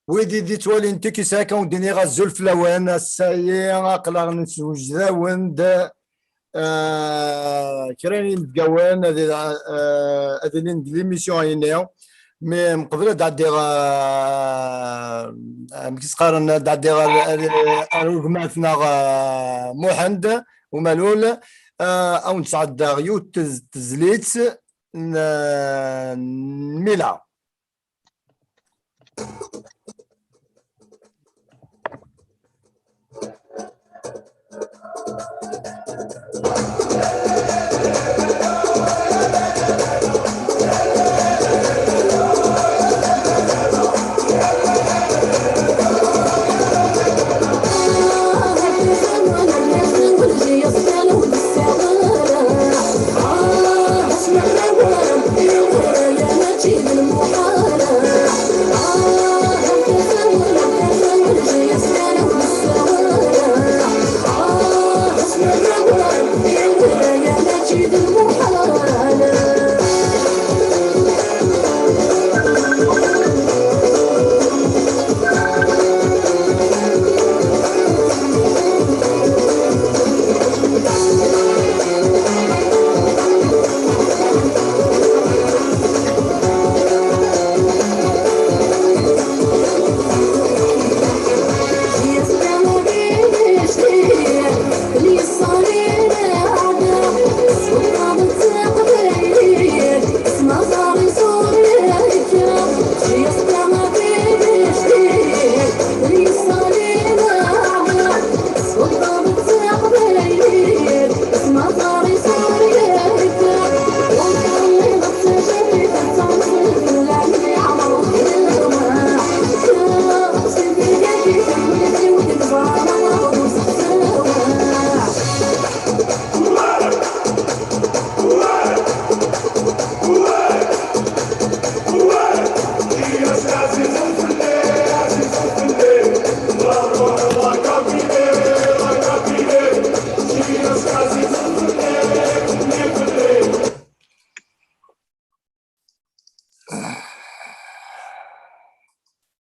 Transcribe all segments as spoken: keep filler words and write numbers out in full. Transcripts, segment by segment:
Wid i d-yettwalin Tiki cinq, ad wen-d-iniɣ azul fell-awen. Ass-agi aql-aɣ neswejd-awen-d, eh, kra n yinebgawen ad, eh, ad ilin deg l'émission-agi. Mi mqebl ad ɛeddiɣ, eh, amek i s-qqaren, ad ɛeddiɣ ar, ar, ar gma-tneɣ, eh, Muḥend Umalul, eh, ad wen-d-sɛeddaɣ yiwet tez-, tezlit n, n Mila.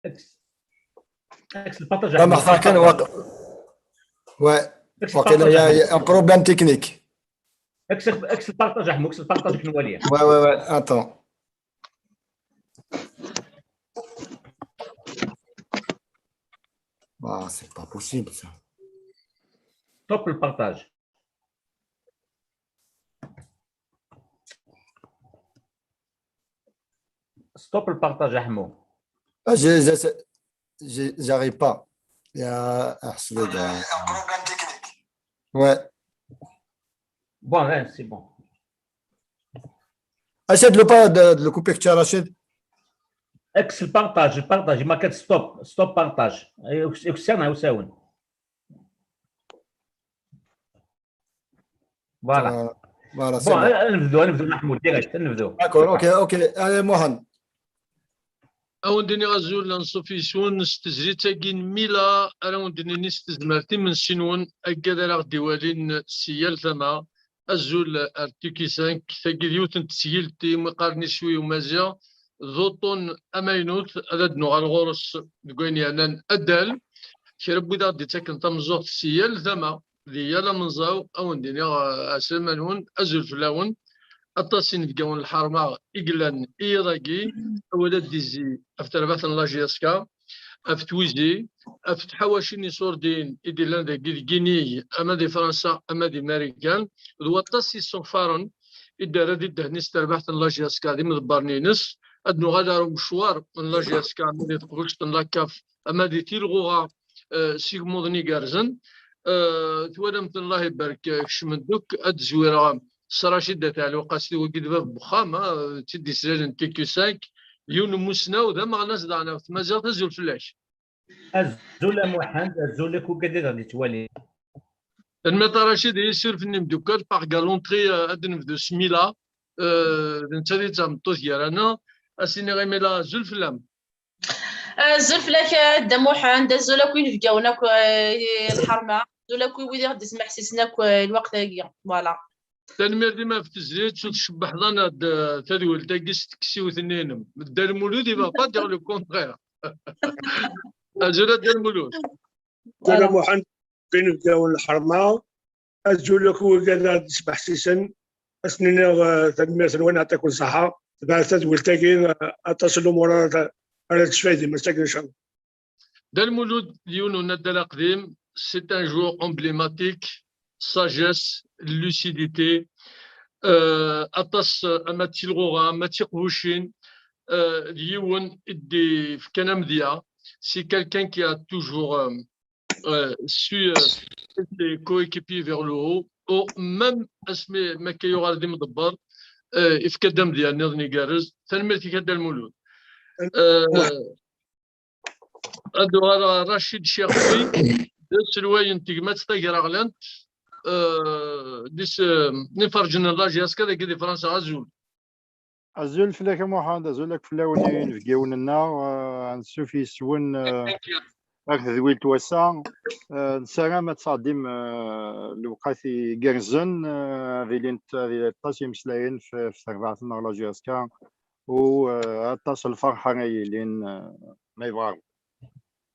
اكس، اكس البارطاج. سامح، كان واقع. Ouais. اكس واقيلا البارطاج. يا، يا، un problème technique. اكس، اكس البارطاج احمد، اكس البارطاج كنواليه. Ouais, ouais, ouais, attends. Ah, c'est pas possible, ça. Stop le partage. Stop le partage, Ahmou. Ah, je, je, je, j'arrive pas. Il y a un problème technique. Ouais. Bon, hein, c'est bon. Essaie de le pas de, de le couper, Rachid. Ex le partage, le partage, il marque stop, stop partage. Et, et, et, Voilà. Voilà, c'est bon. Bon, نبداو، نبداو نحمو direct، نبداو. D'accord, ok, ok. Allez, Mohan. Ad wen-d-iniɣ azul anṣuf yes-wen s tezlit-agi n Mila, ara wen-d-nini s tezmert imensi-nwen, aggad ara ɣ-d-iwalin si yal tama. Azul ar Tiki cinq, tagi d yiwet n tesgilt imi qqaren iswi umaziɣ, d uṭṭun amaynut, ad d-nuɣal ɣur-s deg wayen yeɛnan addal. Kra n wid aɣ-d-ittaken tameẓẓuɣt si yal tama, di yal amenẓaw, ad wen-d-iniɣ, eh, ɛeslama-nwen, azul fell-awen. Aṭas inebgawen n lḥerma i yellan i yiḍ-agi, awal ad d-izzi ɣef terbaɛt n la J S K, ɣef twizi, ɣef tḥawacin iṣurdiyen i d-illan dagi deg inig, ama di Fransa, ama di Marikan, d waṭas n yisuɣfaren i d-terra di ddehn-is terbaɛt n la J S K d imḍebbren-ines. Ad nuɣal ar umecwar n la J S K, ama di teqbuct n la CAF, ama di tilɣuɣa, eh, s igmuḍen igerrzen. Eh, twalam-ten, Allah ibarek, eh, kecmen-d akk. Ad d-zwireɣ s Racid At Ɛli Uqasi, wagi d bab n wexxam, ah, d tid islalen Tiki cinq, yiwen n umussnaw d ameɣnas daɣen ɣef tmaziɣt. Azul fell-ak. Azul a Muḥend, azul akk wigad i ɣ-d-ittwalin. Tanemmirt a Racid, i yisuref n imdukkal, par galanterie, eh, ad d-nebdu s Mila, eh, d nettat i d tameṭṭut gar-aneɣ. Ad s-iniɣ i Mila, azul fell-am. Azul fell-ak a Dda Muḥend, azul akk inebgawen akk, eh, lḥerma, azul akk i wid i ɣ-d-ismeḥsisen akk, eh, lweqt-agi. Voilà. Tanemmirt imi ɣef tezlit, ur tcebbeḥeḍ-aneɣ-d, eh, tadwilt-agi s teksiwt-nni-inem. Dda Lmulud, il va pas dire le contraire. Azul a Dda Lmulud. Voilà. Muḥend, d inebgawen n lḥerma. Azul akk wigad ara d-isbeḥsisen. Ad sen-iniɣ, eh, tanemmirt-nwen, yeɛṭikum ṣṣeḥḥa. Tebɛet tadwilt-agi, eh, aṭas n lumuṛ ara, ara tesfaydim ass-agi, incallah. Dda Lmulud d yiwen unaddal aqdim, c'est un joueur emblématique, sagesse, lucidité, euh, aṭas, euh, ama d tilɣuɣa, ama d tiqbucin, euh, d yiwen i d-ifkan amedya. C'est quelqu'un qui a toujours, euh, euh, su, euh, ses coéquipiers vers le haut. Ou même asmi ma akka yuɣal d imḍebber, euh, ifka-d amedya nniḍen igerrez. Tanemmirt-ik a Dda Lmulud. Euh, Ad uɣaleɣ ɣer Racid Chirfi, d aselway n tegmat tagraɣlant, euh, dis, euh, n Iferǧen n la J S K dagi di Fransa. Azul. Azul fell-ak a Muḥend, azul akk fell-awen inebgiwen-nneɣ, euh, ansuf yes-wen, euh, ar tedwilt wass-a. Euh, nessaram ad tesɛeddim, euh, lewqat igerrzen, euh, ad ilint, ad ilint aṭas imeslayen f-, f terbaɛt-nneɣ la J S K. U, eh, aṭas n lferḥ ara yilin, eh, ma yebɣa Rebbi.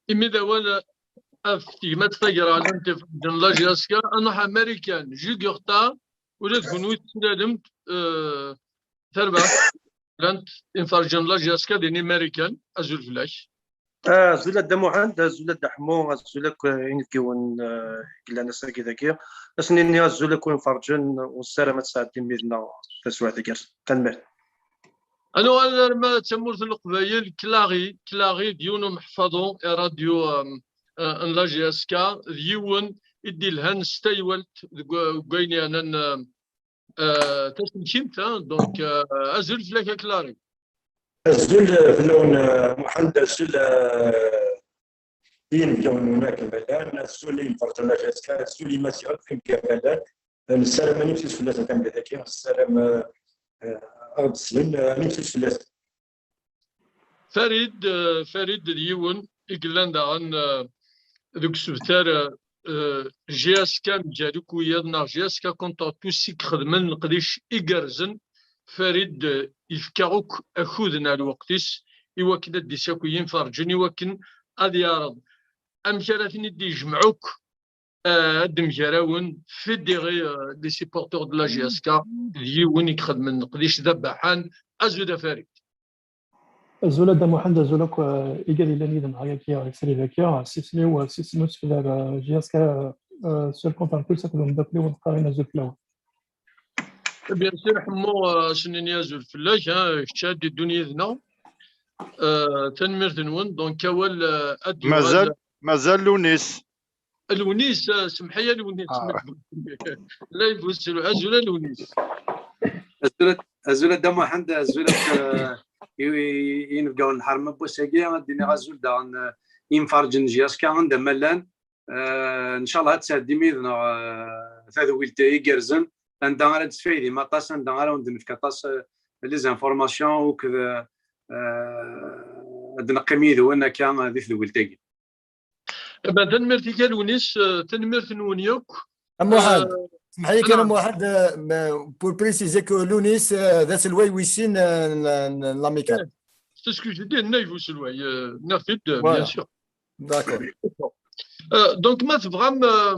Imi d awal, eh, ɣef tegmat tagraɣlant Iferǧen la J S K, ad nruḥ Marikan, Jugurta, ula d kunwi teslalemt, eh, tarbaɛt, llant Iferǧen la J S K din i Marikan, azul fell-ak. Ah, azul a Dda Muḥend, azul a Dda Ḥemmu, azul akk, eh, inebgiwen, eh, i yellan ass-agi dagi. Ad sen-nini azul akk Iferǧen, u nessaram ad tesɛeddim yid-neɣ taswiɛt igerrzen. Tanemmirt. Ad nuɣal arma d tamurt n Leqbayel, Clary, Clary d yiwen umeḥfaḍu i radyu, um, uh, n la J S K, d yiwen i d-ilhan s taywalt deg wa-, deg wayen yeɛnan, um, uh, taselkimt, hein, donc, uh, azul fell-ak a Clary. Azul, uh, fell-awen, uh, Muḥend, azul, uh, i yinebgawen-nwen akken ma llan, azul i Iferǧen la J S K, azul i Imaziɣen akken ma llan. Nessaram ad nimsus fell-asen tameddit-agi, nessaram, eh, eh, ad d-slen, eh, ad nimsus fell-asen. Farid, eh, Farid d yiwen i yellan daɣen, eh, deg usebter, eh, eh, J S K mgal akk wiyaḍ neɣ J S K contre tous i ixedmen leqdic igerrzen. Farid, eh, yefka akk akud neɣ lweqt-is i wakken ad d-isaki Iferǧen, i wakken ad yeɛreḍ amek ara ten-id-yejmeɛ akk, eh, ad d-mgarawen, fédérer, eh, les supporters de la J S K, d yiwen i ixedmen leqdic d abaḥan. Azul a Farid. Azul a Dda Muḥend, azul akk, eh, igad yellan yid-neɣ ayagi, deg srid-agi, sisnu, eh, sisnu sfel ar, eh, J S K, eh, sur le compte en plus akked umeddakel-iw neqqar-in azul fell-awen. Bien sûr, Ḥemmu, eh, ad s-nini azul fell-ak, hein, kečč ad d-iddun yid-neɣ. Eh, tanemmirt-nwen. Donc, awal, eh, ad d-yuɣal. Mazal, mazal Lunis. Lunis, eh, semḥ-iyi a Lunis. Ah. Live uselway, azul a Lunis. Azul a, azul a Dda Muḥend, azul a, eh, i, i, i yinebgawen n lḥerma n wass-agi, ad d-iniɣ azul daɣen, eh, i yimferǧen n J S K anda ma llan. Eh, ncallah ad tesɛeddim yid-neɣ, eh, tadwilt igerrzen, anda ara d-tesfaydim aṭas, anda ara wen-d-nefk aṭas, eh, les informations, akked, eh, ad d-neqqim yid-wen akka, eh, di tedwilt-agi. Eh ben, tanemmirt-ik a Lunis, eh, tanemmirt-nwen yakk. A Muḥend, eh, semḥ-iyi kan a Muḥend, eh, ma-, pour préciser que Lunis, eh, d aselway wis sin, eh, n, n, n l'Amicale. Eh, c'est ce que je dis, nna bu selway, eh, nniɣ-t-id, eh, bien sûr. Voilà. D'accord. Euh, donc, ma tebɣam, euh,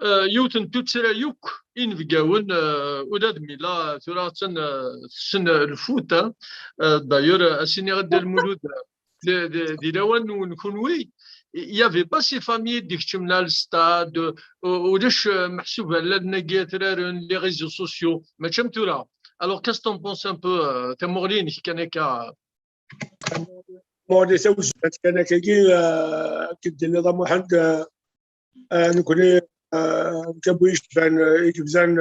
euh, yiwet n tuttra yakk inebgawen, euh, ula d Mila, tura attan, euh, tessen, euh, le foot, hein. Euh, d'ailleurs, euh, ad s-iniɣ a Dda Lmulud, euh, di, di, di lawan-nwen kunwi, il y avait pas ces familles d-ikeččmen ar le stade, euh, ulac, euh, meḥsub llan-agi atraren, les réseaux sociaux, mačči am tura. Alors, qu'est-ce que t'en penses un peu, euh, tamuɣli-inek kan akka, Muḥend, tawezlant kan akkagi, eh, akken d-tenniḍ a Muḥend, eh, eh, nekkni, eh, nekk am wi yecban, eh, i yebdan,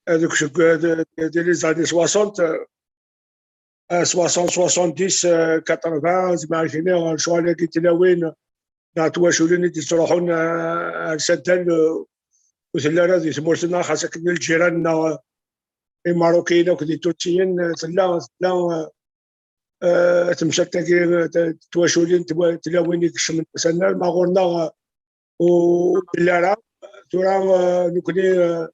eh, deg useg-, eh, de, de, de les années soixante, eh, soixante, soixante-dix, eh, quatre-vingts, zeɛma ad k-iniɣ lecɣal-agi n tlawin neɣ twaculin i d-yettruḥun, eh, ar s addal, eh, ur telli ara di tmurt-nneɣ, xas akken lǧiran-nneɣ, eh, Imarukiyen akked Iturkiyen, eh, tella, tella, eh, eh, temsalt-agi, eh, t-, twaculin, twa-, tlawin i ikecmen s annar, ma ɣur-neɣ, eh, ur telli ara. Tura, eh, nekkni, eh,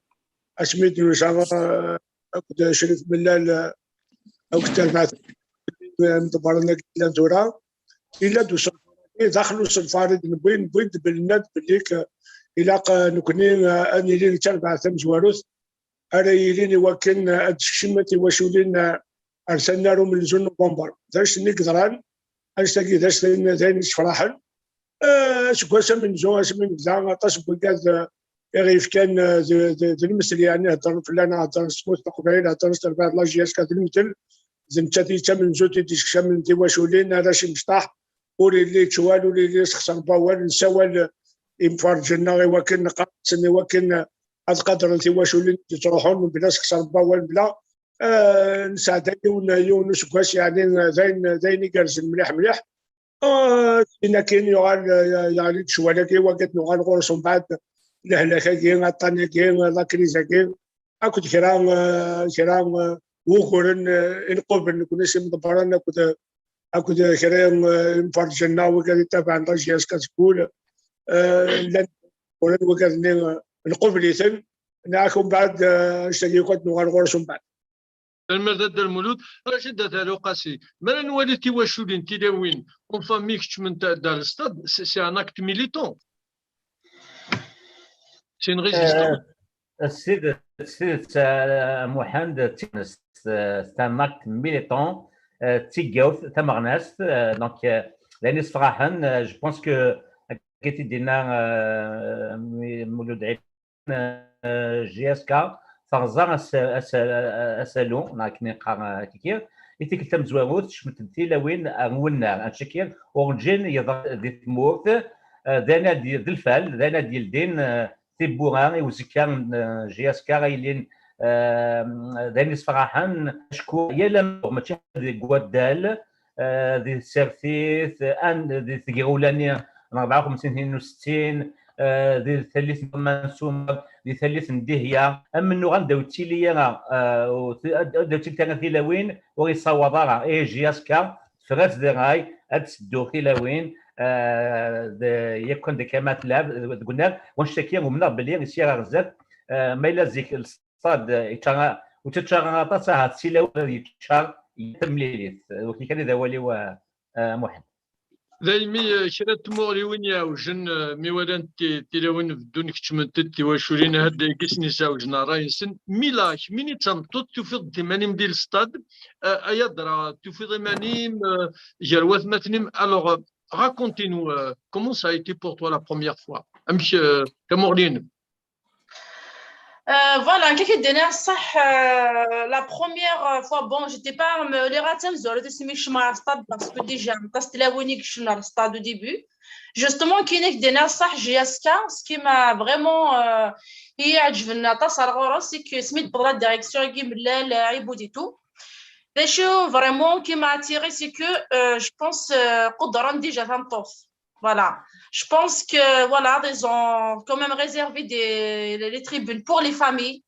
asmi d-nusa, eh, akked Crif Mellal, eh, akked terbaɛt, eh, imḍebbren-agi yellan tura, Yella-d usenfar-agi, daxel usenfar i d-newwi, newwi-d belli, belli k-, ilaq, eh, nekni, eh, ad nili nettarbaɛ tamezwarut ara yilin i wakken, eh, ad d-sekcem tiwaculin, eh, ar tannar umenzu n Nuvember. D acu-nni i yeḍran, anect-agi d acu-, d ayen yessefraḥen. Eh, seg wass amenzu asmi nebda, aṭas n wigad, eh, i ɣ-yefkan, eh, d, d, d lemtel, yeɛni heddren fell-aneɣ, heddren s tmurt n Leqbayel, heddren s terbaɛt n la J S K d lemtel. D nettat i d tamenzut i d-yessekcamen tiwaculin, arrac imecṭaḥ, ur yelli yettwal, ur yelli yessexṣer n wawal, nessawal imferrǧen-nneɣ i wakken neqqar-asen i wakken ad qadren tiwaculin i d-yettruḥun mebla ssexṣer n wawal, mebla, eh, nesɛedda yiwen, yiwen n useggas, yeɛni d ayen, d ayen igerrzen mliḥ, mliḥ. Eh, sin akin yuɣal, eh, yeɣli-d ccwal-agi, wagi ad nuɣal ɣur-s umbeɛd lehlak-agi, aṭṭan-agi, lakriz-agi, akked kra, eh, kra, eh, wuguren, eh, i nqubel nekni s imḍebbren akked, akked kra, eh, imferrǧen-nneɣ wigad yettabaɛen la J S K seg wul, eh, llan wuguren wigad-nni, eh, nqubel-iten, neɣ umbeɛd, eh, anect-agi akk ad nuɣal ɣur-s umbeɛd. Tanemmirt a Dda Lmulud. Racid At Ɛli Uqasi, mi ara nwali tiwaculin, tilawin, en famille keččment ar l'stade, c'est, c'est un acte militant. C'est une résistance. Euh, s tidet, s tidet, euh, Muḥend, d tidet, euh, c'est un acte militant, euh, d tigawt tameɣnast, euh, donc, euh, d ayen yessefraḥen, euh, je pense que, akka i d-yenna, euh, Mulud Ɛli, euh, J S K terẓa as-, as-, asalu, neɣ akken i neqqar, euh, kiki. I tikkelt tamezwarut, kecment-d tilawin ar wennar, anect-agi urǧin yeḍra di tmurt, euh, d ayen ad d-, d lfal, d ayen ad d-yeldin, euh, tiwwura i uzekka n, euh, J S K ara yilin, euh, d ayen yessefraḥen, acku yal ameɣ mačči deg waddal, eh, di tsertit, eh, an-, di tgirwla-nni n rebɛa u xemsin u settin, eh, di tallit n Mansour, di tallit n Dihya, amennuɣ anda ur yettili ara, eh, ur t-, ad, ad ur ttilint ara tilawin, ur yessawaḍ ara. Ihi J S K tefra-tt di ṛṛay, ad d-teddu tilawin, eh, d, yakk anda kan ma telɛeb deg unnar, wanect-agi umneɣ belli sya ɣer zdat, eh, ma yella zik stade, eh, yečča, ur tt-yečča ara aṭas, ahat s tilawin ad yeččar tamlilit. Wakin kan i d awal-iw, eh, eh, Muḥend. Daymi, eh, kra n tmuɣliwin iɛewjen, eh, mi walant ti-, tilawin beddun keččment-d tiwaculin, ahat dayagi sen-isɛewjen ṛṛay-nsen. Mila, kemmini d tameṭṭut, tufiḍ-d iman-im di l'stade, eh, ay adra, tufiḍ iman-im, eh, gar watmaten-im. Alors, eh, racontez-nous, eh, comment ça a été pour toi la première fois? Amek, eh, tamuɣli-inem? Euh, voilà, nekk ad k-id-iniɣ ṣṣeḥ, euh, la première fois, bon, j'étais pas, euh, lliɣ ara d tamezwarut asmi kecmeɣ ɣer stade, parce que déjà aṭas n tlawin i yekcmen ɣer stade au début. Justement, akken ad k-id-iniɣ ṣṣeḥ, J S K, ce qui m'a vraiment, euh, i yi-iɛeǧben aṭas ar ɣur-s, c'est que asmi d-tewweḍ la direction-agi, mlal, euh, Iboud et tout. D acu vraiment qui m'a attiré, c'est que, euh, je pense, euh, qudren déjà tameṭṭut. Voilà. Je pense que, voilà, ils ont quand même réservé des, les, les tribunes pour les familles.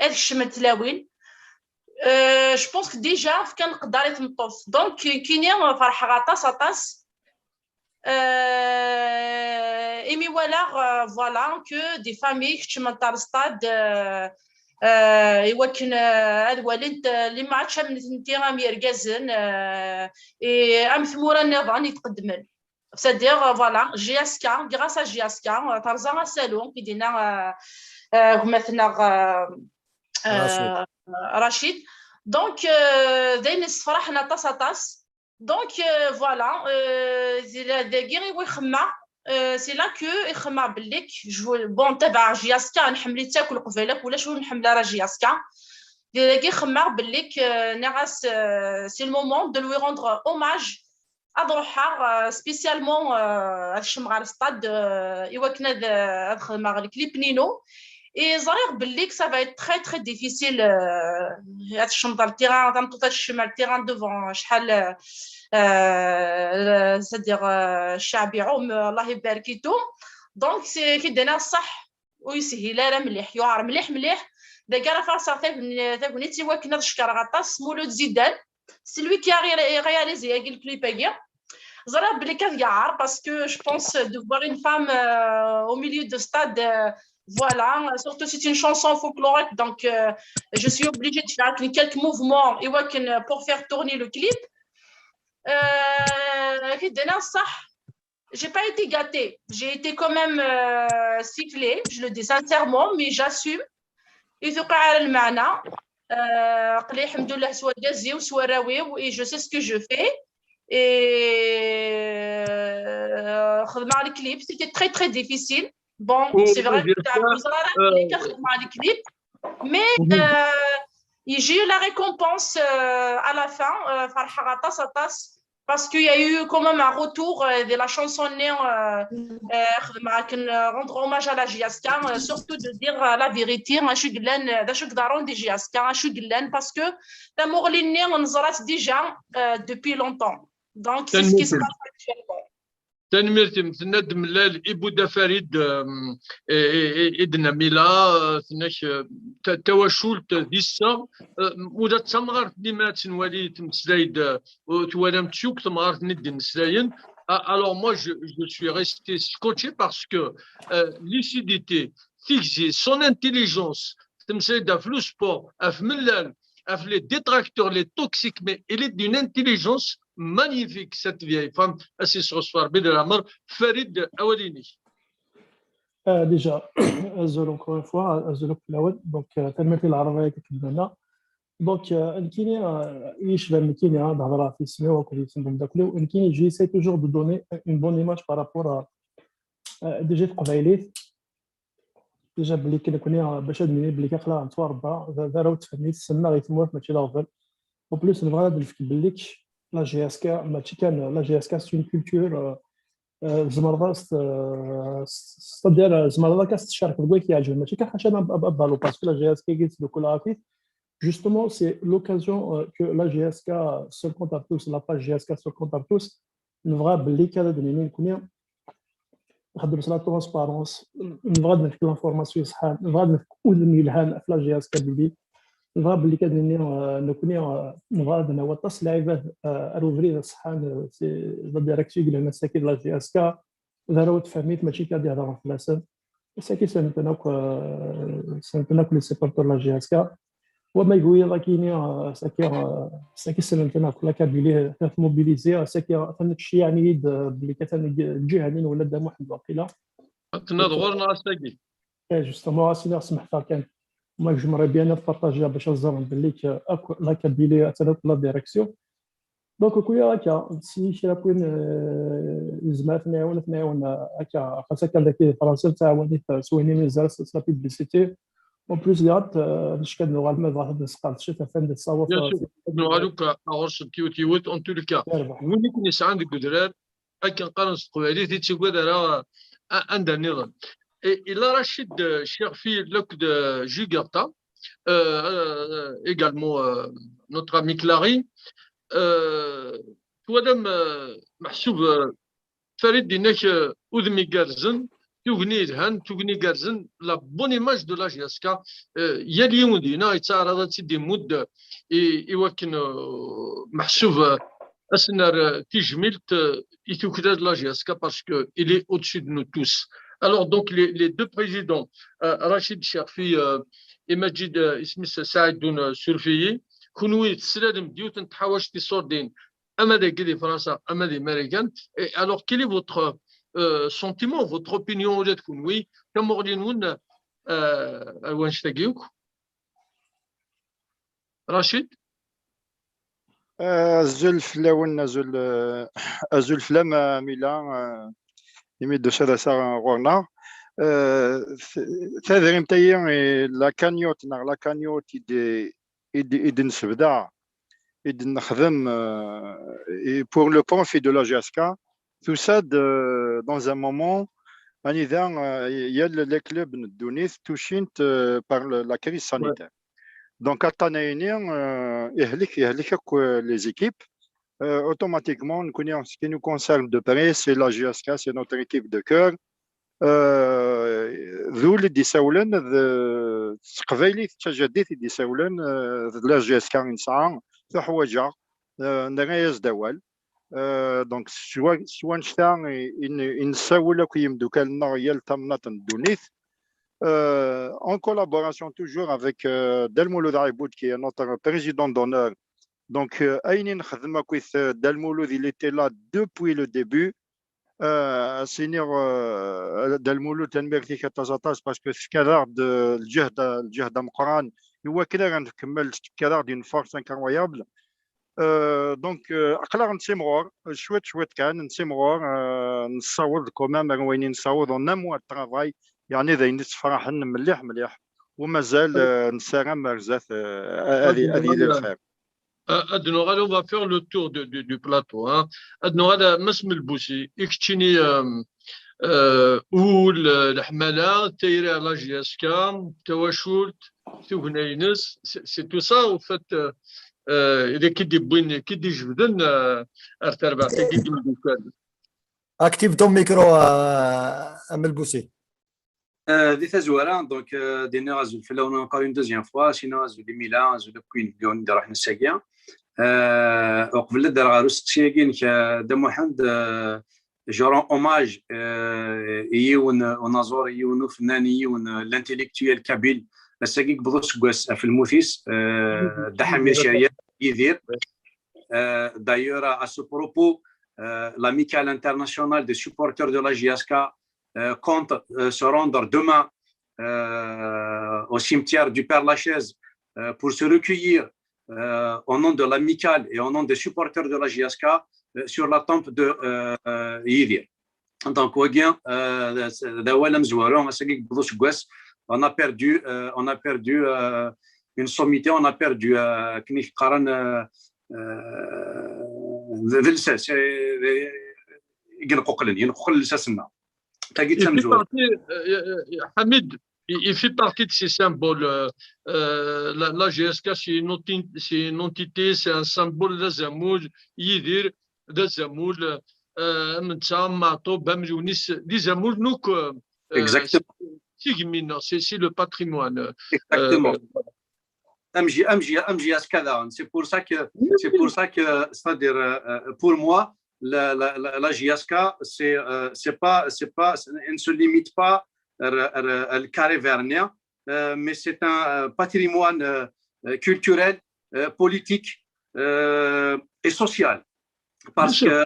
Ad kecment tlawin. Euh, je pense que déjà fkan leqder i tmeṭṭut. Donc, nekkini ferḥeɣ aṭas, aṭas. Euh, imi walaɣ, euh, voilà, que des familles kecment ɣer stade, euh, euh, i wakken, euh, ad walint, euh, les matchs am nitenti, am yergazen, euh, et am tmura nniḍen i tqeddmen. C'est-à-dire, euh, voilà, J S K, grâce à J S K, euh, terẓa asalu, i d-yenna, euh, euh, gma-tneɣ, euh, Rachid. Euh, Rachid. Donc, euh, d ayen yessefraḥen aṭas, aṭas. Donc, euh, voilà, euh, d-, dagi i ixemmeɣ, euh, c'est là que ixemmeɣ belli k-, je veux, bon, tabaɛ J S K, nḥemmel-itt akk Leqbayel akk, ulac ur nḥemmel ara J S K. Dagi ixemmeɣ belli k-, euh, nniɣ-as, euh, c'est le moment de lui rendre hommage. Ad ruḥeɣ, euh, spécialement, euh, ad kecmeɣ ɣer stade, euh, i wakken ad, euh, ad xedmeɣ le clip-nni-inu. Et ẓriɣ belli que ça va être très, très difficile, euh, ad tecmeḍ ar le terrain, tameṭṭut ad tecm ar le terrain devant acḥal, euh, euh, c'est-à-dire, euh, ccaɛbi iɛum, euh, Allah ibarek et tout. Donc, c'est, k-id-iniɣ ṣṣeḥ, ur yeshil ara mliḥ, yuɛer mliḥ, mliḥ. Dagi ara farṣeɣ tagun-, tagnit i wakken ad cekkreɣ aṭas Mulud Zidane. C'est lui qui a ré-, réalisé le clip-agi. Ẓriɣ belli kan yeɛɛer, parce que je pense de voir une femme, euh, au milieu de stade, euh, voilà, surtout c'est une chanson folklorique, donc, euh, je suis obligée de faire quelques mouvements i wakken, euh, pour faire tourner le clip. Euh, كي دينا صح. J'ai pas été gâtée. J'ai été quand même euh, sifflée, je le dis sincèrement, mais j'assume. I tuqeɛ ara lmeɛna. Euh, aql-i, lḥemdullah, s wargaz-iw, s warraw-iw, et je sais ce que je fais. Et euh, xedmeɣ le clip, c'était très très difficile. Bon, c'est vrai que xedmeɣ le clip, mais euh, j'ai eu la récompense euh, à la fin. Euh, فرحة غطاس غطاس. Parce qu'il y a eu quand même un retour euh, de la chanson née euh, euh, خدمة كن rendre hommage à la J S K, euh, surtout de dire euh, la vérité, acu yellan, euh, d acu yeḍrun di J S K, acu yellan, parce que tamuɣli-nni neẓra-tt déjà euh, depuis longtemps. Donc, c'est ce qui se passe actuellement. Tanemmirt-im. Tenna-d Mellal Ibuda Farid, euh, et, et, et, et Namila, euh, tenna-k, euh, ta- tawacult d iseɣ, euh, ula d tamɣart-nni ma ad tt-nwali temmeslay-d, euh, twalam-tt yakk temɣart-nni d-imeslayen. Ah, alors moi, je, je suis resté scotché parce que euh, lucidité, tigzi, son intelligence, temmeslay-d ɣef le sport, ɣef Mellal, ɣef les détracteurs, les toxiques, mais il est d'une intelligence magnifique, cette vieille femme. Ad s-yesɣu Rebbi di leɛmer. Farid, awal-inek. Ah, déjà, azul encore une fois, azul akk fell-awen. Donc, euh, tanemmirt i lɛerba-agi akken d-nenna. Donc, euh, nekkini, euh, i yecban nekkini, ah, ad hedreɣ ɣef yisem-iw akked yisem n umeddakel-iw. Nekkini, j'essaie toujours de donner une bonne image par rapport à, euh, déjà teqbaylit. Déjà, belli kan nekkni, euh, bac ad nini belli kan aql-aɣ nettwarebba, d, d arraw n tfemmit, ssneɣ i tmurt, mačči d aɣbel. En plus, nebɣa ad nefk belli la J S K, mačči kan, la J S K, c'est une culture, euh, euh, tzemreḍ ad s-, euh, s-, c'est-à-dire, euh, tzemreḍ akka ad s-tcerkeḍ deg wayen k-iɛeǧben, mačči kan ḥaca ma ab-, ab-, abalu, parce que la J S K i d-tukel ɣef-it. Justement, c'est l'occasion euh, que la J S K, Seul Compte à Tous, la page J S K Seul Compte à Tous, nebɣa belli kan ad nini nekkni nxeddem s la transparence, nebɣa ad nefk l'information iṣeḥḥan, nebɣa ad nefk udem yelhan ɣef la J S K Kabylie, nebɣa belli kan ad nini euh, nekkni euh, nebɣa ad nawi aṭas n lɛibad euh, ar ubrid aṣeḥḥan, euh, c'est la direction i yelhan ass-agi d la J S K, d arraw n tfemmit, mačči kan ad d-hedreɣ fell-asen. Saki ssnen-ten akk, euh, ssnen-ten akk les supporters n la J S K. Wa ma yebɣu yiḍ akini, euh, saki, euh, saki ssnen-ten akk, la Kabylie atan tmobilisée, saki atan tceyyeɛ-iyi-d, euh, belli atan deg lǧiha-nni n Wlad Muḥend waqila. Tenna-d ɣur-neɣ ass-agi. Eh, justement, ass-nni smeḥteɣ kan. Moi, j'aimerais bien ad partager bac ad ẓren belli k-, akk la Kabylie atan akk la direction. Donc, kuya akka, si kra n win euh, yezmer ad ten-iɛiwen, ad ten-iɛiwen euh, akka, xas akka dagi di Fransa, ttɛawanit euh, s wayen imi ẓer s la publicité. En plus, diɣ, euh, neckad nuɣal ma bɣa ad nesqerdec, atan d ṣṣawat. Bien sûr, ad nuɣal akk ɣur-sent yiwet yiwet, en tout cas. Win i ken-yesɛan deg udrar, akken qqaren s teqbaylit, ur yettagad ara a- anda nniḍen. Et, et là, Rachid euh, Cherfi, akked euh, Jugerta, euh, euh, également euh, notre ami Clary, euh, twalam euh, meḥsub euh, Farid yenna-k euh, udem igerrzen, tugni yelhan, tugni igerrzen, la bonne image de la J S K, euh, yal yiwen dina yettɛaraḍ ad tt-id-imudd i, i wakken euh, meḥsub euh, ad s-nerr euh, tijmilt euh, i tuklal la J S K parce que il est au-dessus de nous tous. Alors donc les, les deux présidents, euh, Rachid Cherfi euh, et Majid euh, isem-is Saïd Doun euh, Surfiyi, kunwi teslalem-d yiwet n tḥawact tiṣurdin ama dagi di Fransa ama di Marikan. Et alors quel est votre euh, sentiment, votre opinion ula d kunwi, tamuɣli-nwen euh, ar wanect-agi akk? Rachid? Azul fell-awen, azul, euh, azul fell-am, a Mila, euh, imi d-tusiḍ ass-a ɣur-neɣ. Euh, t- tadrimt-agi, eh, la cagnotte neɣ la cagnotte i d- i d- i d-nessebda, i d-nexdem euh, et pour le profit de la J S K, tusa-d euh, dans un moment anida euh, yal les clubs n ddunit touchés euh, par le- la crise sanitaire. Donc, aṭṭan-ayini, euh, yehlek, yehlek akk euh, les équipes. Euh, automatiquement, nekkni, en ce qui nous concerne de près, c'est la J S K, c'est notre équipe de cœur. Euh, d ul i d-isawlen, d s teqbaylit d tajaddit i d-isawlen, euh, d la J S K i nesɛa, tuḥwaǧ-aɣ, euh, nerra-yas-d awal. Euh, donc, s wa- s wanect-a i, i n- i nessawel akk i yimeddukal-nneɣ yal tamnaḍt n ddunit. Euh, en collaboration toujours avec euh, Dda Lmulud Ɛibud, qui est notre président d'honneur Donc, euh, ayen i nexdem akkit, euh, Dda Lmulud, il était là depuis le début. Euh, ad s-iniɣ, euh, Dda Lmulud, tanemmirt-ik aṭas, aṭas, parce que tefkiḍ-aɣ-d, euh, lǧehd, lǧehd ameqqran, i wakken ara nkemmel, tefkiḍ-aɣ-d une force incroyable. Euh, donc, euh, aql-aɣ nettimɣur, cwiṭ, cwiṭ kan, nettimɣur, euh, nessaweḍ quand même ar wayen i nessaweḍ, on un mois de travail, yeɛni d ayen i ttefraḥen mliḥ, mliḥ. U mazal, euh, nessaram ar zdat, euh, ad, ad yili lxir. Euh, ad nuɣal, on va faire le tour de, de, du plateau, hein. Ad nuɣal, euh, Mass Melbousi, i keččini, euh, euh, ul, euh, leḥmala, tayri à la J S K, tawacult, tugna-ines, c'est, c'est tout ça, au fait, euh, euh, i d-, i d-iwwin, i d-ijebden, euh, ar terbaɛt-agi n yimeddukal. Active ton micro, euh, a Melbousi. Euh, di tazwara, donc, euh, ad iniɣ azul fell-awen encore une deuxième fois, sinon azul i Mila, azul akk win i d-iruḥen ass-agi. Euh, uqbel ad d-rreɣ ɣer usteqsi-agi-inek, euh, Dda Muḥend, euh, je rends hommage, euh, i yiwen, euh, unaẓur, i yiwen ufennan, i yiwen, euh, l'intellectuel kabyle, ass-agi yewweḍ useggas ɣef lmut-is, euh, Dda Ḥamid Ceryat, Yidir. Euh, d'ailleurs, à, à ce propos, euh, l'Amicale internationale des supporters de la J S K, euh, compte, euh, se rendre demain, euh, au cimetière du Père Lachaise, euh, pour se recueillir, euh, au nom de l'Amicale et au nom des supporters de la J S K, euh, sur la tombe de, euh, euh, Yidir. Donc, wagi, euh, d awal amezwaru, ass-agi yewweḍ useggas, on a perdu, euh, on a perdu, euh, une sommité, on a perdu, euh, akken i k-qqaren, euh, euh, d, d lsas, euh, d, i yenquqlen, yenquqel lsas-nneɣ. Tagi d tamezwarut. Partie, euh, euh, Hamid, il, il fait partie de ces symboles. Euh, euh, la, la J S K, c'est une, enti-, c'est une entité, c'est un symbole, d azamul, Yidir, d azamul, euh, am netta, am Meɛṭub, am Yunis, d izamul n akk, euh, exactement. C'est, c'est le patrimoine. Exactement. Euh, M J, M J, M J S K daɣen. C'est pour ça que, c'est pour ça que, c'est-à-dire, euh, euh, pour moi, la, la, la, la J S K, c'est, euh, c'est pas, c'est pas, elle ne se limite pas à, à, à le carré vernien, euh, mais c'est un, euh, patrimoine, euh, euh, culturel, euh, politique, euh, et social. Parce que, euh,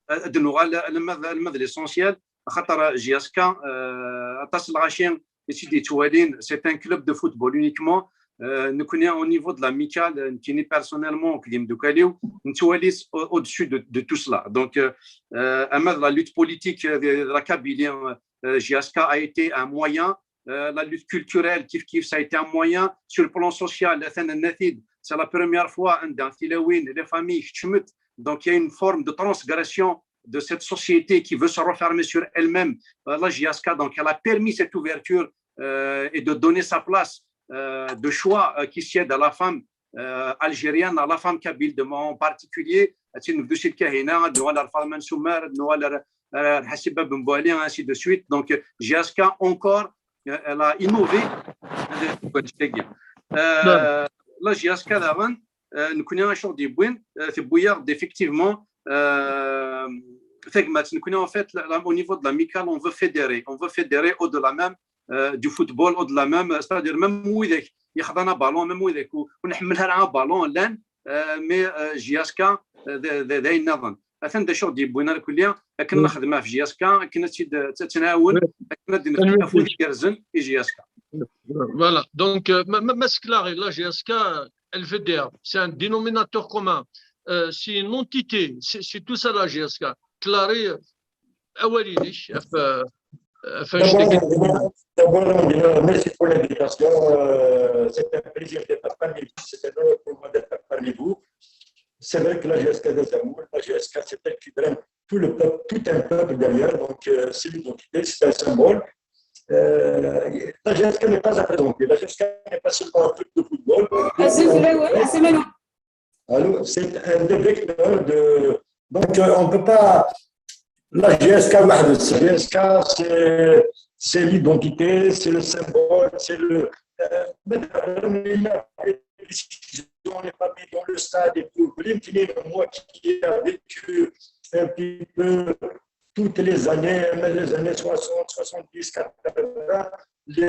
ad nuɣal alma d, alma d l'essentiel, axaṭer J S K, euh, aṭas n lɣaci i tt-id-yettwalin, c'est un club de football uniquement. Euh, nekkni, au niveau de l'Amicale, euh, nekkini personnellement, akked yimdukal-iw, nettwali-t au, au-dessus de, de tout cela. Donc, euh, euh, ama d la lutte politique, euh, de, de la Kabylie, euh, euh, J S K a été un moyen, euh, la lutte culturelle, kif kif, ça a été un moyen. Sur le plan social, atan nnati-d, c'est la première fois anda tilawin, les familles, kecment. Donc, il y a une forme de transgression de cette société qui veut se refermer sur elle-même. Euh, la J S K, donc, elle a permis cette ouverture, euh, et de donner sa place, euh, de choix, euh, qui sied à la femme, euh, algérienne, à la femme kabyle de, en particulier. Ad nbdu si Lkahina, ad nuɣal ar Faḍma n Sumer, ad nuɣal ar, ar Ḥasiba Ben Bouali, ainsi de suite. Donc, euh, J S K encore, euh, elle a innové. Euh, la J S K daɣen, euh, nekkni acu ɣ-d-yewwin, euh, tewwi-aɣ-d effectivement, euh, tagmat. Nekkni, en fait, la, la, au niveau de l'Amicale, on veut fédérer, on veut fédérer au-delà même, euh, du football, au-delà même, euh, c'est-à-dire même widak yexḍan aballon, même widak ur, ur nḥemmel ara aballon, llan, euh, mais, euh, J S K, euh, d, d, d ayen nniḍen. Atan d acu ɣ-d-yewwin irkelli, akken nexdem ɣef J S K, akken ad tt-id, ad tt-nɛawen, akken ad d-nefk afud igerrzen i J S K. Voilà. Donc, euh, ma, ma, ma s-clari, la J S K, elle fédère. C'est un dénominateur commun. Euh, c'est une entité. C'est, c'est tout ça, la J S K. Clari, euh, awal-inek, ɣef, euh, ɣef D'abord, d'abord, d'abord, on dirait, merci pour l'invitation. Euh, c'est un plaisir d'être parmi vous. C'est un honneur pour moi d'être parmi vous. C'est vrai que la J S K des Amours, la J S K, c'est elle qui draine tout le peuple, tout un peuple derrière. Donc, euh, c'est l'identité, c'est un symbole. Euh, la J S K n'est pas à présenter. La J S K n'est pas seulement un truc de football. Azul fell-awen, asma-nwen. Allô, c'est un des vecteurs de. Donc, euh, on peut pas. La J S K, la J S K, c'est, c'est l'identité, c'est le symbole, c'est le. Euh, mais on est là, on n'est pas mis dans le stade et tout. Moi qui a vécu un petit peu toutes les années, même les années soixante, soixante-dix, quatre-vingts, les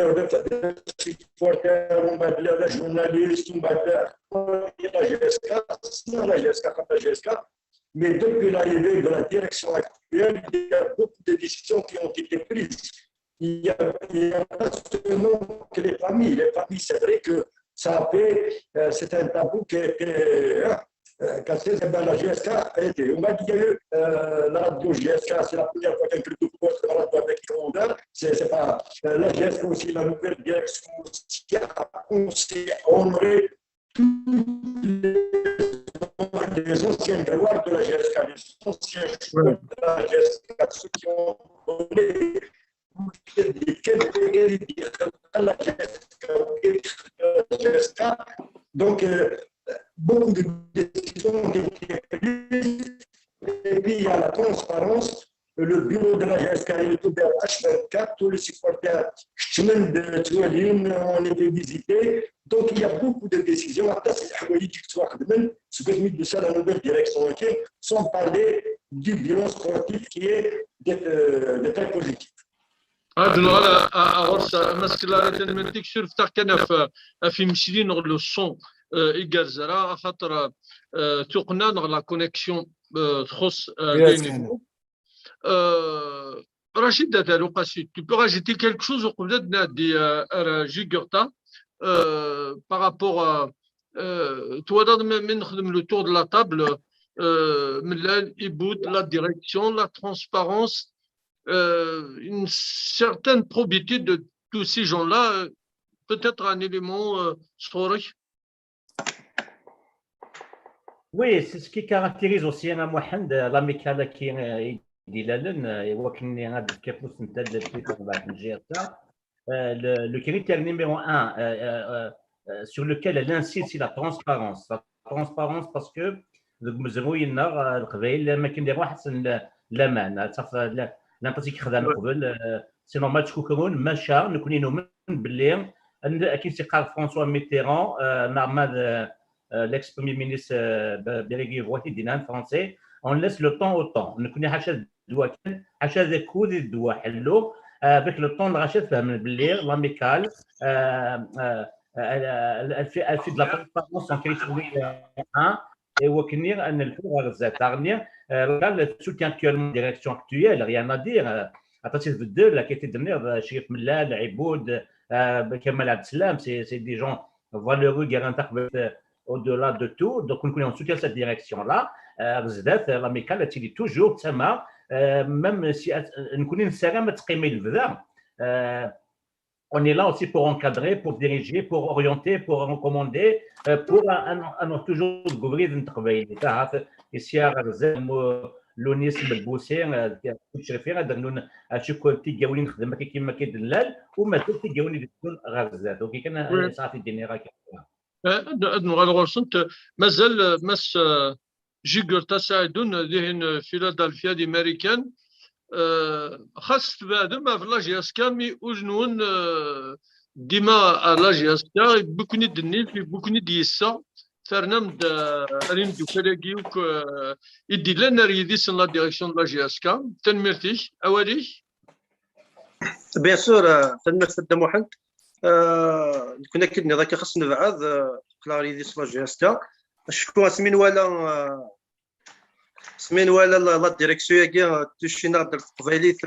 supporters, ومن بعد les journalistes, ومن بعد la G S K, la G S K, la G S K. Mais depuis l'arrivée de la direction actuelle, il y a beaucoup de décisions qui ont été prises. Il y a, il y a pas seulement que les familles. Les familles, c'est vrai que ça a fait, euh, c'est un tabou qui était, hein, euh, cassé, c'est bien la G S K a été. On va dire, euh, la radio G S K, c'est la première fois qu'un club de football se balade avec les couleurs. C'est, c'est pas, euh, la G S K aussi, la nouvelle direction aussi a pensé à honorer tous les, les anciens joueurs de la G S K, les anciens joueurs de la G S K, ceux qui ont donné des qualités à la G S K, la G S K. Donc, euh, beaucoup de décisions ont été prises. Et puis, il y a la transparence. Le bureau de la G S K est ouvert H vingt-quatre. Tous les supporters, كتمن توالين, ont été visités. Donc, il y a beaucoup de décisions. حتى شي حوايج يتواخدمن سكوت ميد دوسا la nouvelle direction, ok, sans parler du bilan sportif qui est de, euh, de très positif. هاد نهار اغرس مسكلاريتي من تيك سيرف تاع كان في في مسلين غلو الصون. ايكارزرا خاطر آه، توقنا نغ la connexion آه، تخص آه، بيناتنا. آه، رشيد داتالو قاسي, tu peux rajouter quelque chose وقبل نادي آه، جيغورتا آه، par rapport à آه، توالد من نخدم le tour de la table آه، من لا يبود la direction, la transparence, euh, une certaine probité de tous ces gens-là, euh, peut-être un élément euh, صوري. Oui, c'est ce qui caractérise aussi un Mohamed, l'amicale qui est dilalen, et wakin a d-kepus n tadabit n G S K. Euh, le, le critère numéro un euh, euh, euh, sur lequel elle insiste, c'est la transparence. La transparence parce que deg umezruy-nneɣ leqbayel ma akken d iruḥ asen laman, llant ass i yexdam qbel. C'est normal, ttkukrun, maca nekni numen belli akken s-yeqqar François Mitterrand neɣ ma d l'ex-premier ministre Bérégovoy i d-yennan français, on laisse le temps au temps. Nekni ḥaca d wakal, ḥaca d akud i d ddwa ḥellu, avec le temps lɣaci ad fehmen belli l'amicale elle fait de la transparence en critère un, et wakken ad nelḥu ɣer zdat. Aɣenni, l'amicale soutient actuellement la direction actuelle, rien à dire. Aṭas i tbeddel, akka i d-tenniḍ, Crif Mellal, Ɛibud, Kamal Abdeslam, c'est des gens valeureux, gar-aneɣ au-delà de tout. Donc, on soutient cette direction-là. Ɣer zdat, l'amicale ad tili toujours d tama, même si nekni nessaram ad teqqim i lebda. On est là aussi pour encadrer, pour diriger, pour orienter, pour recommander, euh, pour un, un, un, toujours deg ubrid n teqbaylit. Ahat, ici, ɣer zdat, Lunis Melbusi, Tecrifin, ad rnun acu tigawin nexdem akka kima akka d-nlal, u mazal tigawin i d-ttun ɣer zdat. Ok, kan, saɛat i d-iniɣ akka. Ad nuɣal ɣur-sent, mazal, mass Jigurta Saɛidun, dihin Philadelphia di Marikan, xas tbeɛdem ɣef la G S K, mi ul-nwen dima ar la G S K, yewwi-ken-id nnif, yewwi-ken-id yis-s, ternam-d ar imeddukal-agi akk i d-illan ar yidis n la direction de la G S K. Tanemmirt-ik, awal-ik. Bien sûr, tanemmirt a Dda Muḥend. Nekni akken nniḍ akka xas nebɛed, qqleɣ ar yidis la G S K. Acku asmi nwala, asmi nwala la direction-agi tucci-neɣ-d ɣer teqbaylit,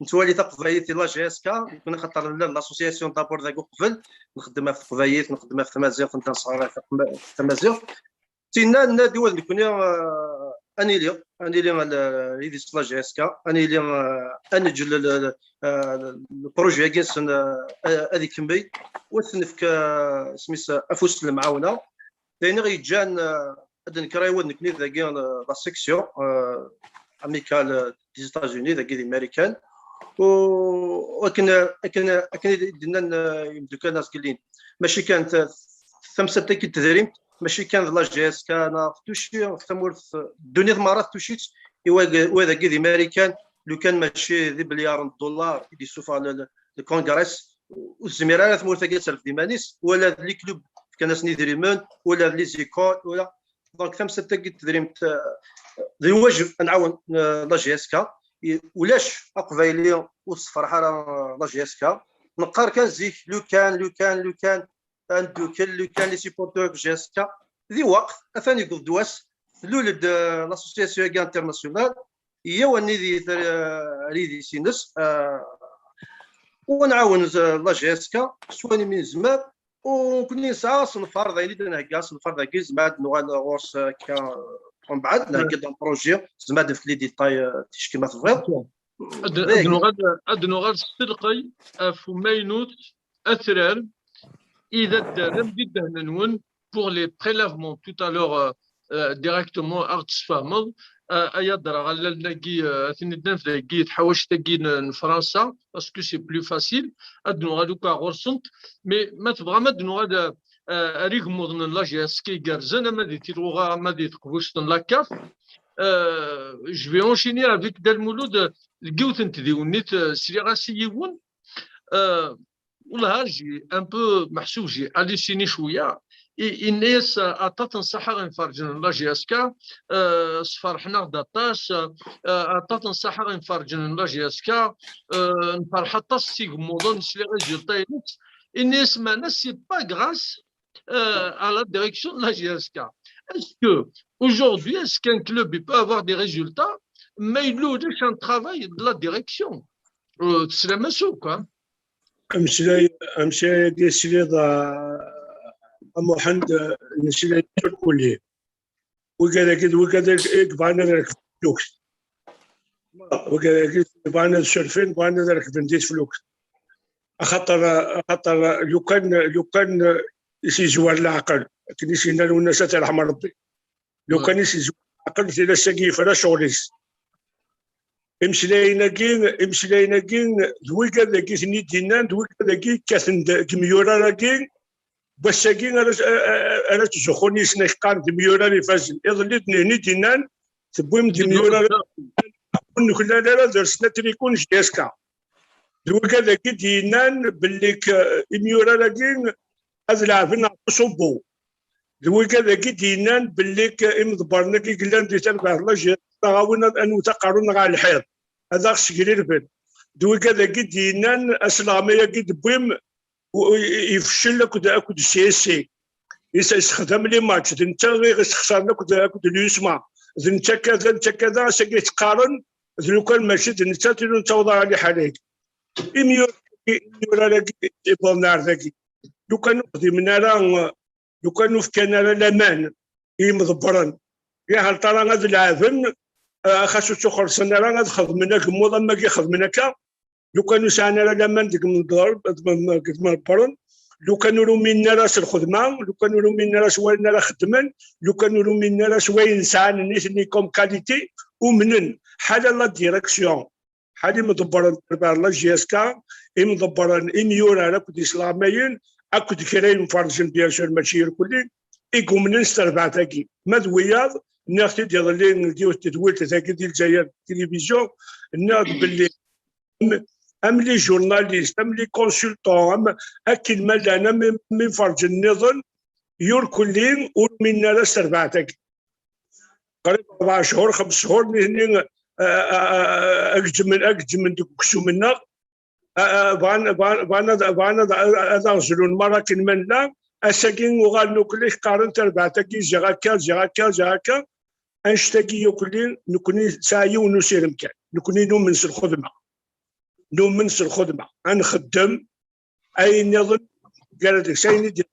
nettwali taqbaylit di la G S K, nekni xaṭer nella d l'association d'abord dagi uqbel, nxeddem ɣef teqbaylit, nxeddem ɣef tmaziɣt, nella nesɣaray tamaziɣt. Tinna nadi wa d nekni ad nili, ad nili ar yidis la G S K, ad nili ad neǧǧ le projet-agi-nsen ad ikemmel, u ad t-nefk isem-is afus n lemɛawna. D ayen i ɣ-yeǧǧan ad d-nekker wa d nekni dagi la section amicale des États-Unis, dagi di Marikan. U akken, akken, akken i d-nnan yimdukal-nneɣ zgellin, mačči kan tamsalt-agi n tedrimt, mačči kan d la G S K neɣ tucci tamurt, ddunit merra tucci-tt i wad-, wadagi di Marikan, lukan mačči d iblyaṛen n ddullar i d-yessufeɣ le, le, le Congrès, ur tezmir ara tmurt-agi ad terfed iman-is, wala d les clubs fkan-asen idrimen, wala d les écoles, wala. Donc tamsalt-agi n tedrimt, euh, d lwajeb ad nɛawen, euh, la G S K. ulac aqbayli ur tessefreḥ ara la J S K. Neqqar kan zik lukan, lukan, lukan ad neddukel, lukan les supporters n J S K. Di lweqt atan yewweḍ-d wass, tlul-d l'association-agi internationale, yyaw ad nidi ar idis-ines, u ad nɛawen la J S K s wayen umi nezmer. U nekkni nesɛa asenfar, d ayen i d-nhegga asenfar dagi, zemreɣ ad nuɣal ɣur-s akka mbeɛd, nhegga-d un projet, zemreɣ ad d-nefk les détails ticki ma tebɣiḍ. Ad nuɣal s telqey ɣef umaynut atrar i d ad d-terrem di ddehn-nwen pour les prélèvements tout à l'heure, directement ad ɣ-d-tesfehmeḍ. Ay adreɣ allalen-agi, ad ten-id-naf dagi tḥawacit-agi n Fransa, parce que c'est plus facile, ad nuɣal akk ɣur-sent. Mais ma tebɣam ad nuɣal ar igemmuḍen n la J S K igerrzen, ama di Tilɣuɣa ama di teqbuct n la CAF. Je vais enchaîner avec Dda Lmulud deg yiwet n tdiwennit, sliɣ-as i yiwen. Wellah, j'ai un peu, meḥsub, j'ai halluciné cwiya. Yenna-yas aṭas n ṣṣaḥa imferrǧen n la J S K, sferḥen-aɣ-d aṭas, aṭas n ṣṣaḥa imferrǧen n la J S K, nferḥ aṭas s igemmuḍen, s les résultats-ines. Yenna-yas meɛna c'est pas grâce à la direction de la J S K. Est-ce que aujourd'hui, est-ce qu'un club il peut avoir des résultats mais il louche un travail de la direction? Teslam-as akk, hein? Ameslay, ameslay-agi tesliḍ a Muḥend, nesla irkulli. Wigad-agi d wigad i yebɣan ad rekben teflukt. Wigad-agi bɣan ad surfen, bɣan ad rekben di teflukt. Axaṭer, axaṭer lukan, lukan i s-yezwar leɛqel, akken i s-yenna Lwennas ad t-yerḥem Rebbi. Lukan i s-yezwar leɛqel, tili ass-agi yefra ccɣel-is. Imeslayen-agi, imeslayen-agi d wigad-agi ten-id-yennan, d wigad-agi yekkaten deg imyurar-agi, wass-agi ara ara ttzuxxun yis-neɣ, qqaren d imyurar ifazen. Iḍelli d nehni d-yennan tewwim-d imyurar ur nuklal ara, dersen atriku n J S K. D wigad-agi d-yennan belli imyurar-agi ad leɛben ɣef uṣubbu. D wigad-agi d-yennan belli imḍebbren-agi yellan di terbaɛt n la J S K ad aɣ-awin ad nwet aqerru-nneɣ ɣer lḥiḍ, ad aɣ-ssegrirben. D wigad-agi d-yennan asleɣmay-agi d-wwim yefcel akked akked C S C. Yessexdam les matchs, d netta i ɣ-yessexṣaren akked akked l'USMA. D netta kada, netta kada, ass-agi ttqaren d lukan mačči d nettat i nettaweḍ ɣer liḥala-agi. Imyurar-agi iwwḍen ar dagi, lukan ur xdimen ara, lukan ur fkan ara laman i yimḍebbren, yahal tara ad leɛben, xas ur ttuxerṣen ara ad xedmen agemmuḍ am wagi xedmen akka. Lukan ur sɛan ara laman deg imḍebbren, lukan ur uminen ara s lxedma, lukan ur uminen ara s wayen ara xeddmen, lukan ur uminen ara s wayen sɛan nitni comme qualité, umnen ḥala la direction, ḥala imḍebbren n terbaɛt n la J S K, imḍebbren, imyurar akked islaɣmayen akked kra imferrǧen, bien sûr mačči irkelli, i yumnen s terbaɛt-agi. Ma d wiyaḍ, nniɣ-t-id iḍelli deg yiwet tedwilt dagi di Lezzayer, tilivizyu, nniɣ-d belli am les journalistes, am les consultants, am akken ma llan, am imferrǧen nniḍen, irkelli ur uminen ara s terbaɛt-agi. Qrib rebɛa cchur, xems cchur, nitni ad gezzmen, ad gezzmen deg uksum-nneɣ. Bɣan, bɣan, bɣan ad, bɣan ad, ad aɣ-zlun merra akken ma nella. Ass-agi uɣalen irkelli qqaren tarbaɛt-agi ziɣ akka, ziɣ akka, ziɣ akka. Annect-agi irkelli, nekkni nesɛa yiwen n usirem kan. Nekkni numen s lxedma. Numen s lxedma. Ad nxeddem ayen nniḍen gar deg-s ayen i d-,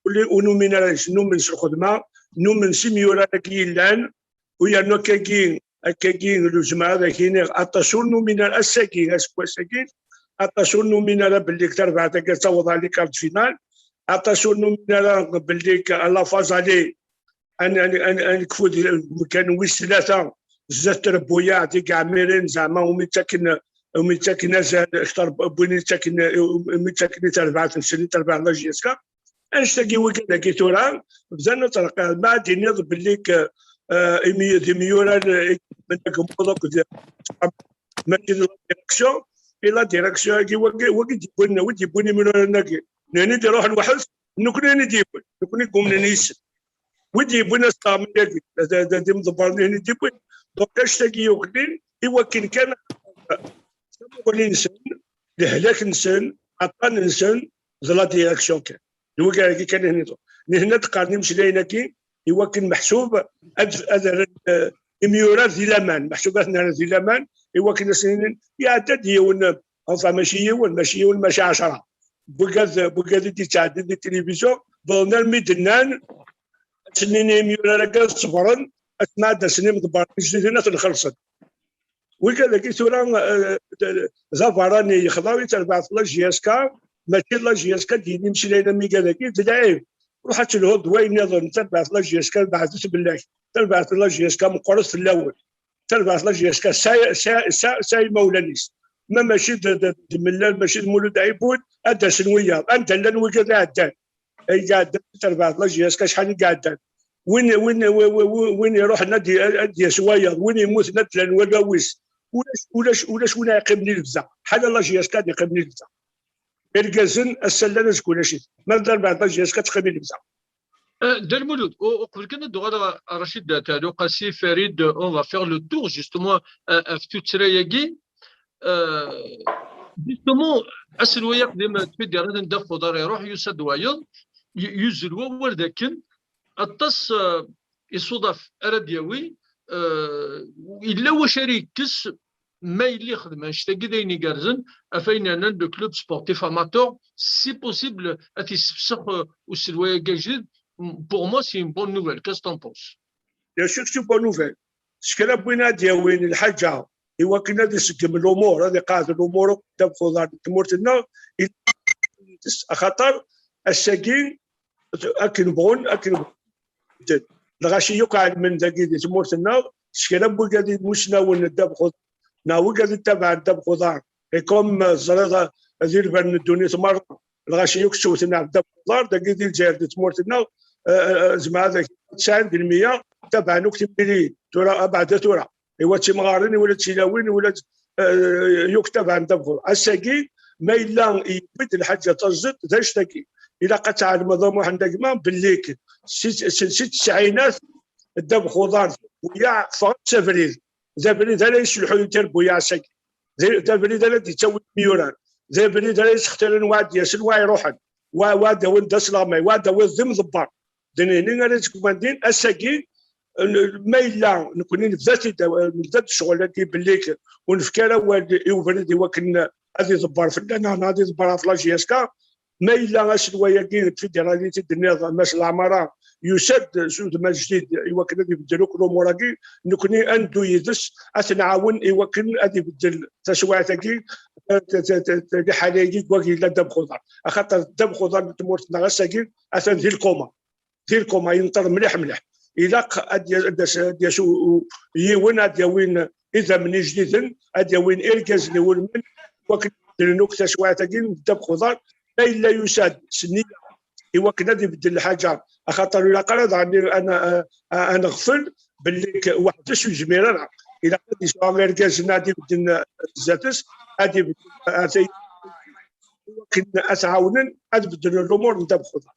ur numin ara deg-s, numen s lxedma, numen s imyurar-agi yellan, u yernu akkagi, akkagi luzmeɣ ad ak-iniɣ, aṭas ur numin ara ass-agi, aseggas-agi, aṭas ur numin ara belli deg terbaɛt-agi ad taweḍ ɣer les quarts de finale, aṭas ur numin ara belli à la phase aller ad nekfu deg umkan wis tlata zdat trebbuyaɛ, Tigɛmirin, zeɛma umi ttaken, umi ttaken azal akter n win i ttaken, umi ttaken i terbaɛt-nsen, i terbaɛt n la J S K. Annect-agi wigad-agi tura bdan aṭreq, ma ad d-tiniḍ belli d imyurar i yexdmen agemmuḍ akked, mačči d la direction, i la direction-agi, wagi, wagi d-yewwin, wi d-yewwin imyuraren-agi. Nitni d-iruḥen weḥd, nekkni i d-yewwin, nekkni i yumnen yis-sen. Wi d-yewwin asleɣmay-agi, d imḍebbren-ihin i d-yewwin. Donc, annect-agi irkelli, i wakken kan tamuɣli-nsen, lehlak-nsen, aṭṭan-nsen, d la direction kan. D wigad-agi kan i hniṭu. Nihna d-qqaren imeslayen-agi i wakken meḥsub ad, ad rren, eh, imyura di laman, meḥsub ad ten-rren di laman i wakken ad sen-inin iɛedda-d yiwen, enfin mačči yiwen, mačči yiwen, mačči ɛecra. Wigad, wigad i d-yettɛeddin di tilivizyu, wwḍen armi d-nnan ad sen-nini imyura-agi ad ṣebren, asmi ad d-asen imḍebbren ijdiden ad ten-xellṣen. Wigad-agi tura, eh, d, d aberrani yexḍa i terbaɛt la J S K, mačči la J S K d-yini imeslayen am wigad-agi, d lɛib. Ruḥ ad telhuḍ d wayen nniḍen, terbaɛt la J S K beɛdet fell-ak, terbaɛt la J S K meqqret fell-awen, terbaɛt la J S K sa, sa, sa, sa imawlan-is. Ma mačči d, d, d Mellal, mačči d Mulud Ɛibud, ad d-asen wiyaḍ. Anda llan wigad iɛeddan? Ay iɛeddan, terbaɛt la J S K acḥal i iɛeddan? Win, win, wi-, wi-, wi-, win iruḥen ad d-, ad d-yas wayeḍ, win yemmuten ad d-llan warraw-is. Ulac, ulac, ulac win ara yeqqimen i lebda. Ḥala la J S K ad yeqqimen i lebda. Irgazen ass-a llan, azekka ulac-it. Ma d arbaɛṭac J S K ad teqqim i lebda. Euh, Dda Lmulud, u-, uqbel kan ad d-uɣaleɣ ɣer Racid At Ɛli Uqasi, Farid, on va faire le tour, justement, euh, ɣef tuttra-agi. Euh, justement, aselway aqdim tfidiratin Dda Xuḍar iruḥ, yusa-d wayeḍ, y-, yuzzel wawal dakken aṭas, euh, isuḍaf ara d-yawi, euh, yella wacu ara yekkes ma yella yexdem annect-agi d ayen igerrzen, ɣef ayen nnan le club sportif amateur, si possible, ad t-yessefsex, euh, uselway-agi ajdid. Pour moi, c'est une bonne nouvelle. Qu'est-ce que t'en penses? Bien sûr, c'est une bonne nouvelle. S kra n win ad d-yawin lḥaǧa i wakken ad iseggem lumuṛ, ad iqeɛɛed lumuṛ akk ddabex uḍar n tmurt-nneɣ, il-, axaṭer ass-agi akken bɣun, akken bɣun medden. Lɣaci yakk ɛelmen dagi di tmurt-nneɣ, s kra n wigad imusnawen n ddabex uḍar, neɣ wigad ittabaɛen ddabex uḍar, et comme, euh, teẓriḍ, euh, di lbal n ddunit merra, lɣaci yakk ttewten ɣef ddabex uḍar, dagi di Lezzayer, di tmurt-nneɣ, euh, euh, zemreɣ ad ak-, tesɛin di lmeyya tabaɛen akk timliliyin, tura, abeɛda tura. Iwa d timɣarin, iwa d tilawin, iwa d, eh, yakk tabaɛen ddabex uḍar. Ass-agi, ma yella yewwi-d lḥaǧa taẓidt, d annect-agi. Ilaq ad tɛelmeḍ a Muḥend a gma, belli k-, si, si, si tesɛinat, ddabex uḍar d buyaɛ ffɣen s abrid. D abrid ara yesselḥuyen tirbuyaɛ ass-agi. D, d abrid ara d-yettawin imyurar. D abrid ara yessextiren wa ad d-yasen, wa iruḥen. Wa, wa ad d-awin d asleɣmay, wa ad d-tawiḍ d imḍebber. D nehni ara yettgumandin ass-agi, n-, ma yella nekni nebda-t-id, nebda-d ccɣel-agi belli k-, ur nefki ara awal i ubrid i wakken ad iḍebber fell-aneɣ neɣ ad iḍebber ɣef la J S K, ma yella aselway-agi n tfidiraliti d-tenniḍ, Mass Leɛmara, yusa-d s udem ajdid i wakken ad ibeddel akk lumuṛ-agi, nekni ad neddu yid-s, ad t-nɛawen i wakken ad ibeddel taswiɛt-agi, t-, t-, t-, t-, liḥala-agi deg wagi yella ddabex uḍar. Axaṭer ddabex uḍar n tmurt-nneɣ ass-agi atan di lkuma. Di lkuma, yenṭer mliḥ mliḥ. Ilaq ad d-yas, ad d-yas, ad d-yas u-, u-, yiwen ad d-yawin idammen ijdiden, ad d-yawin irgazen iwulmen, wakken ad beddlen akk taswiɛt-agi n ddabex uḍar. Ma yella yusa-d s nniya i wakken ad ibeddel lḥaǧa, axaṭer ur ilaq ara daɣen ad n-, a, a, ad neɣfel belli k-, weḥd-s ur yezmir ara. Ilaq ad yesɛu irgazen ad ibedden zdat-s, ad ibedden, a, tay-, i wakken ad t-ɛawnen ad beddlen lumuṛ n ddabex uḍar.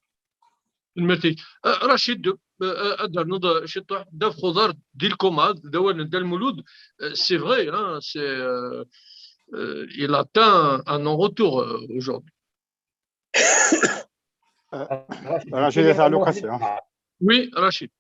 Lmerti. Euh, Rachid, euh, euh, ad d-ternuḍ, euh, ciṭuḥ, ddabex uḍar di lkuma, d awal n Dda Lmulud, euh, c'est vrai, hein, c'est, euh, euh, il atteint un non-retour, euh, aujourd'hui. Rachid At Ɛli Uqasi, hein. Oui, Rachid.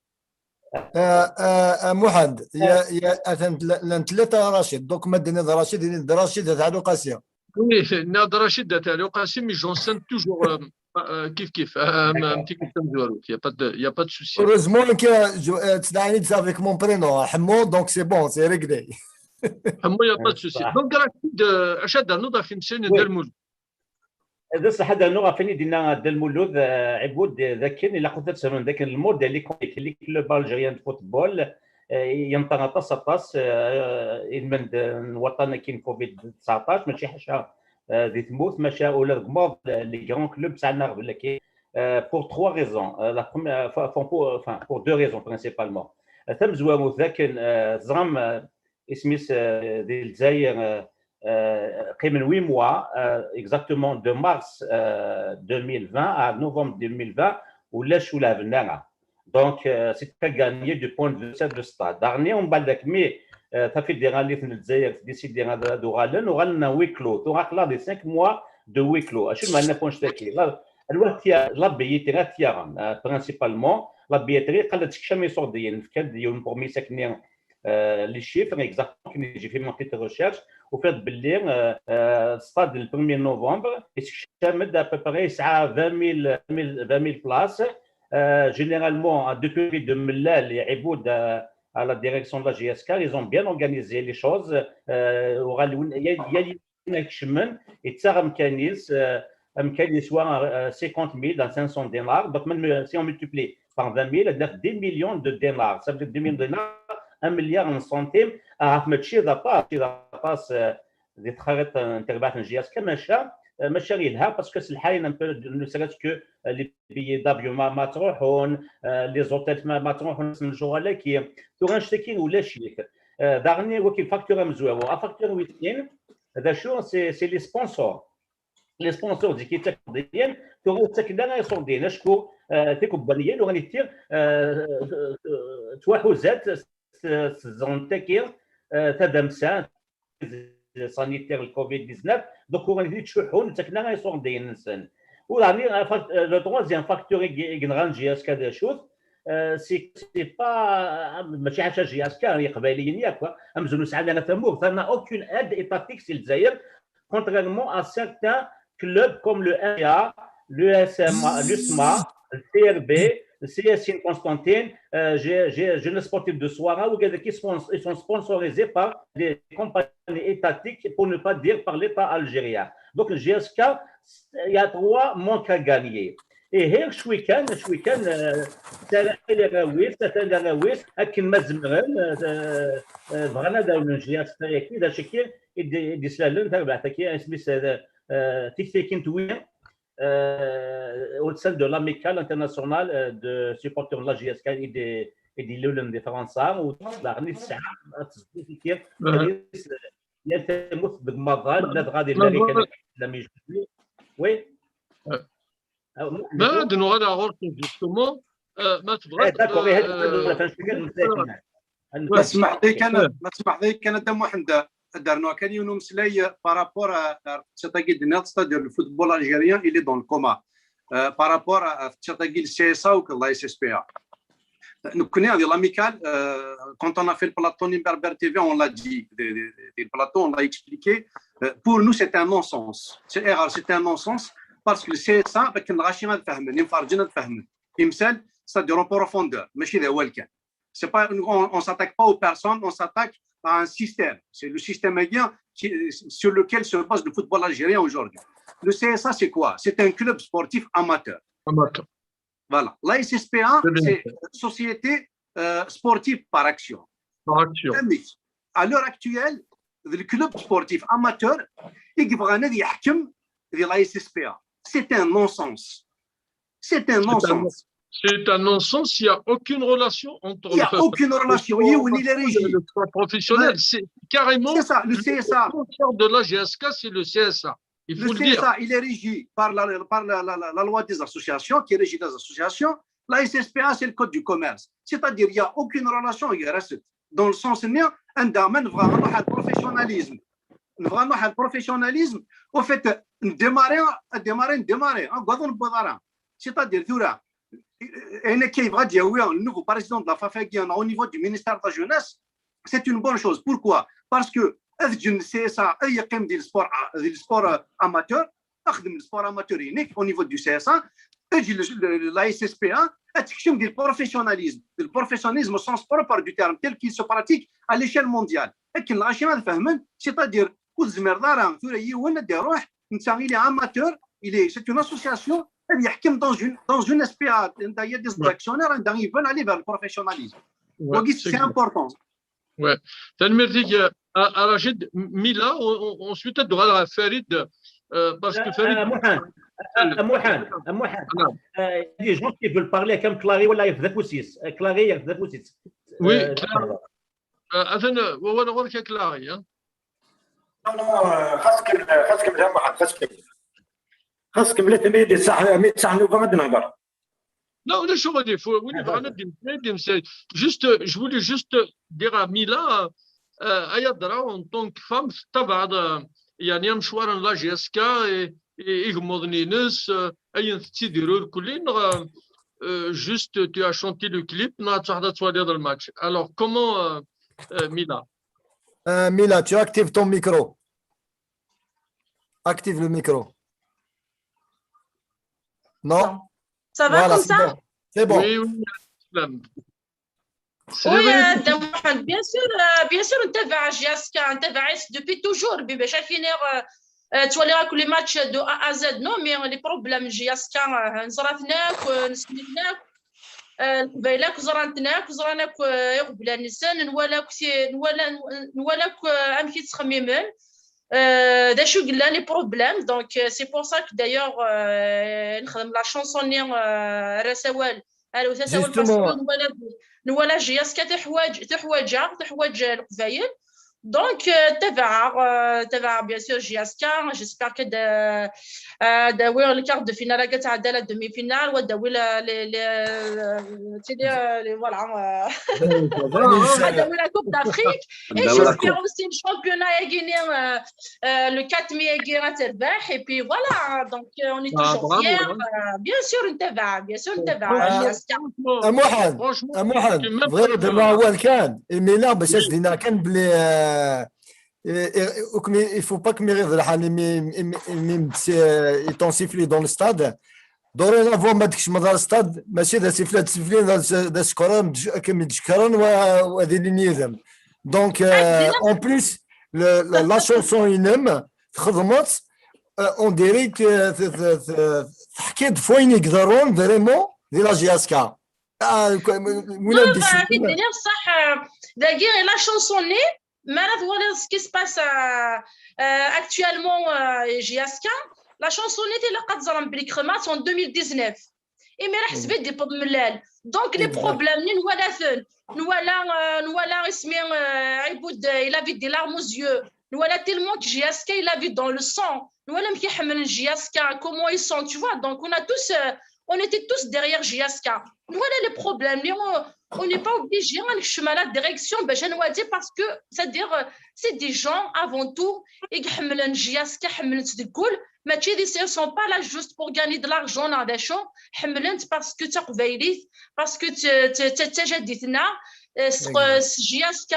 آه، آه، آه، محمد، يا، يا، أثناء تل-، لأن ثلاثة رشيد، donc ما دينا رشيد، دينا رشيد هذا على قاسية. Oui, ناض رشيد هذا على قاسية، mais j'enchaîne toujours, euh, euh, كيف كيف، euh, un petit peu comme Zouarouf, il y a pas de, il y a pas de souci. Heureusement que je, euh, تدعيني avec mon prénom, حمو, donc c'est bon, c'est réglé. حمو, il y a pas de souci. Donc, Rachid, euh, اش هذا نوض في مسين ديال المولد. D ṣṣeḥ ad rnuɣ ɣef wayen i d-yenna Dda Lmulud, eh, Ɛibud, eh, d akken ilaq ad tfehmem d akken le modèle iconique, les clubs algériens de football, eh, yenṭer aṭas, aṭas, eh, ilmend n waṭṭan-agi n covid tseɛṭac, mačči ḥaca, eh, di tmurt, maca ula deg umaḍ, les grands clubs sɛan aɣbel-agi, eh, pour trois raisons. Eh, la première, enfin, pour, enfin, pour deux raisons principalement. Eh, tamezwarut d akken, eh, teẓram, eh, isem-is, eh, di Lezzayer, eh, eh, qqimen huit mois, eh, exactement de mars, eh, deux mille vingt à novembre deux mille vingt, ulac ur lɛeben ara. Donc, eh, c'est à gagner du point de vue de stade. Daɣen, umbeɛd, mi, euh, tafédéralit n Lezzayer tdécidi ad, ad uɣalen, uɣalen en huis clos. Tura aql-aɣ di cinq mois de huis clos. Acu lmeɛna n wanect-agi? La, anwa t-ya-, la billetterie, anwa t-yaɣen, euh, principalement, la billetterie, qal ad tekcem iṣurdiyen. Nefka-d yiwen n promise akkenni, euh, les chiffres exactement, akken j'ai fait mon petite recherche, ufiɣ-d belli, euh, euh, stade le premier novembre, yessekcam-d à peu près yesɛa vingt mille, vingt mille places. Euh, généralement, depuis de Mellal et Iboud, euh, à la direction de la J S K, ils ont bien organisé les choses. Euh, uɣal win, yal, yal yiwen akecmen, yettaɣ amkan-is, euh, amkan yeswa, euh, cinquante mille dans cinq cents dinars. Donc, même, euh, si on multiplie par vingt mille, on a dix millions de dinars. Ça veut dire dix millions de dinars, un milliard en centimes. Ah, mačči d aṭas, mačči d aṭas, euh, di txariṭ n terbaɛt n J S K, maca, euh, maca yelha, parce que s lḥal, un peu, ne serait-ce que, euh, les billets d'avion ma, ma ttruḥun, euh, les hôtels ma, ma ttruḥun s lǧuɣal-agi. Tura annect-agi ulac-it. Euh, daɣen wagi facteur amezwaru. A facteur wis sin, d acu? C'est, c'est les sponsors. Les sponsors zik yettaken iṣurdiyen, tura ur ttaken ara iṣurdiyen. Acku, euh, tikubbaniyin ur nittir, euh, euh, ttwaḥuzat s, s, s zone-agi, euh, tadamsa, sanitaire, le covid dix-neuf, donc ur nittir ttcuḥḥun, ur ttaken ara iṣurdiyen-nsen. U daɣen, euh, fact-, euh, le troisième facteur i, i yenɣan J S K d acu-t, euh, c'est, c'est pas, euh, mačči ḥaca J S K, Iqbayliyen yakk, amzun ur sɛan ara tamurt, ça n'a aucune aide étatique si Lezzayer, contrairement à certains clubs comme le M A, le S M A, l'U S M A, le C R B, le C S I N Constantine, euh, j'ai, j'ai, Jeunesse Sportive de Soara, où ils sont, ils sont sponsorisés par des compagnies étatiques, pour ne pas dire par l'État algérien. Donc, le J S K, il y a trois manques à gagner. Et هي شوي كان، شوي كان، euh, تالا إلى غاويس، تالا غاويس، أكن ما زمرن، euh, euh, بغانا داون J S K ياكي، دا شكي، إدي، إدي سلالن، تاع بعثكي، اسمي س-، euh, تيك تيكين توين، euh, au sein de l'Amicale internationale, euh, de supporters de la J S K et des, et des Lulem de France, ou la Nice, يا تموت ديك مضان، لا غادي لا ريكان، لا ميجي. Oui. ما نوغال غورك justement، آه، ما تبغى، آه، d'accord، آه، آه، ما تسمح لي كان، ما تسمح لي كان، دا محمد، درنا كان يونو مسلاي par rapport à، à، c'est-à-dire le football algérien, il est dans le coma. Euh, par rapport à, à, à le C S A ou que la S S P A. Nous connaissons l'Amicale, euh, quand on a fait le plateau Nimberbère T V, on l'a dit, des, des, des plateaux, on l'a expliqué. Euh, pour nous, c'est un non-sens. C'est erreur, c'est un non-sens parce que le C S A, avec une rachine de fahmi, une farjine de fahmi. Il me semble, ça dure en profondeur, mais c'est des welcome. C'est pas, on, on s'attaque pas aux personnes, on s'attaque à un système. C'est le système indien qui, sur lequel se base le football algérien aujourd'hui. Le C S A, c'est quoi? C'est un club sportif amateur. Amateur. Voilà. La S S P A, c'est Société, euh, Sportive par Action. Par Action. À l'heure actuelle, le club sportif amateur, il va la S S P A. C'est un non-sens. C'est un non-sens. C'est un non-sens, il n'y a aucune relation entre... Il n'y a aucune relation. Il est régi. Le sport professionnel, c'est carrément... C'est ça, le C S A. Le sponsor de la J S K, c'est le C S A. Il faut le dire. Le C S A, il est régi par la, par la, la, la, la loi des associations, qui régit les associations. La S S P A, c'est le code du commerce. C'est-à-dire, il n'y a aucune relation, il reste dans le sens, il y a un domaine vraiment de professionnalisme. Vraiment de professionnalisme. Au fait, démarrer, démarrer, démarrer, hein, c'est-à-dire, tura, un qui va dire, oui, le nouveau président de la FAFAG au niveau du ministère de la Jeunesse, c'est une bonne chose. Pourquoi? Parce que le C S A, il y a quand même du sport, du sport amateur, le sport amateur unique au niveau du C S A, et la S S P A, il y a du professionnalisme, du professionnalisme au sens propre du terme, tel qu'il se pratique à l'échelle mondiale. Et qu'il n'a rien à faire, c'est-à-dire, il est amateur, il est, c'est une association, il est dans une, dans une S P A, il y a des actionnaires, ils veulent aller vers le professionnalisme. Donc, c'est important. Ouais. Tanemmirt-ik, euh, à, à Rachid. Mila, on, on, ensuite, tu auras Farid, euh, parce que Farid... Euh, Mohamed, euh, Mohamed, euh, Mohamed. Euh, il y a des gens qui veulent parler comme Clary, voilà, il y a Clary, il y a... Oui, euh, Clary. Euh, attends, euh, voilà, on va Clary, hein. Non, non, euh, خاصك، خاصك مليح محمد، خاصك. خاصك مليح، مي صح، مي صح، نو غادي نهضر. Non, les choses, il faut, oui, juste, euh, je voulais juste dire à Mila, euh, Euh, ay adra, en tant que femme, tettabaɛeḍ, euh, yeɛni amecwar n la J S K, i, i, igemmuḍen-ines, euh, ayen tettidir irkelli, neɣ, euh, juste tu as chanté le clip, neɣ ad truḥeḍ ad twaliḍ le match. Alors, comment, euh, euh, Mila? Euh, Mila, tu actives ton micro. Active le micro. Non? Ça va Voilà, comme c'est ça? Bon. C'est bon. Oui, oui, Islam. Oui, euh, Dda Mohamed, bien sûr, euh, bien sûr, نتابع J S K, نتابع depuis toujours, bi bac ad k-iniɣ, euh, euh, ttwaliɣ akk les matchs de A à Z, non, mais les problèmes J S K, euh, neẓra-ten akk, euh, nesmi-ten akk, euh, Leqbayel akk ẓran-ten akk, ẓran akk, euh, iɣeblan-nsen, nwala akk ti-, nwala, nwala akk, euh, amek i ttxemmimen, euh, d acu i yellan les problèmes, donc, euh, c'est pour ça que d'ailleurs, euh, nexdem la chanson-nni, euh, ar asawal, ar usawal, parce que Justement. nwala, nwala J S K tuḥwaǧ, tuḥwaǧ-aɣ, tuḥwaǧ Leqbayel. Donc, euh, tabaɛeɣ, euh, tabaɛeɣ, bien sûr, J S K, j'espère que de, euh, d-awi le quart de finale, ad tɛeddi la demi-finale, wa d-awi la, les, les, euh, tu sais, les, euh, les, voilà, euh, Allez, ad ça- d-awi la Coupe d'Afrique. Et j'espère aussi le championnat, euh, euh, le quatre mai, ad terbeḥ. Et puis voilà, donc, euh, on est Ah, toujours bravo, fiers. hein. Euh, bien sûr, نتابع, bien sûr, نتابع Ah, J S K. Franchement, A Muḥend, tu m'as a Muḥend, tu m'as bɣiɣ ad fait d-rreɣ awal kan, imi la, bac ad s-d-iniɣ kan belli, euh, eh, eh, ur kem-, il faut pas kem-iɣiḍ lḥal imi, imi, imi, euh, ils t'ont sifflé dans le stade. Dorénavant, ma d-tkecmeḍ ar stade, mačči d asifli ad d-siflin, d as-, d asekran, d-, ad kem-id-cekren, wa, wa ad ilin yid-m. Donc, euh, en plus, le, la, la chanson-inem, txedmeḍ, euh, on dirait que t-, t-, t-, teḥkiḍ ɣef wayen i iḍerrun vraiment di la J S K. Ah, quoi, win ad Ad k-id-iniɣ ṣṣeḥ, euh, dagi la chanson-nni, mi ara twaliḍ ce qui se passe, euh, euh, actuellement, euh, J S K, la chanson-nni tilaq ad teẓrem belli xedmeɣ-tt en deux mille dix-neuf. Imir ḥseb-it d imellal. Donc, les problèmes-nni nwala-ten. Nwala, euh, nwala isem-is, euh, Ɛibud, euh, il avait des larmes aux yeux. Nwala tellement que J S K, il avait dans le sang. Nwala amek i ḥemmlen J S K, comment ils sont, tu vois. Donc, on a tous, euh, on était tous derrière J S K. Nwala les problèmes-nni, on, on n'est pas obligé ad nekcem à la direction, ben, je dois dire, parce que, c'est-à-dire, euh, c'est des gens, avant tout, i iḥemmlen J S K, ḥemmlen-tt deg wul, mačči d, ils sont pas là juste pour gagner de l'argent, neɣ d acu, ḥemmlen-tt parce que d taqbaylit, parce que d, d, d, d tajadit-nneɣ, euh, s, Exact. s J S K,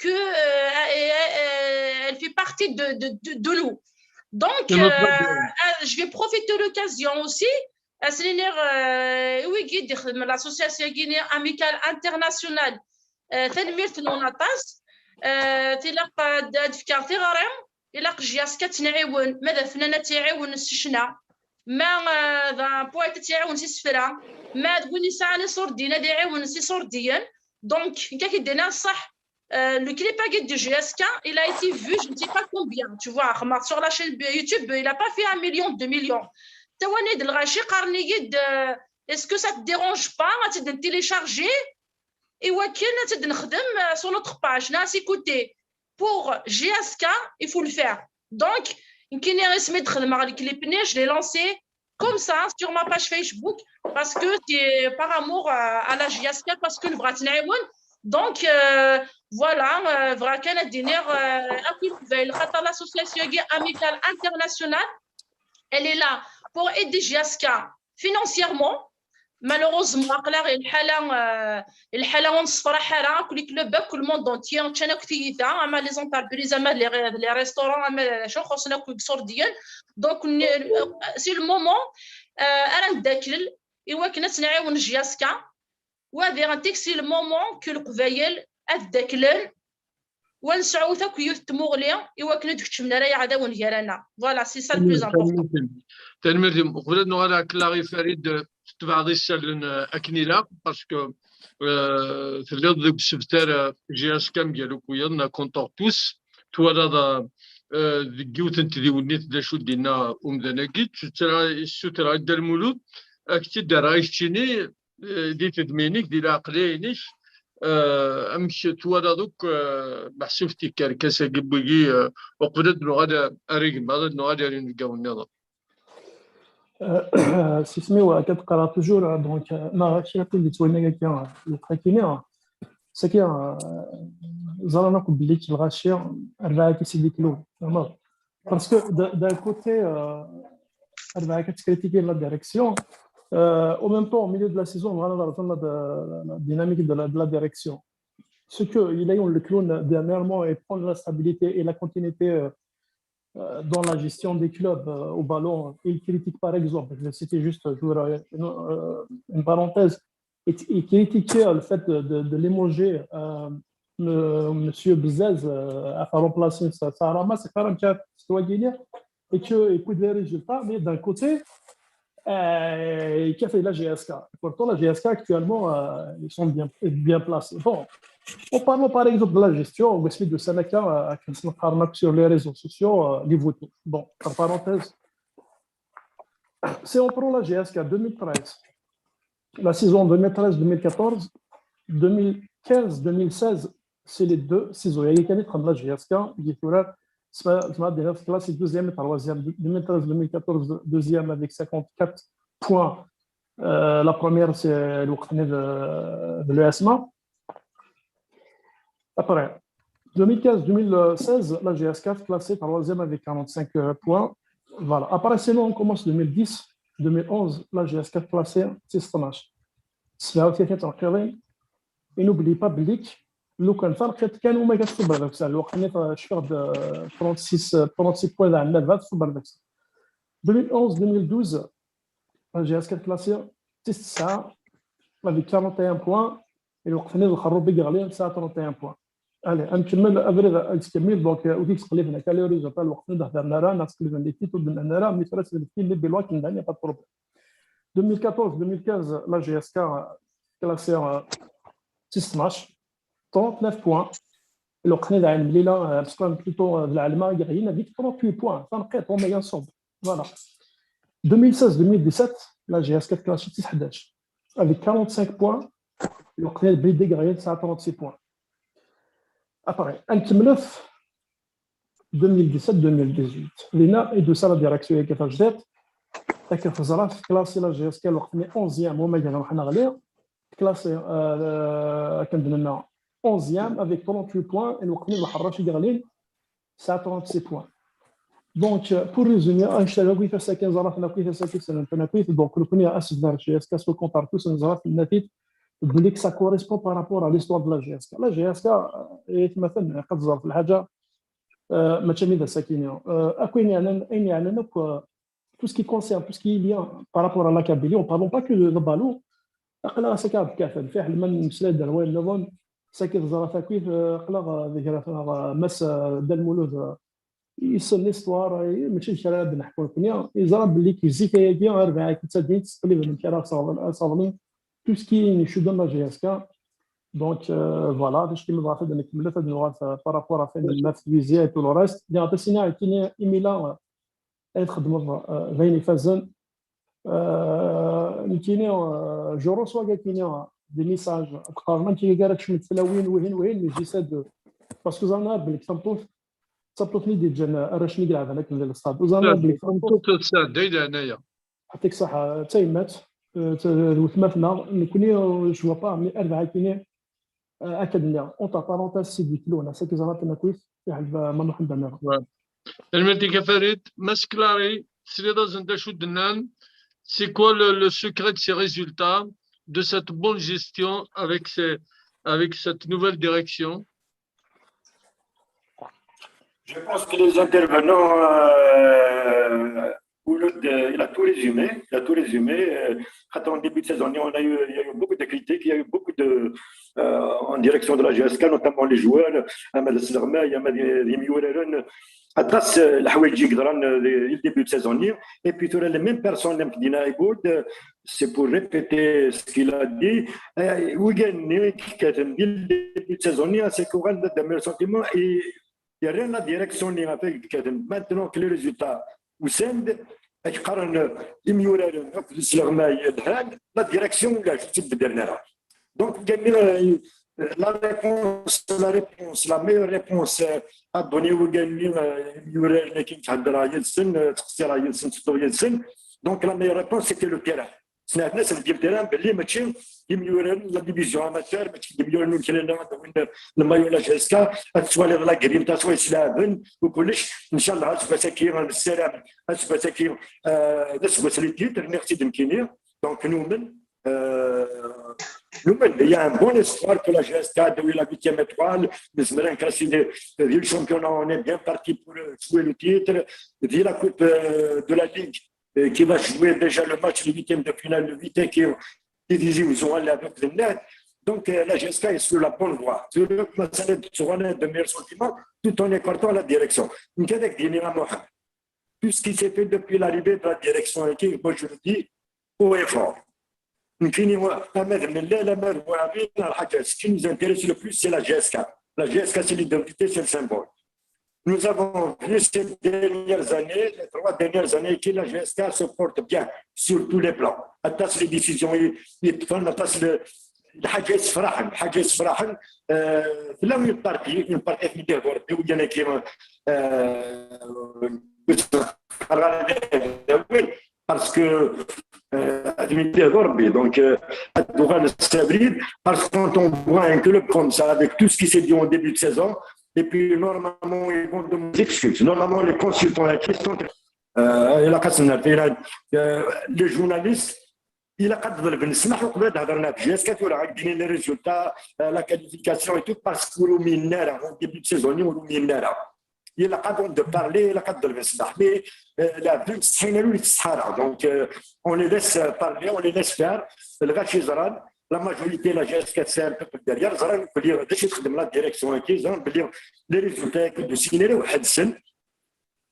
que, euh, euh, euh, elle fait partie de, de, de, de nous. Donc, C'est notre euh, ADN. euh, je vais profiter de l'occasion aussi, ad s-iniɣ, euh, i wigi d-ixedmen l'association-agi-nni Amicale Internationale, euh, tanemmirt-nwen aṭas, euh, tilaq ad, ad fkeɣ tiɣri, ilaq J S K ad tt-nɛiwen, ma d afennan ad tt-iɛiwen s ccna, ma, euh, d un poète ad tt-iɛiwen s isefra, ma d win yesɛan iṣurdiyen ad iɛiwen s iṣurdiyen. Donc, nekk ad k-id-iniɣ ṣṣeḥ, euh, le clip-agi de J S K, il a été vu, je ne sais pas combien, tu vois, remarque sur la chaîne YouTube, il a pas fait un million, deux millions. Tawani d lɣaci qqaren-iyi-d, euh, est-ce que ça te dérange pas ad tt-id-télécharger i wakken ad tt-id-nexdem, euh, sur notre page, nas écouter. Pour J S K, il faut le faire. Donc, nekkini asmi d-xedmeɣ le clip-nni, je l'ai lancé comme ça sur ma page Facebook parce que c'est par amour à, à la J S K, parce que nebɣa ad tt-nɛiwen. Donc, euh, voilà, euh, bɣiɣ kan ad d-iniɣ, euh, akk i Leqbayel, xaṭer l'association-agi Amicale Internationale, elle est là pour aider J S K financièrement. Malheureusement, aql-aɣ lḥala, euh, lḥala ur nessefraḥ ara, akk les clubs, akk le monde entier, ččan akk tiyita, ama les entreprises, ama les, les restaurants, ama d acu, xuṣṣen akk iṣurdiyen. Donc, c'est le moment, euh, ara neddakel i wakken ad tt-nɛiwen J S K. Wa diɣen, c'est le moment que Leqbayel ad ddaklen, wa nesɛut akk yiwet n tmuɣli i wakken ur d-keččmen ara yiɛdawen gar-aneɣ. Voilà, c'est ça le plus important. Tanemmirt-im. Uqbel ad nuɣal ar Clarisse Farid, tetbeɛḍ isallen, euh, akken ilaq, parce que, euh, telliḍ deg usebter, euh, J S K mgal akk wiyaḍ, na contre tous, twalaḍ, euh, euh, deg yiwet n tdiwennit d acu d-yenna umdan-agi, ssutreɣ i Dda Lmulud, ad k-tt-id-rreɣ i keččini, eh, di tedmin-ik, di lɛeqliya-inek, eh, amek twalaḍ akk, eh, meḥsub tikerkas-agi n wigi, eh, uqbel ad nuɣal ar igmaḍ, ad nuɣal ar inebgawen nniḍen? Euh, s isem-iw, akka d-qqareɣ toujours, donc, euh, ma kra n win d-yettwalin akka, euh, lewqat-agi, C'est que, euh, ẓran akk belli lɣaci rbaɛa ki sidi kilo, tfehmeḍ? Parce que d'un côté, euh, rbaɛa ki tcritiquer la direction, euh, en même temps, au milieu de la saison, on va avoir la, la dynamique de la, de la direction. Ce que il a eu le clown dernièrement et prendre la stabilité et la continuité euh, euh, dans la gestion des clubs euh, au ballon. Il critique par exemple, je vais citer juste, je vais, euh, une parenthèse, il critiquait le fait de, de, de limoger euh, M. Bzaz euh, a remplacé Sarama, c'est pas un cas et que écoute les résultats, mais d'un côté, euh, qui a fait la G S K. Pourtant, la G S K actuellement, euh, ils sont bien, bien placés. Bon, en parlant par exemple de la gestion, on essaie de Sanaka, euh, sur les réseaux sociaux, euh, les votants. Bon, par parenthèse, si on prend la G S K deux mille treize, la saison deux mille treize deux mille quatorze, deux mille quinze deux mille seize, c'est les deux saisons. Il y a quelqu'un comme la G S K, qui est la classe deuxième et troisième, deux mille treize deux mille quatorze, deuxième avec cinquante-quatre points. Euh, la première, c'est le de, de l'U S M A. Après, deux mille quinze deux mille seize, la G S K classée troisième avec quarante-cinq points. Voilà. Après, sinon, on commence deux mille dix deux mille onze, la G S K classée six matchs. C'est là aussi qui est en. Et n'oublie pas, Blick, لو كان فرق كان هما كتصبر داك الساعه الوقت اللي شفيغ ب trente-six trente-six points تاع النبات تصبر داك الساعه. deux mille onze deux mille douze, la G S K classée six avec quarante et un points. الوقت اللي الخروبي غالي ساعه trente et un points. Allez, نكمل افريغ نكمل. Donc وكي تقلبنا كان لي ريزولتا الوقت اللي هضرنا راه ناس تقلبنا لي تيت ودنا راه مي فرس اللي بلوا كنداني pas de problème. deux mille quatorze deux mille quinze, la G S K classée six matchs, trente-neuf points. الوقت هنا عين مليله باسكو بلوتو العلمه غينا ديك trente-huit points. فنقيط هما ينصب. Voilà. deux mille seize deux mille dix-sept, la G S K classée six حداش avec quarante-cinq points. الوقت هنا بدي غير ساعه trente-six points. Après, نكملوا في deux mille dix-sept deux mille dix-huit. لينا يدوس على ديريكسيون كيفاش دارت. كتزرع في كلاسي لا جي اس كي الوقت اللي onzième هما كانوا حنا غلي. كلاسي آه كندنا onzième avec trente-huit points. الوقت اللي الحراش يغلين ساعه trente-six points. Donc pour résumer, انشتا لو كيف ساكن زرافنا كيف ساكن سنه كويس. Donc لو كنا اسف دار جي اس كي سو كونتار كويس نزرف النتيج بليك ça correspond par rapport à l'histoire de la G S K. La G S K مثلا قد زرف الحاجه ماشي من ذا ساكينيا. اكوين يعني اين يعني نك tout ce qui concerne tout ce qui est lié par rapport à la Kabylie, on parle pas que de ballon. اقلا سكاب كافن في حلم من مسلاد هو النظام ساكي زرا تاكويت اقلا ذكر مس دال المولود يسال ليستوار ماشي شي راه نحكوا لكم يزرا باللي كيزيك هي دي أربعة كتسدين تقريبا من كرا صافن صافن tout ce qui est شو دون la G S K. Donc voilà, فاش كيما بغا فهاد نكمل فهاد الوقت par rapport à فين الناس فيزيا et tout le reste. دي عطيتينا عطيني ايميلا اي تخدم داين يفازن. نكيني جو روسوا كاع كيني دي ميساج تقارن كي كاع تشمت في الاوين وهين وهين مي جي سي دو. باسكو زعما بالك تمطوط تمطوطني دي جان راشني كاع هذاك من الستاد وزعما بالك تمطوط تسعد هنايا. يعطيك الصحة تايمات. وثماتنا نكوني جو با مي اربعه كيني اكد لي اونتر بارونتيز سي دي كلون ساكي زرات نكويس يحب ما نحب انا. الملتي كفريد مسكلاري سريدا زندا شو دنان. C'est quoi le, le secret de ces résultats, de cette bonne gestion avec, ces, avec cette nouvelle direction? Je pense que les intervenants, euh, Ouloud, euh, il a tout résumé. Il a tout résumé. Euh, en début de saison, on a eu, il y a eu beaucoup de critiques, il y a eu beaucoup de, euh, en direction de la G S K, notamment les joueurs, Ahmed Slerma, Ahmed Yemiouren, atas الحوايج يقدران le début de saison. Et puis tu as les mêmes personnes, c'est pour répéter ce qu'il a dit. Wigan, dès le début de saison, c'est qu'on a des meilleurs sentiments et il y a rien la direction. Maintenant que les résultats au sein de la direction, donc la réponse, la réponse, la meilleure réponse à donner au gagnant, donc la meilleure réponse, c'était le terrain. Sneɛten-asen deg terrain belli mačči d imyuraren n la division amateur, mačči d imyuraren ur kra ad win lmayu la J S K, ad twaliḍ la grimace s wayes laɛben u kullec. Ncallah aseggas-agi nessaram, aseggas-agi, euh, d aseggas n les titres, nniɣ-tt-id nekkini. Donc numen, euh, numen, il y a un bon espoir que la J S K, de la huitième étoile, nezmer ad nker di le championnat, on est bien parti pour, euh, jouer le titre, di la coupe, euh, de la ligue, euh, qui va jouer déjà le match de huitième de finale, le huitième qui est divisé aux Zoal avec le net. Donc, euh, la J S K est sur la bonne voie. Je veux que ma salle de tournée de meilleurs sentiments, tout en écartant la direction. Une cadeque d'Inira Mohamed. Tout ce qui s'est fait depuis l'arrivée de la direction équipe, moi je le dis haut et fort. Nekkini, ama d Mellal, ama d Waɛbin, lḥaǧa, ce qui nous intéresse le plus, c'est la G S K. La G S K, c'est l'identité, c'est le symbole. Nous avons vu ces dernières années, les trois dernières années, que la G S K se porte bien sur tous les plans. Aṭas les décisions i, i ṭṭfen, aṭas le, lḥaǧa yessefraḥen, lḥaǧa yessefraḥen, euh, tella une partie, une partie, ad ten-id-ihdu Rebbi, wigad-agi, euh, parce que, euh, ad ten-id-ihdu Rebbi. Donc, euh, ad uɣalen s abrid, parce que quand on voit un club comme ça, avec tout ce qui s'est dit en début de saison, et puis normalement, ils vont demander des excuses. Normalement, les consultants, la question, euh, et la question, euh, les journalistes, ilaq ad ḍelben ssmaḥ uqbel ad hedren ɣef G S K tura, ad d-inin les résultats, euh, la qualification et tout, parce que ur umilen ara, en début de saison, ur umilen ara. Ilaq avant de parler, ilaq ad ḍelben ssmaḥ. Mais, euh, la vie, c'est une, c'est rare. Donc, euh, on les laisse parler, on les laisse faire. Lɣaci ẓran, la majorité, la G S K, c'est un peuple derrière. Ẓran belli d acu txeddem la direction-agi, ẓran belli les résultats que de signaler,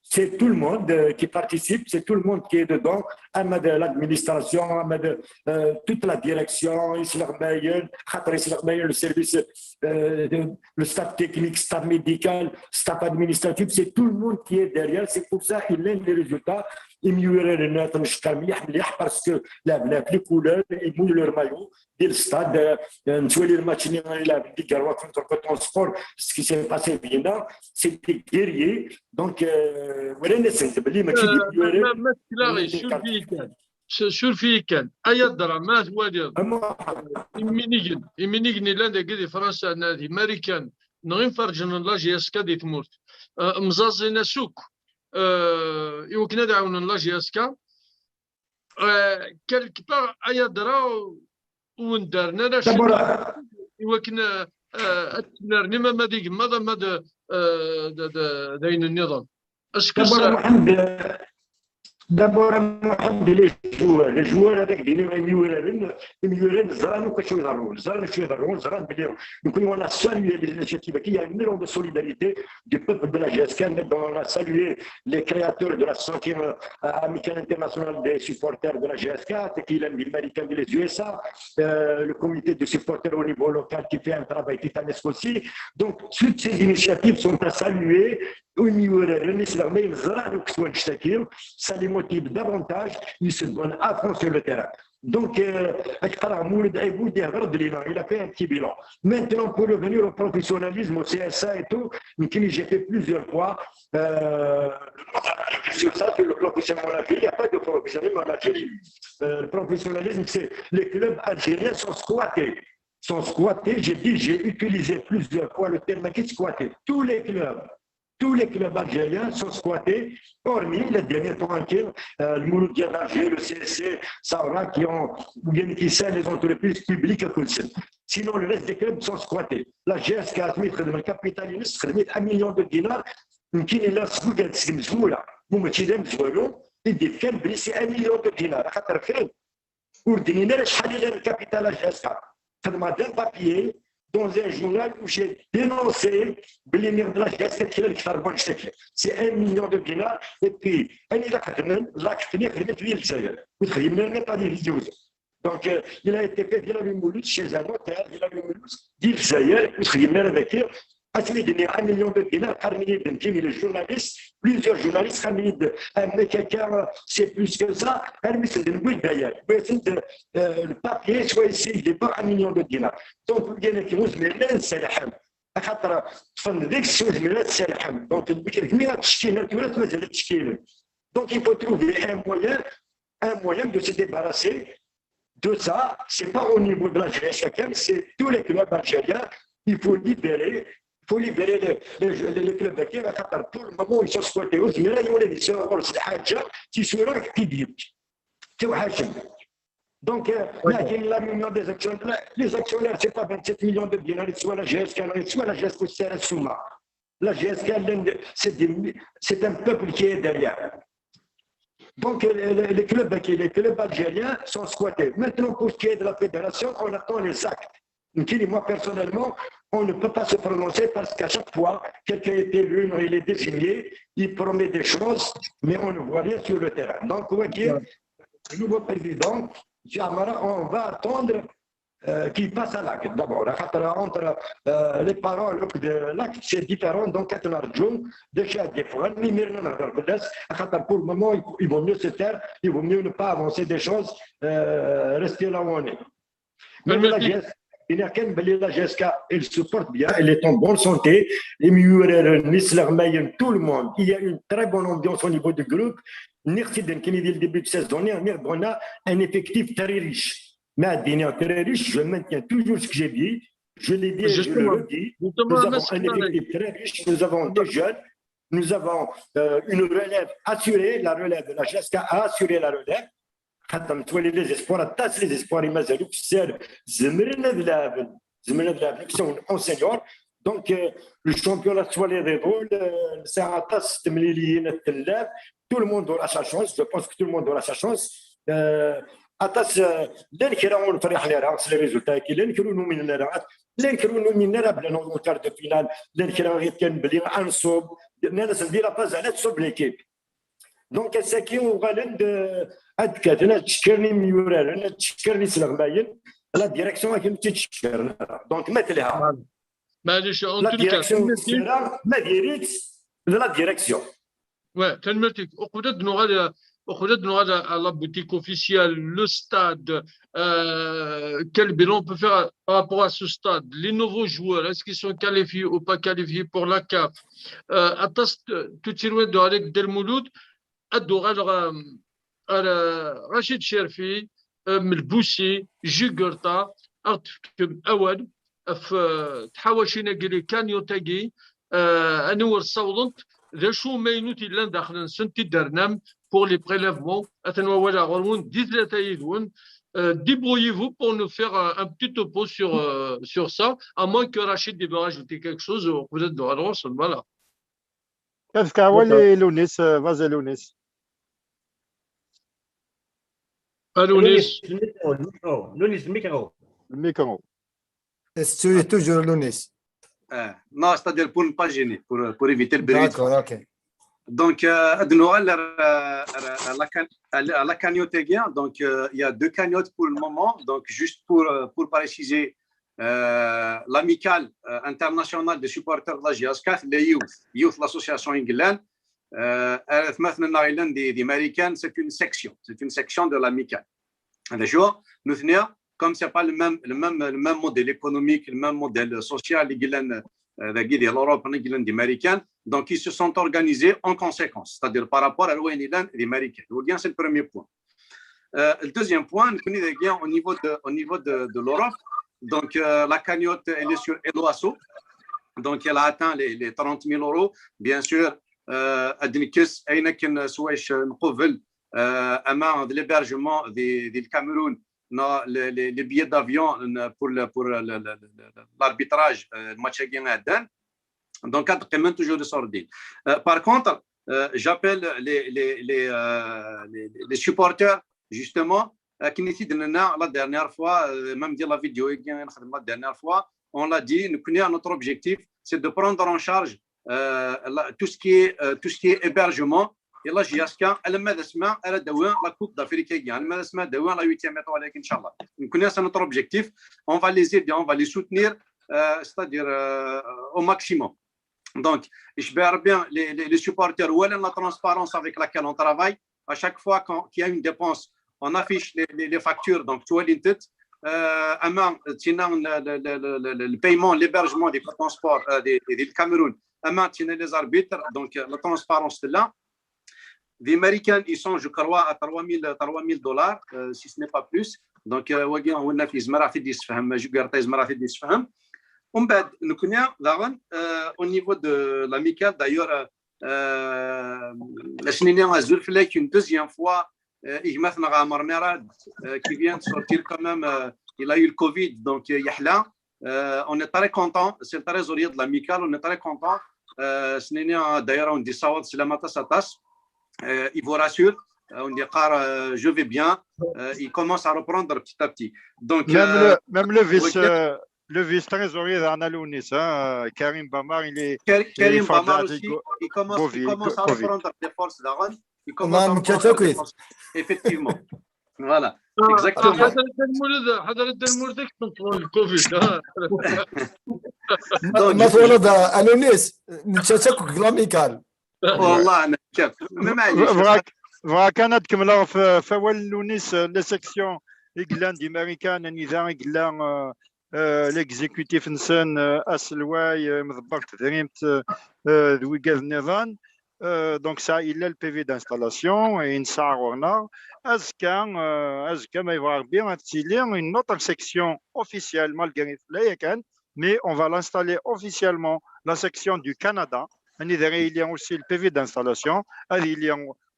c'est tout le monde, euh, qui participe, c'est tout le monde qui est dedans, ama de l'administration, ama de, euh, toute la direction, isleɣmayen, xaṭer isleɣmayen, le service, euh, de, le staff technique, staff médical, staff administratif, c'est tout le monde qui est derrière. C'est pour ça qu'il a les résultats. Imyuraren-nni ad ten-necqer mliḥ, mliḥ, parce que la, la, les couleurs, ils mouillent leur maillot. Di le stade, euh, nettwali le match-nni i lɛeb Ligue Roi contre Coton Sport, ce qui s'est passé bien là, c'était guerrier. Donc, euh, ورينا سنت بلي ماشي دي بيوري. ما ما تكلاغي، سير فيك كان. س-، سير فيك كان. أيا درا، ما تواليض. أما iminigen, iminigen اللي عندك دي فرنسا، هنا دي ماريكان، نغي فرجن لا جي اس كا دي تمورت. آه، مزازين سوك. آه، يمكن هذا عاونن لا جي اس كا. آه، quelque part أيا درا وندرنا لا شيء. دابا راه، إوا كنا، آه، أتنرني ما، ما ديك ما، ما د-، آه، د-، د-، داين النظام. أسكو دابا راه سا- محمد، دابا راه محمد، les joueurs، les joueurs هذاك ديني ما يميورين، يميورين زران وكشوي ضرور، زران شوي ضرور، زران بلي نكون وانا سالي les initiatives كي يعني de solidarité du peuple de la G S K, on a salué les créateurs de l'association, euh, amicale internationale des supporters de la G S K, qui est l'Américain des U S A, euh, le comité de supporters au niveau local qui fait un travail titanesque aussi. Donc, toutes ces initiatives sont à saluer. Au niveau de René Slermé, ça les motive davantage, ils se donnent à fond sur le terrain. Donc, euh, Akbar Hamoud, il a fait un petit bilan. Maintenant, pour revenir au professionnalisme, au C S A et tout, donc, j'ai fait plusieurs fois, euh, sur ça, sur le professionnalisme en Algérie, il n'y a pas de professionnalisme en Algérie. Euh, le professionnalisme, c'est les clubs algériens sont squattés. Sont squattés, j'ai dit, j'ai utilisé plusieurs fois le terme qui squatté. Tous les clubs, tous les clubs algériens sont squattés, hormis les derniers tranquilles, euh, le Mouloudia d'Alger, le C S C, Saoura, qui ont, ou bien qui sont les entreprises publiques. Sinon, le reste des clubs sont squattés. La G S K, le capital, il a un million de dinars, يمكن إلا سكوكات سي مزوله، مو ماشي لا مزوالو، يدي كان بلي c'est un million de dinars، خاطر فين؟ ور دنينا شحال إلى الكابيتال جاسكا. خدمة d'un papier dans un journal où j'ai dénoncé بلي ميغ دلا جاسكا كاين أكثر من شكل. C'est un million de dinars. Et puis أنا إلا خدمنا لا كتني خدمت لي الجزائر، وتخدمنا لنا طالي فيديوز. Donc, euh, il a été fait Villa Mulhouse chez un notaire, Villa Mulhouse, ديال الجزائر، وتخيلنا هذاك، اسمي دني un million de dinars، قال لي بنتي les journalistes, plusieurs journalistes، قال لي un mec, c'est plus que ça، قال لي سند نقول داير، ويسند، euh, le papier، سوا يسيد دي un million de dinars. Donc، كان كيوز ميلان سالحم، خاطر فن ديك سوز ميلان سالحم. Donc، كمية تشكيلة، ولا مازال تشكيلة. Donc, il faut trouver un moyen, un moyen de se Tout ça, c'est pas au niveau de la G S K, c'est tous les clubs algériens. Il faut libérer, il faut libérer les, les, les, les clubs algériens, car pour le moment, ils sont squattés. Au final, il y a des gens qui sont là, qui disent, c'est vrai. Donc, euh, la, la réunion des actionnaires, les actionnaires, c'est pas vingt-sept millions de dinars, soit la G S K, soit la G S K, c'est la Souma. La G S K, c'est des- c'est un peuple qui est derrière. Donc, euh, les, les clubs, les clubs algériens sont squattés. Maintenant, pour ce qui est de la fédération, on attend les actes. Donc, moi, personnellement, on ne peut pas se prononcer parce qu'à chaque fois, quelqu'un est élu, il est désigné, il promet des choses, mais on ne voit rien sur le terrain. Donc, on va dire, le nouveau président, Jamara, on va attendre euh, qu'il passe à l'acte. D'abord, entre euh, les paroles, l'acte, c'est différent. Donc, كنرجو déjà des fois, mais pour le moment, il vaut mieux se taire, il vaut mieux ne pas avancer des choses, euh, rester là où on est. Même la G S K, il y a qu'un la G S K, elle se porte bien, elle est en bonne santé. Imyuraren, Nislermayen, tout le monde. Il y a une très bonne ambiance au niveau du groupe. Nirtiden, comme il dit le début de saison, on a un effectif très riche. Mais à Dini, très riche, je maintiens toujours ce que j'ai dit. Je l'ai dit, je le redis. Nous avons un effectif très riche, nous avons des jeunes, nous avons euh, une relève assurée, la relève de la G S K a assuré la relève. Attends, tu vois, les espoirs, atas les espoirs, il m'a dit, c'est زمرنا de la زمرنا de la en senior. Donc, euh, le championnat soit les rôles, c'est atas تمليليين التلاب. Tout le monde aura sa chance. Je pense que tout le monde aura sa chance. Euh, atas, euh, لان كرا ونفرح لها، c'est les résultats qui لان كرا نومين لها. لان كرا نومين لها بلا en quart de finale. لان كرا غير كان بلي انصوب. الناس ندير لا باز على تصوب l'équipe. Donc, c'est qui on va l'un de ad كاتنا تشكرني من يورا، انا تشكرني سلغماين. La direction كي تشكر. Donc, ما تلها. معليش، en tout cas، ما ديريت la direction. Ouais, تنمرتك. وقبل نغال وقبل نغال à la boutique officielle, le stade, euh, quel bilan on peut faire par rapport à ce stade ? Les nouveaux joueurs, est-ce qu'ils sont qualifiés ou pas qualifiés pour la CAF ? Euh, attends, tout de suite, de Rachid Cherfi, Melbousi, Jugurta, Artfkem Awal, ف تحاوشينا قلي كانيوتاكي، آه، انور صوضنت ذا شو مينوت الا داخل نسن تدرنام pour les prélèvements. اتنوا ولا غرون دي ثلاثه يدون. Débrouillez-vous pour nous faire un petit topo sur, euh, sur ça, à moins que Rachid veut rajouter quelque chose. Voilà. كتفكع ولي لونيس. Vas-y, Lounis. Lounis. Lounis, le micro. Le micro. C'est toujours Lounis. Non, c'est-à-dire pour ne pas gêner, pour, pour éviter le bruit. D'accord, ok. Donc, euh, la cagnotte, donc, euh, il y a deux cagnottes pour le moment. Donc, juste pour, pour préciser, euh, l'amicale euh, internationale des supporters de la G S K, les Youth, Youth, l'association anglaise, euh, des, des Américains, c'est une section, c'est une section de l'amicale. Un jour, nous tenons, comme c'est pas le même, le même, le même modèle économique, le même modèle social, l'Europe, les Américains, donc ils se sont organisés en conséquence, c'est-à-dire par rapport à l'O N I L N des Américains. Donc, c'est le premier point. Euh, le deuxième point, au niveau de, au niveau de, de l'Europe, donc euh, la cagnotte, elle est sur Eloasso. Donc, elle a atteint les, les trente mille euros. Bien sûr, euh, ad nekkes ayen akken s wacu nqubel, euh, aman de l'hébergement di, di Cameroun, les, les, les billets d'avion pour, le, pour le, le, l'arbitrage, euh, match à Gaïadan. Donc, ad qqimen toujours de sordine. Euh, par contre, euh, j'appelle les, les, les, euh, les, les supporters, justement, euh, qui nous disent la dernière fois, euh, même dans la vidéo, la dernière fois, on l'a dit, nous, notre objectif, c'est de prendre en charge euh, la, tout, ce qui est, euh, tout ce qui est hébergement. Et la G S K, elle m'a dit, elle a la Coupe d'Afrique, elle m'a dit, la huitième étoile, Inch'Allah. Donc, c'est notre objectif. On va les aider, on va les soutenir, euh, c'est-à-dire euh, au maximum. Donc, je veux bien les, les, les supporters, où est la transparence avec laquelle on travaille. À chaque fois qu'il y a une dépense, on affiche les, les, les factures. Donc, tu vois, l'intit, euh, le, le, le, le, le paiement, l'hébergement des transports euh, des, des, des Cameroun, les arbitres, donc euh, la transparence de là. Les Américains, ils sont, je crois, à trois mille, trois mille dollars, euh, si ce n'est pas plus. Donc, euh, wagi, Awnaf yezmer ad t-id-yessefhem, Jugarta yezmer ad t-id-yessefhem. Umbeɛd, nekkni, daɣen, euh, au niveau de l'amicale, d'ailleurs, euh, euh, ad s-nini azul fell-ak une deuxième fois, euh, i gma-tneɣ Ɛmer Mirad, euh, qui vient de sortir quand même, euh, il a eu le Covid, donc, euh, yeḥla. Euh, on est très content, c'est le trésorier de l'amicale, on est très content. Euh, s-nini, euh, d'ailleurs, on dit ça, c'est la matas atas. Euh, il vous rassure, euh, on dit, euh, je vais bien. Euh, il commence à reprendre petit à petit. Donc, Même euh, le, même le vice, ouais. euh, le vice-trésorier d'Arnaud Nice, hein, euh, Karim Bamar, il est, Kar- Karim il faut Bamar dire aussi, go- il commence, Govi, il commence Go- à Govi. Reprendre des forces, Darren. Il commence Non, à mais reprendre Tchatchoué. Des forces. Effectivement. Voilà. Exactement. حضرت المولد، حضرت المولد كنت الكوفيد. آه. Donc, ما je- تولد انونيس نتشاتك لاميكال. والله انا شاف. Mais معليش. Bɣiɣ, bɣiɣ kan ad kemmleɣ f- f awal n Lunis, euh, les sections i yellan di Marikan, anida i yella, euh, euh, l'exécutif-nsen, euh, aselway, euh, mḍebbert tedrimt, euh, euh, d wigad nniḍen. Euh, donc ça, il a le P V d'installation et nesɛa ɣur-neɣ. Azekka, euh, azekka, ma yebɣa Rebbi, ad tili une autre section officielle, malgré tella yakan, mais on va l'installer officiellement, la section du Canada. Anida ara yili aussi le P V d'installation, ad yili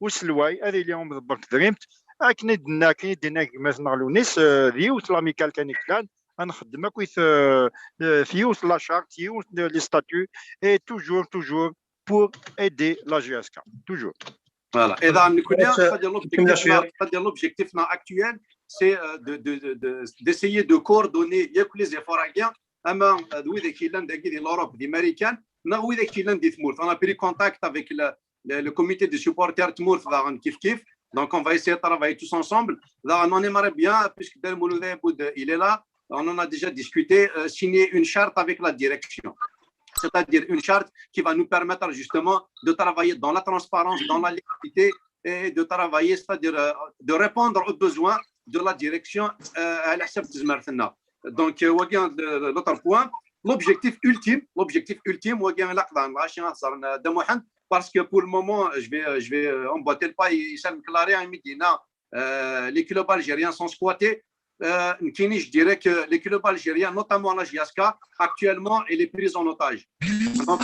uselway, ad yili umḍebbert tedrimt. Akken i d-tenna, akken i d-yenna gma-tneɣ Lunis, euh, d yiwet l'amicale kan i yellan, ad nxeddem akkit, euh, euh, f yiwet la charte, yiwet les statuts, et toujours, toujours pour aider la J S K. Toujours. Voilà. Et donc, Peut-être, c'est-à-dire comme la l'objectif, c'est-à-dire l'objectif actuel, c'est, euh, de, de, de, de, d'essayer de coordonner yakk les efforts-agi, ama, euh, d widak yellan dagi di l'Europe, di Marikan, neɣ widak yellan di tmurt. On a pris contact avec le, le, le comité de supporters tmurt, daɣen kif kif. Donc, on va essayer de travailler tous ensemble. Daɣen, on aimerait bien, puisque Dda Lmulud Aboud, il est là, on en a déjà discuté, euh, signer une charte avec la direction. C'est-à-dire une charte qui va nous permettre justement de travailler dans la transparence, dans la légalité et de travailler, c'est-à-dire, euh, de répondre aux besoins de la direction, euh, à la chef de Zmartena. Donc, euh, wagi, le- l'autre point, l'objectif ultime, l'objectif ultime, wagi, la qḍan, la chance, euh, de Mohamed, parce que pour le moment, je vais, je vais, euh, emboîter le pas, il s'est clairé à Medina, euh, les clubs algériens sont squattés. Euh, nekkini, je dirais que les clubs algériens, notamment la J S K, actuellement, elle est prise en otage. Donc,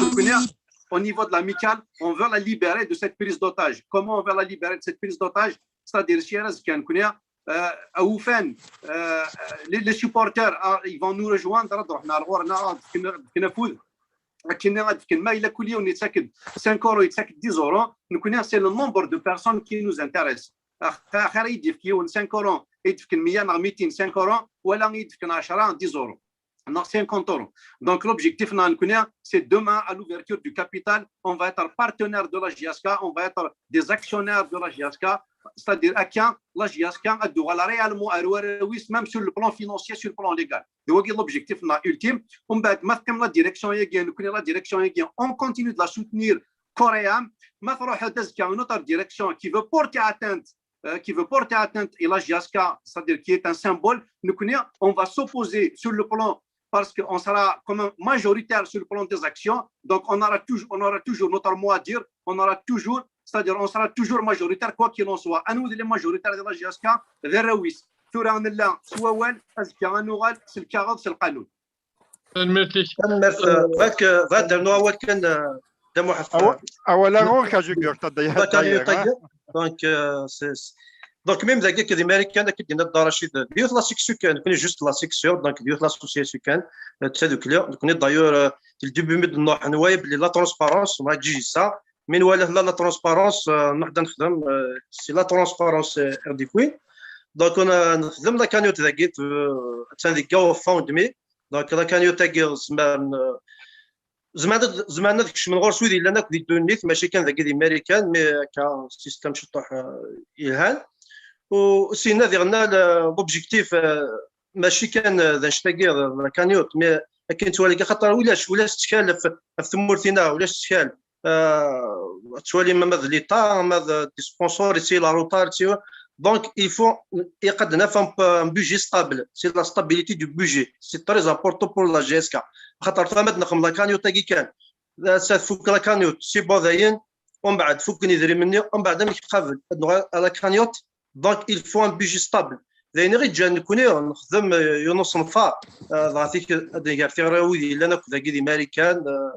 au niveau de l'amicale, on veut la libérer de cette prise d'otage. Comment on veut la libérer de cette prise d'otage ? C'est-à-dire, si euh, euh, les, les supporters, euh, ils vont nous rejoindre, cinq euros, c'est le nombre de personnes qui nous intéressent. Axir ad yefk yiwen cinq euros, ad yefk meyya neɣ mitin cinq euros, wala ad yefk ɛecṛa, dix euros, neɣ cinquante euros. Donc, l'objectif, c'est demain, à l'ouverture du capital, on va être partenaire de la J S K, on va être des actionnaires de la J S K, c'est-à-dire, akka, la J S K ad tuɣal réellement ar warraw-is, même sur le plan financier, sur le plan légal. D wagi l'objectif ultime. Umbeɛd, ma teqqim la direction-agi, nekkni la direction-agi, on continue de la soutenir corps et âme. Ma tṛuḥ azekka une autre direction qui veut porter atteinte, euh, qui veut porter atteinte à la J S K, c'est-à-dire qui est un symbole, nekkni, on va s'opposer sur le plan, parce qu'on sera quand même majoritaire sur le plan des actions, donc on aura toujours, on aura toujours notre mot à dire, on aura toujours, c'est-à-dire on sera toujours majoritaire, quoi qu'il en soit. Anwa i d les majoritaires de la J S K, d arraw-is. Tura nella s wawal, azekka ad nuɣal s lkaɣeḍ, s lqanun. Tanemmirt-ik. Tanemmirt, euh, bɣiɣ, euh, bɣiɣ ad d-rnuɣ awal kan, euh, Dda Muḥ, Awal, awal-a ɣur-k, a Jugurt, a Dda-, Bakayuṭ-agi. Dda-, Donc, euh, c'est, c'est- donc, même dagi, di Marikan, akken d-yenna Dda Racid, d yiwet la section kan, nekkni juste la section, donc d yiwet l'association kan, euh, d tadukli. Nekkni d'ailleurs, euh, di le début mi d-nruḥ, nwala belli la transparence, ma tjiji ça, mi nwala la, la transparence, euh, nruḥ ad nexdem, euh, c'est la transparence, euh, R D Q. Donc, on a, nexdem la cagnotte dagi, euh, attan deg GoFundMe. Donc, la cagnotte-agi, zemren, euh, zemren ad, zemren ad kecmen ɣur-s wid yellan akk di ddunit, mačči kan dagi di Marikan, mais akka système ciṭuḥ, euh, yelhan. U syenna diɣenna, le, l'objectif, euh, mačči kan, euh, d annect-agi, d la cagnotte, mais akken nettwali, axaṭer ulac, ulac ttkal ɣef, ɣef tmurt-ina, ulac ttkal. Euh, ad twalim ama d l'État, ama d des sponsors, ici la Rotary, ici. Donc, il faut, ilaq ad naf un, un budget stable. C'est la stabilité du budget. C'est très important pour la J S K. Xaṭer tura ma d-nexdem la cagnotte-agi kan, ass-a tfuk la cagnotte, c'est bon, dayen, umbeɛd fukken idrimen-nni, umbeɛd amek qabel ad nuɣal à la cagnotte. Donc, il faut un budget stable. D ayen i ɣ-iǧǧan nekkni nexdem, euh, yiwen usenfar, euh, dɣa tik-, ad nger tiɣri wid yellan akk dagi di Marikan, euh,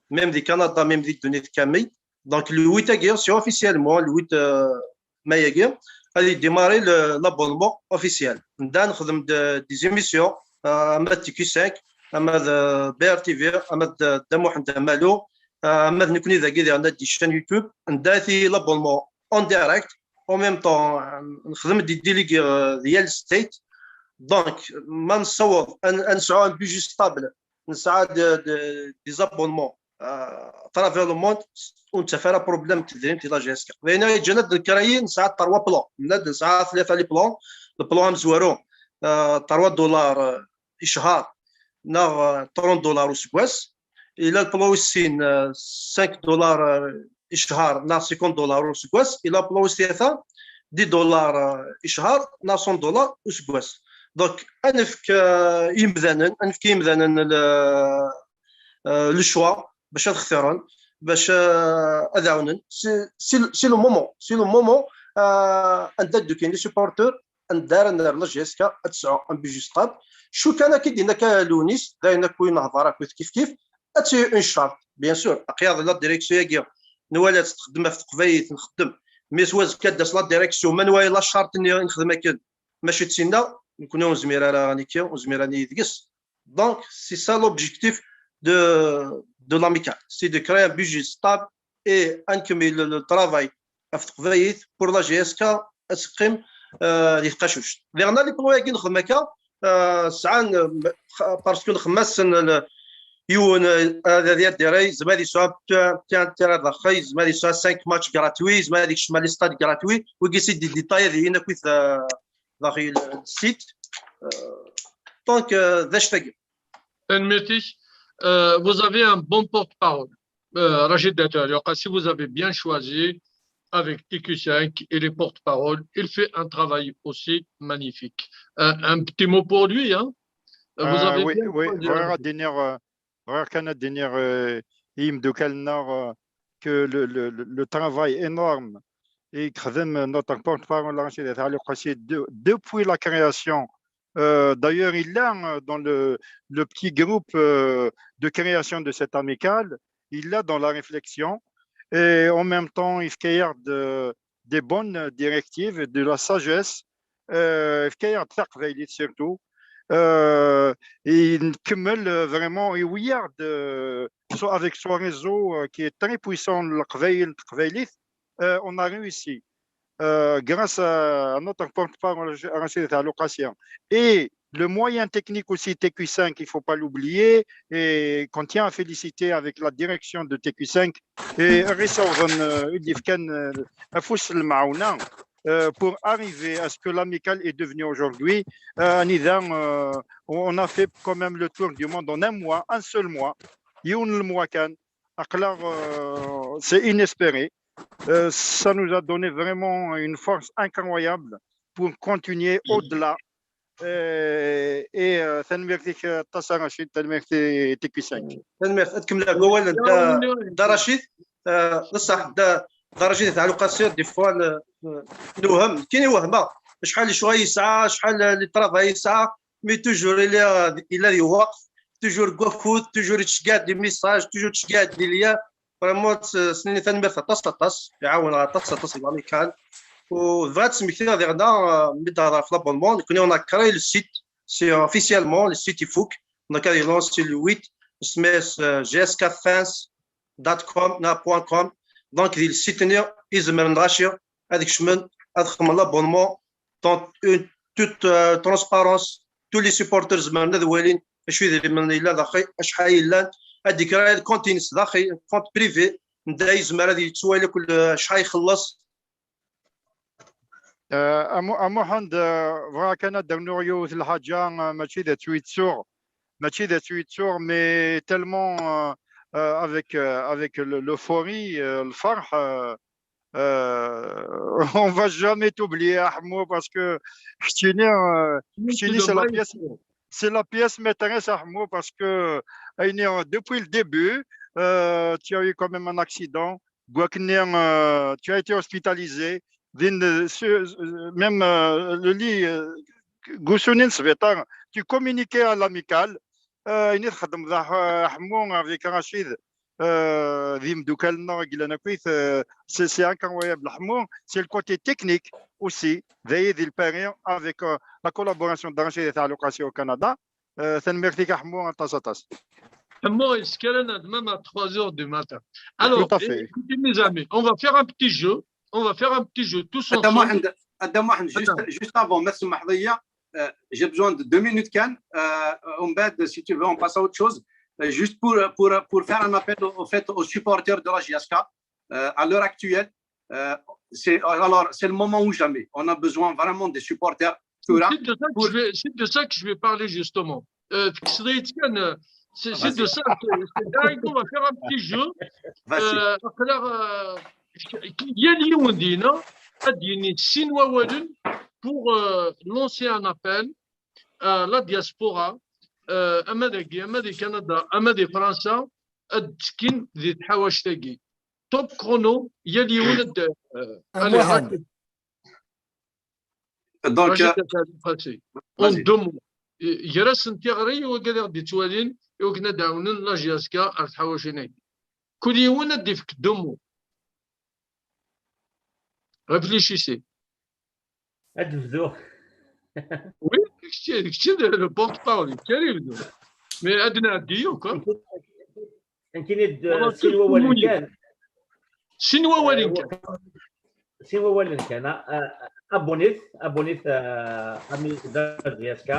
même di Kanada, même di ddunit kamel. Donc, le huit-agi, c'est officiellement, le huit, euh, mai-agi, ad yeddimarri le, l'abonnement officiel. Nda nexdem de, des émissions, euh, ama d T Q cinq, ama d, euh, B R T V, ama d, d Dda Muḥend Amalu, euh, ama d nekkni dagi, diɣen di chaîne YouTube, nda ti l'abonnement en direct, en même temps, euh, nexdem des délégués, euh, di yal state. Donc, ma nessaweḍ ad, ad nesɛu un budget stable, nesɛa de, de, des abonnements, euh, à travers le monde, ur nettaf ara problème n tedrimt di la G S K. D ayen i ɣ-yeǧǧan ad d-nekrayi, nesɛa trois plans. Nella-d nesɛa tlata les plans. Le plan amezwaru, euh, trois dollars, euh, i cchar, neɣ, euh, trente dollars useggas. Ila le plan wis sin, euh, cinq dollars, euh, i cchar, neɣ cinquante dollars useggas. Ila le plan wis tlata, dix dollars, euh, i cchar, neɣ cent dollars useggas. Donc, ad nefk, euh, i yimdanen, ad nefk i yimdanen le, euh, le choix, bac ad xtiren, bac, euh, ad ɛawnen. C'est, c'est le, c'est le moment, c'est le moment, euh, anda d-ukin les supporters, anda ara nerr la G S K ad tesɛu un budget stable. Cu kan akka i d-yenna akka Lounis, d ayen akk i nehḍer akkit kif kif, ad tt-, une charte, bien sûr. Aql-aɣ la direction-agi, nwala-tt txeddem ɣef teqbaylit, nxeddem. Mais s wazekka ad d-tas la direction, ma nwala la charte-nni i nexdem akken, mačči d tinna, nekkni ur nezmir ara ad nekki, ur nezmir ad nili deg-s. Donc, c'est ça l'objectif de, de l'Amicale. C'est de créer un budget stable et ad nkemmel le, le travail ɣef teqbaylit pour la G S K ad teqqim, euh, di tqacuct. Diɣen les plans-agi nexdem akka, euh, sɛan, euh, parce que nxemmem-asen le, yiwen, euh, ad, ad yerr, yezmer ad yesɛu un terrain daxel, yezmer ad yesɛu cinq matchs gratuits, yezmer ad yekcem les stades gratuits, wigi c'est des détails ad ilin akkit, euh, daxel le site. Euh, donc, euh, d acu-agi. Tanemmirt-ik. Euh, vous avez un bon porte-parole. Euh, Rachid Dater, si vous avez bien choisi avec T Q cinq, il est porte-parole, il fait un travail aussi magnifique. Un, un petit mot pour lui, hein. Vous Euh, avez oui, bien oui, choisi bɣiɣ avec ad iniɣ, euh, bɣiɣ kan ad iniɣ, euh, i yimeddukal-nneɣ, euh, que le, le, le, le travail énorme i yexdem notre porte-parole Rachid At Ɛli Uqasi de-, depuis la création, euh, d'ailleurs, il est, euh, dans le, le petit groupe, euh, de création de cette amicale, il est dans la réflexion et en même temps, il fait de, des bonnes directives, de la sagesse, euh, il fait de taqbaylit surtout. Euh, et il, euh, vraiment, et oui, de, so-, avec son réseau, euh, qui est très puissant, le Qbayl, le Qbaylit, euh, on a réussi. Euh, grâce à, à notre porte-parole, Rachid At Ɛli Uqasi, et le moyen technique aussi, T Q cinq, il ne faut pas l'oublier, et qu'on tient à féliciter avec la direction de T Q cinq, et récemment, euh, il y a, euh, afus le maouna, euh, pour arriver à ce que l'amicale est devenue aujourd'hui. Euh, anida, euh, on a fait quand même le tour du monde en un mois, un seul mois. Yiwen le mois kan. Aql-aɣ, euh, c'est inespéré. Euh, ça nous a donné vraiment une force incroyable pour continuer au-delà. Euh, et, euh, tanemmirt-ik, euh, aṭas a Rachid, tanemmirt i T Q cinq. Tanemmirt. Ad kemmleɣ deg wawal n Dda, Dda Rachid. Euh, d ṣṣeḥ, Dda, Dda Rachid At Ɛli Uqasi, des fois, n-, n-, newhem. Nekkini wehmeɣ. Acḥal n lecɣal yesɛa, acḥal n travail yesɛa, mais toujours yella, yella di lweqt, toujours deg wakud, toujours yettceggiɛ-d des messages, toujours yettceggiɛ-d des liens. Vraiment, s-, s-nini tanemmirt aṭas, aṭas. Iɛawen aṭas, aṭas deg l'amicale. U bɣiɣ ad smektiɣ diɣen, euh, mi d-hḍeṛ ɣef l'abonnement, nekkni on a créé le site, c'est officiellement, le site ifuk. Donc, ad ilancer le huit, isem-is, euh, G S K fans dot com, neɣ point com. Donc, di le site-nni, i zemren lɣaci ad kecmen, ad xedmen l'abonnement dans une toute, euh, transparence. Tous les supporters zemren ad walin acu idrimen yella daxel, acḥal yellan, ad d-ikrayed compte-ines daxel, compte privé, anda yezmer ad yettwali kul, euh, acḥal ixelleṣ. Euh, a Mu-, a Muḥend, euh, bɣiɣ kan ad d-rnuɣ yiwet lḥaǧa, euh, mačči d acu yettuɣ, mačči d acu yettuɣ, mais tellement, euh, euh, avec, euh, avec le, l'euphorie, euh, lferḥ, euh, euh, on va jamais t'oublier, a Ḥemmu, parce que keččini, euh, keččini, c'est la pièce, c'est la pièce maîtresse, a Ḥemmu, parce que, euh, depuis le début, euh, tu as eu quand même un accident. Deg wakken-nni, euh, tu as été hospitalisé. din, euh, su- euh, même, euh, le lit, euh, deg ussu-nni n sbiṭar, tu communiquais à l'amicale, euh, ayen i txeddmeḍ a Ḥ-, Ḥemmu avec Rachid, euh, d imeddukal-nneɣ i yellan akkit, euh, c'est, c'est incroyable. Ḥemmu, c'est le côté technique aussi, d aya di lpari avec, euh, la collaboration de Rachid et Taluqasi au Canada. Euh, tanemmirt-ik a Ḥemmu, aṭas, aṭas. Ḥemmu, il se calme même à trois heures du matin. Alors, tout à fait, écoutez, mes amis, on va faire un petit jeu. On va faire un petit jeu tous ensemble. Attends, juste, juste avant, merci Mahdiya. Euh, j'ai besoin de deux minutes, Ken. Euh, on va, si tu veux, on passe à autre chose. Euh, juste pour, pour, pour faire un appel au, au fait aux supporters de la J S K, euh, à l'heure actuelle, euh, c'est, alors, c'est le moment ou jamais. On a besoin vraiment des supporters. C'est de ça que je vais, c'est de ça que je vais parler, justement. Euh, c'est, c'est de ça que, c'est, c'est, on va faire un petit jeu. Vas-y. Euh, aql-aɣ, euh, yal yiwen dina ad d-yini sin wawalen pour, euh, lancer un appel à la diaspora, euh, ama dagi, ama di Canada, ama di Fransa, ad ttekkin di tḥawact-agi. Top chrono, yal yiwen ad, euh, allez, Muḥend. Donc, Rachid, euh, Rachid, en deux mots. Gar-asen tiɣri i wigad i ɣ-d-yettwalin, i wakken ad d-ɛawnen la J S K ar tḥawacin-agi. Kul yiwen ad d-ifk deux mots. Réfléchissez. Ad bduɣ. Oui, d kečč, d kečč i d le porte-parole, d kečč ara yebdun. Mais ad nɛeddi yakk, hein. Nekkini d, sin wawalen kan. Sin wawalen kan. Sin wawalen kan. Ah, ah, abonnez, abonnez, ah, ami de la J S K.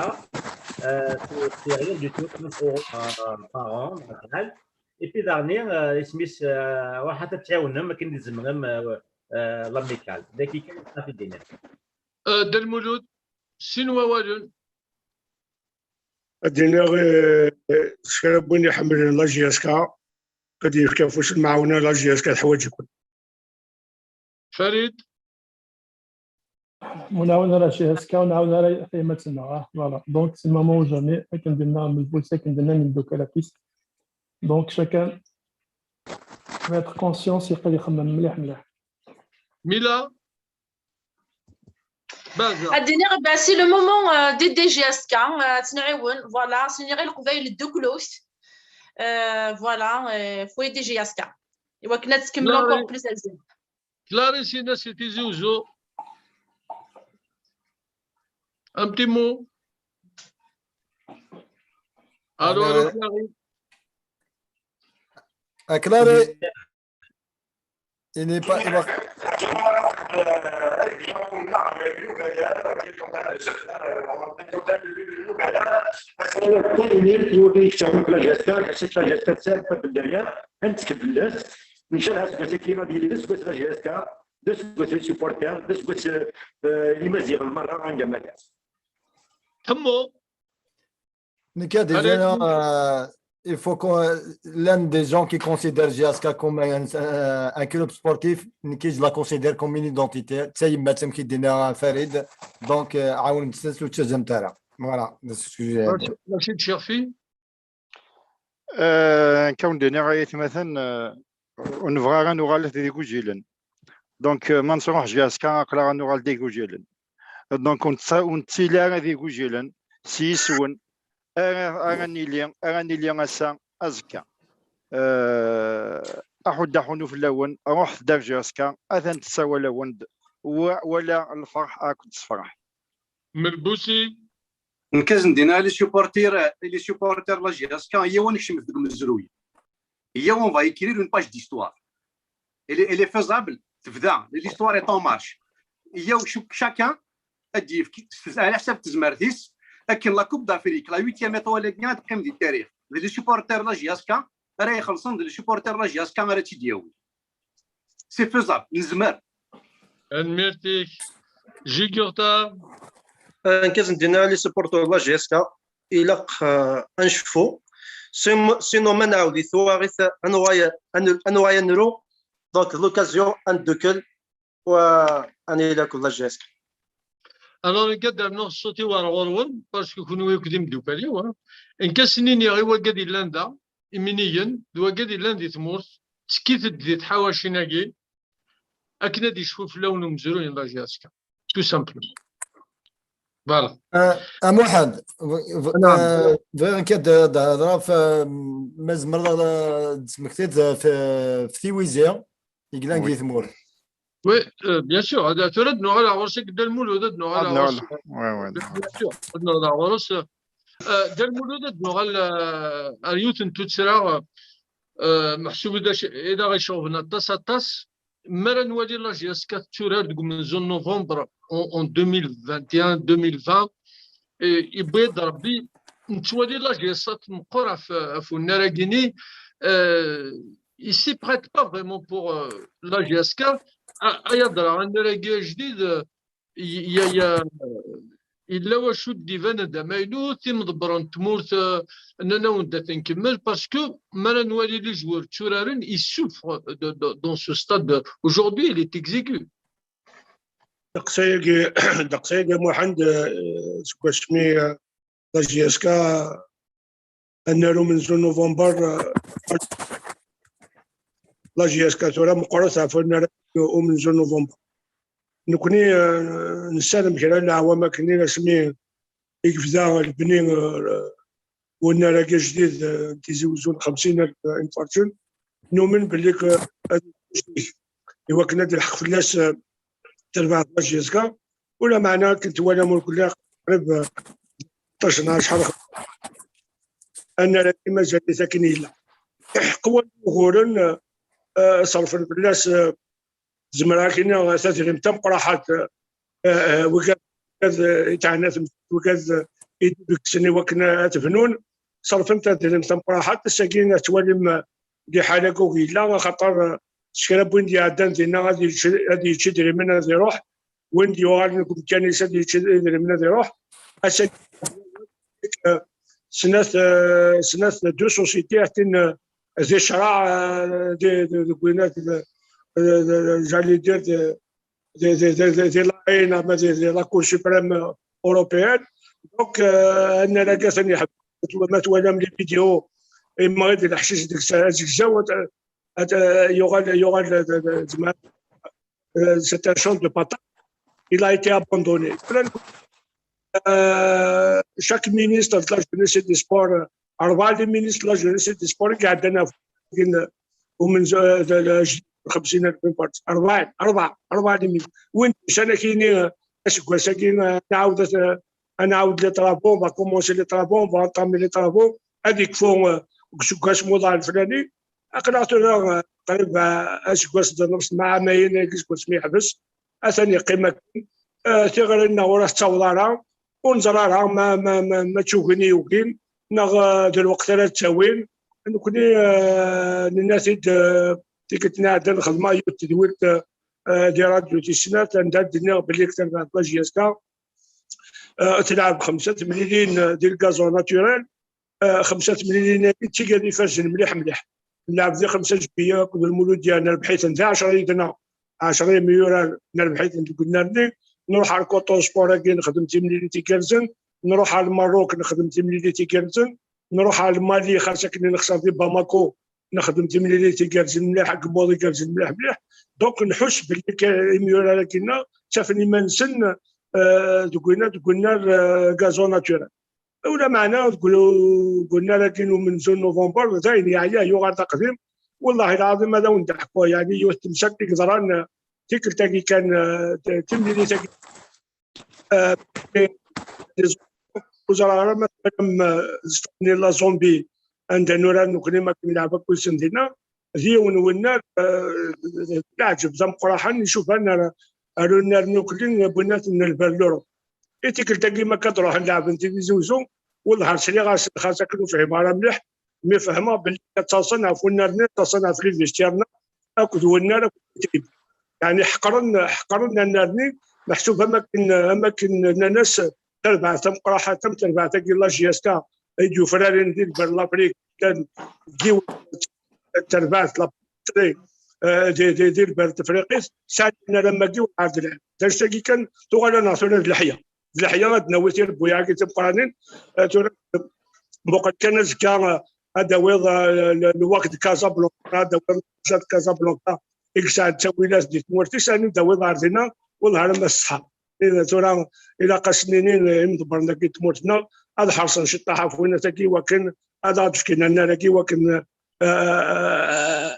Euh, c'est, c'est rien du tout, trente euros par, par an, normal. Et puis, daɣen, euh, isem-is, euh, ruḥet ad tɛiwnem akken tzemrem, euh, euh, l'amicale. D akken kan i d-nniɣ. Euh, Dda Lmulud, sin wawalen. Ad d-iniɣ, eh, eh, s kra n win iḥemmlen la J S K, ad d-yefk afus n lemɛawna, la J S K teḥwaǧ-iken. Farid. Ur nɛawen ara J S K, ur nɛawen ara tayemmat-nneɣ, ah, voilà. Donc, c'est le moment ou jamais, akken d-yenna Melbus, akken d-nnan imeddukal akk-is. Donc, chacun va être conscient, yeqqel ixemmem mliḥ, mliḥ. Mila. Baza. Ad d-iniɣ, ben, c'est le moment, euh, de D J S K, euh, ad tt-nɛiwen, voilà, ad tt-nini i Leqbayel dduklut. Euh, voilà, euh, foyer D J S K. I wakken ad tkemmel encore plus à zdat. Clarisse, Clarisse, Tizi Ouzou. Un petit mot. Allô, allô, Clarisse. Euh, Clarisse. Il n'est pas, il va Ḥemmu. Nekk ad iniɣ, euh, il faut que, euh, l'un des gens qui considère J S K comme un, un, un club sportif, nekk je la considère comme une identité. D tayemmat, amek i d-yenna Farid. Donc, euh, ɛawnemt-tt, ur ttazzalemt ara. Voilà, c'est ce que j'ai à dire. Rachid Cherfi. Euh, nekk ad wen-d-iniɣ ay atmaten, euh, ur nebɣi ara ad nuɣal d igujilen. Donc, euh, ma nettruḥ J S K, aql-aɣ ad nuɣal d igujilen. Donc, ur nettili ara d igujilen s yiswen ara, ara nili, ara nili ass-a, azekka. Euh, aḥuddu aḥunu fell-awen, ruḥet-d ar J S K, atan tessawal-awen-d, wa-, wala lferḥ akked ssefreḥ. Melbusi. Nekk ad sen-d-iniɣ i les supporters, i les supporters la J S K, yyaw ad nekcem deg umezruy. Yyaw, on va écrire une page d'histoire. Elle est, elle est faisable, tebda. L'histoire est en marche. Yyaw, ch-, chacun ad d-yefk s-, ɛla ḥsab tezmert-is, akken la Coupe d'Afrique, la huitième étoile-agi ad teqqim di tarix. D les supporters la J S K ara ixellṣen, d les supporters la J S K ara tt-id-yawin. C'est faisable, nezmer. Tanemmirt-ik. Jugurta. Nekk ad sen-d-iniɣ les supporters la J S K, ilaq, euh, ad ncfu. Sin-, sinon ma nɛawed i twaɣit, ad nuɣal, ad nu-, ad nuɣal ad nru. Donc, l'occasion, ad neddukel, wa, ad nili akked la J S K. Alors, nekk ad d-rnuɣ ṣṣut-iw ar ɣur-wen, parce que kunwi akk d imeddukal-iw, hein. Nekk ad sen-iniɣ i wagad yellan da, iminigen, d wagad yellan di tmurt, ttekkit-d di tḥawacin-agi, akken ad yecfu fell-awen umezruy n la J S K, tout simplement. Voilà. A Muḥend, bɣiɣ kan ad d-hedreɣ ɣef ma tzemreḍ ad d-tesmektiḍ ɣef tiwizi i yellan di tmurt. Oui, bien sûr. Tura ad nuɣal ɣer ɣur-s, Dda Lmulud, ad nuɣal ɣer ɣur-s. Bien sûr, ad nuɣal ɣer ɣur-s. Dda Lmulud, ad nuɣal ɣer yiwet n tuttra meḥsub i d aɣ-iceɣben aṭas, aṭas. Mi ara nwali la J S K tetturar deg umenzu n novembre en deux mille vingt et un, deux mille vingt, yewwi-d Rebbi, nettwali la J S K tmeqqer ɣef unnar-agi-nni. Il s'y prête pas vraiment pour la J S K. Ay adra, annar-agi ajdid, yella wacu d-ibanen d amaynut, imḍebbren n tmurt nnan-awen-d ad t-nkemmel, parce que mi ara nwali les joueurs tturaren, ils souffrent dans ce stade. Aujourd'hui, il est exigu. Ddeqs-agi, ddeqs-agi a Muḥend, seg wasmi la J S K ad naru umenzu n november, la J S K tura meqqret ɣef unnar umenzu n november. Nekni nessaram kra n leɛwam akken asmi i yebda lebni unnar-agi ajdid n Tizi Uzzu n xemsin alef imferǧen. Numen belli ad jdid i wakken ad ilḥeq fell-as terbaɛt la J S K. Ulameɛna akken twalam ur kulli qrib ṭṭac neɣ acḥal annar-agi mazal-it akken yella. Iḥeqwan uguren ṣerfen fell-as, zemreɣ ad k-iniɣ, tadrimt tameqqraḥat, wigad i teɛna tmurt, wigad i d-ibegsen i wakken ad bnun, ṣerfen tadrimt tameqqraḥat. Ass-agi ad twalim liḥala-agi yella, axaṭer s kra n win d-iɛeddan dinna ad yečč idrimen ad iruḥ, win d-yuɣalen deg umkan-is ad yečč idrimen ad iruḥ. Ass-agi snat, snat deux sociétés atin di ccreɛ, deg winat, j'allais dire, di la haine ama di la Cour suprême européenne. Donc annar-agi atan yeḥbes. Ma twalam les vidéos, imɣi-d leḥcic deg azegzaw, yuɣal, yuɣal, c'est un champ de patates. Il a été abandonné. Chaque ministre de la jeunesse et des sports, rebɛa les ministres de la jeunesse et des sports i iɛeddan ɣef umenzu xemsin alef imferǧen. Rebɛa, rebɛa, rebɛa les ministres. Win d-yusan ad k-yini aseggas-agi ad nɛawed, ad nɛawed les travaux, on va commencer les travaux, on va entamer les travaux, ad ikfu deg useggas muḍan leflani. Aql-aɣ tura qrib aseggas d nneṣ, maɛamayen agi seg wasmi yeḥbes. Atan yeqqim akken. Tiɣri-nneɣ ur as-ttaweḍ ara, ur neẓri ara ma, ma, ma, ma d tugin i yugin neɣ d lweqt ara ttawin. Nekni nenna-t-id tikkelt-nni iɛeddan, xedmeɣ yiwet tedwilt di radyu tis snat anda d-nniɣ belli terbaɛt la J S K tleɛɛeb xemsa temlilin di le gazon naturel. Xemsa temlilin-agi d tigad ifazen mliḥ mliḥ. Nleɛɛeb di xemsa juillet akked Lmulud, nerbeḥ-iten di ɛecra yid-neɣ, ɛecra imyurar nerbeḥ-iten deg unnar-nni. Nruḥ ar Koto Sport-agi nexdem timlilit igerrzen, nruḥ ar Lmerruk nexdem timlilit igerrzen, nruḥ ar Lmali xas akken nexser di Bamako nexdem timlilit igerrzen mliḥ, agemmuḍ igerrzen mliḥ mliḥ. Donc nḥuss belli imyurar-agi-nneɣ ttafen iman-nsen deg winna, deg unnar gazon naturel. Ulameɛna deg unnar-agi n umenzu n november d ayen yeɛya, yuɣal d aqdim. Wellah lɛaḍim ad awen-d-ḥkuɣ, yeɛni yiwet temsalt i yeḍran tikkelt-agi kan, timlilit-agi. Ur ẓriɣ ara ma twalam stade-nni la Zambie anda nurar nekni, ma akken leɛb akk-nsen dinna, d yiwen wennar d leɛǧeb d ameqqraḥen, icufan ar unnar-nni ukli n winat n lber n l'Europe. I tikkelt-agi ma akka d-ruḥen leɛben Tizi Uzzu, wellah ar sliɣ-asen xas akken ur fhimeɣ ara mliḥ, mi fehmeɣ belli ttaḍsan ɣef wennar-nni, ttaḍsan ɣef les vestiaires-nneɣ akked wennar akked les tribunes. Yeɛni ḥeqren, ḥeqren annar-nni, meḥsub am akken, am akken nnan-as tarbaɛt tameqqraḥat am terbaɛt-agi n la J S K i d-yufraren di lber n Lafrik, llan deg yiwet n terbaɛt la di, di, di lber n Tefriqit, sɛan aram-agi ur ɛad lɛib. D anect-agi kan tuɣal-aneɣ tura d leḥya. D leḥya ad nawi tirebbuyaɛ-agi timeqqranin. Tura muqel kan azekka ad d-tawiḍ lwak de Casablanca, ad d-tawiḍ lwak de Casablanca i yesɛan ttawilat di tmurt-is, ad ten-id-tawiḍ ɣer dinna, wellah alamma s ṣṣeḥḥa. Tura ilaq ad sen-nini imḍebbren-agi n tmurt-nneɣ ad ḥerṣen ciṭṭaḥ ɣef winat-agi iwakken ad aɣ-d-fken annar-agi iwakken, eh,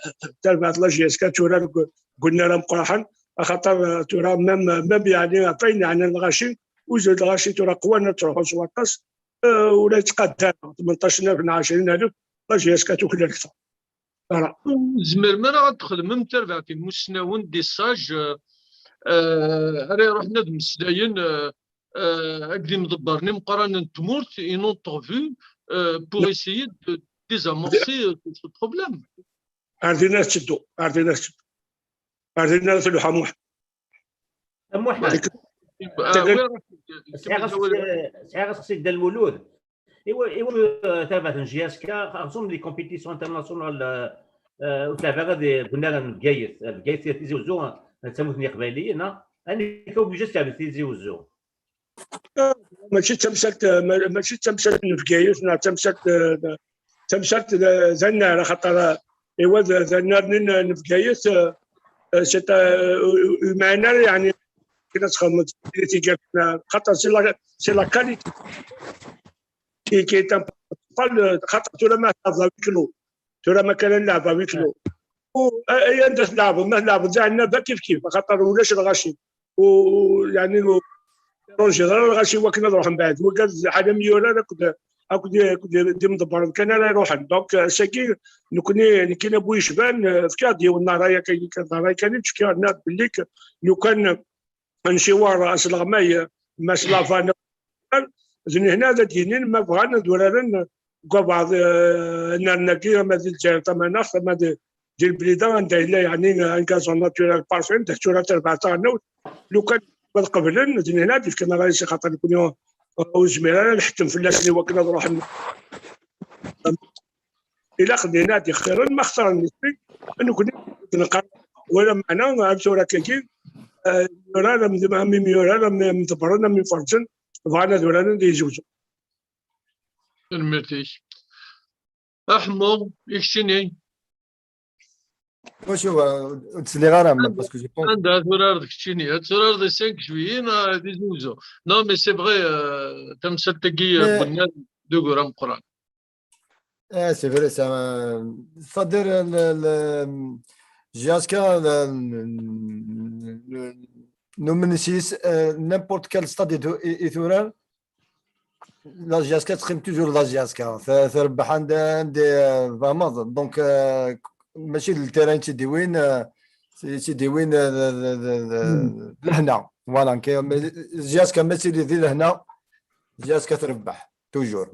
tarbaɛt la J S K ad turar deg, deg unnar ameqqran, axaṭer, eh, tura même, même yeɛni ɣef wayen yeɛnan lɣaci, uzul lɣaci tura qwan ad ttruḥun s waṭas, eh, ula yettqadar tmenṭac alef neɣ ɛecrin alef, la J S K tuklal kter. Voilà. Ur tezmirem ara ad txedmem tarbaɛt n imussnawen, des sages, euh, euh, ara iruḥen ad mmeslayen, euh, euh, akked imḍebbren imeqqranen n tmurt, une entrevue, euh, pour essayer de désamorcer, euh, ce problème. Ar dinna tetteddu, ar dinna tetteddu. Ar dinna ara tluḥ a Muḥ. A Muḥ. Ah, oui, Sɛiɣ aseqsi, sɛiɣ aseqsi deg Dda Lmulud. Iwa, iwa, euh, tarbaɛt n J S K, xeṣṣum les compétitions internationales, euh, euh, ur tleɛb ara di, deg unnar n Bgayet. Euh, Bgayet, Tizi Uzzu, euh, d tamurt n Yiqbayliyen, ah. Amek obligé ad tleɛb Tizi Uzzu? Mačči d tamsalt, ma-, mačči d tamsalt n Bgayet, neɣ d tamsalt, eh, d tamsalt d, d annar, axaṭer, eh, iwa d, d annar-nni n, n Bgayet, eh, eh, c'est, eh, ur, ur, ur yemɛin ara, yeɛni, akken ad txedmeḍ tiririt igerrzen, xaṭer c'est la, c'est la qualité qui, qui est importante, xaṭer tura ma tleɛbeḍ à huis clos, tura ma kan ad nleɛb à huis clos. U, a-, ay anda tleɛbeḍ, ma tleɛbeḍ di Ɛennaba kif kif, axaṭer ulac lɣaci. U, u, yeɛni, ur tirunjiḍ ara lɣaci wakken ad ruḥen mbeɛd. Wigad ḥala mi yurar akked, akked, akked d imḍebbren kan ara iruḥen. Donc, eh, sagi, nekni, nekkini a bu yecban, eh, fkiɣ-d yiwen n ṛṛay akka, kan d ṛṛay kan i d-fkiɣ, nniɣ-d belli k-, lukan, eh, nciwer asleɣmay, eh, Mass Lava, d nehna ad d-yinin ma bɣan ad uraren deg wabeɛḍ, eh, annar-nni, ama di Lezzayer Tamaneɣt, ama di, di Leblida, anda yella, yeɛni, un gazon naturel parfait, anda tetturar terbaɛt taɣelnawt, lukan ad qeblen, d nehna ad d-fken ṛṛay-nsen, xaṭer nekni, eh, ur nezmir ara ad nḥettem fell-asen i wakken ad ruḥen. Ilaq dinna ad ixtiren, ma xtaren nitni, nekni ad neqqar, wala meɛna, ar tura akkagi, eh, imyurar, am, am imyurar, am imḍebbren, am iferǧen, bɣan ad uraren di Tizi Uzzu. Tanemmirt-ik. A Ḥemmu, i keččini? Wacu, euh, ur d-sliɣ ara, ma, parce que j'ai pas. Anda ad turareḍ keččini? Ad turareḍ di cinq juillet neɣ di Tizi Uzzu? Non, mais c'est vrai, euh, tamsalt-agi, euh, n unnar d ugur ameqqran. Eh, c'est vrai, ça, euh, c'est-à-dire, euh, le, le, J S K, le, le, le, numen s yis, euh, n'importe quel stade i tu-, i, i turar, la J S K teqqim toujours la J S K. T-, trebbeḥ anda, anda, euh, tfehmeḍ. Donc, euh, mačči d le terrain i tt-id-iwin, euh, i tt-id-iwin, euh, d, d, d, d, d lehna. Voilà, mais J S K ma tili di lehna, J S K trebbeḥ. Toujours.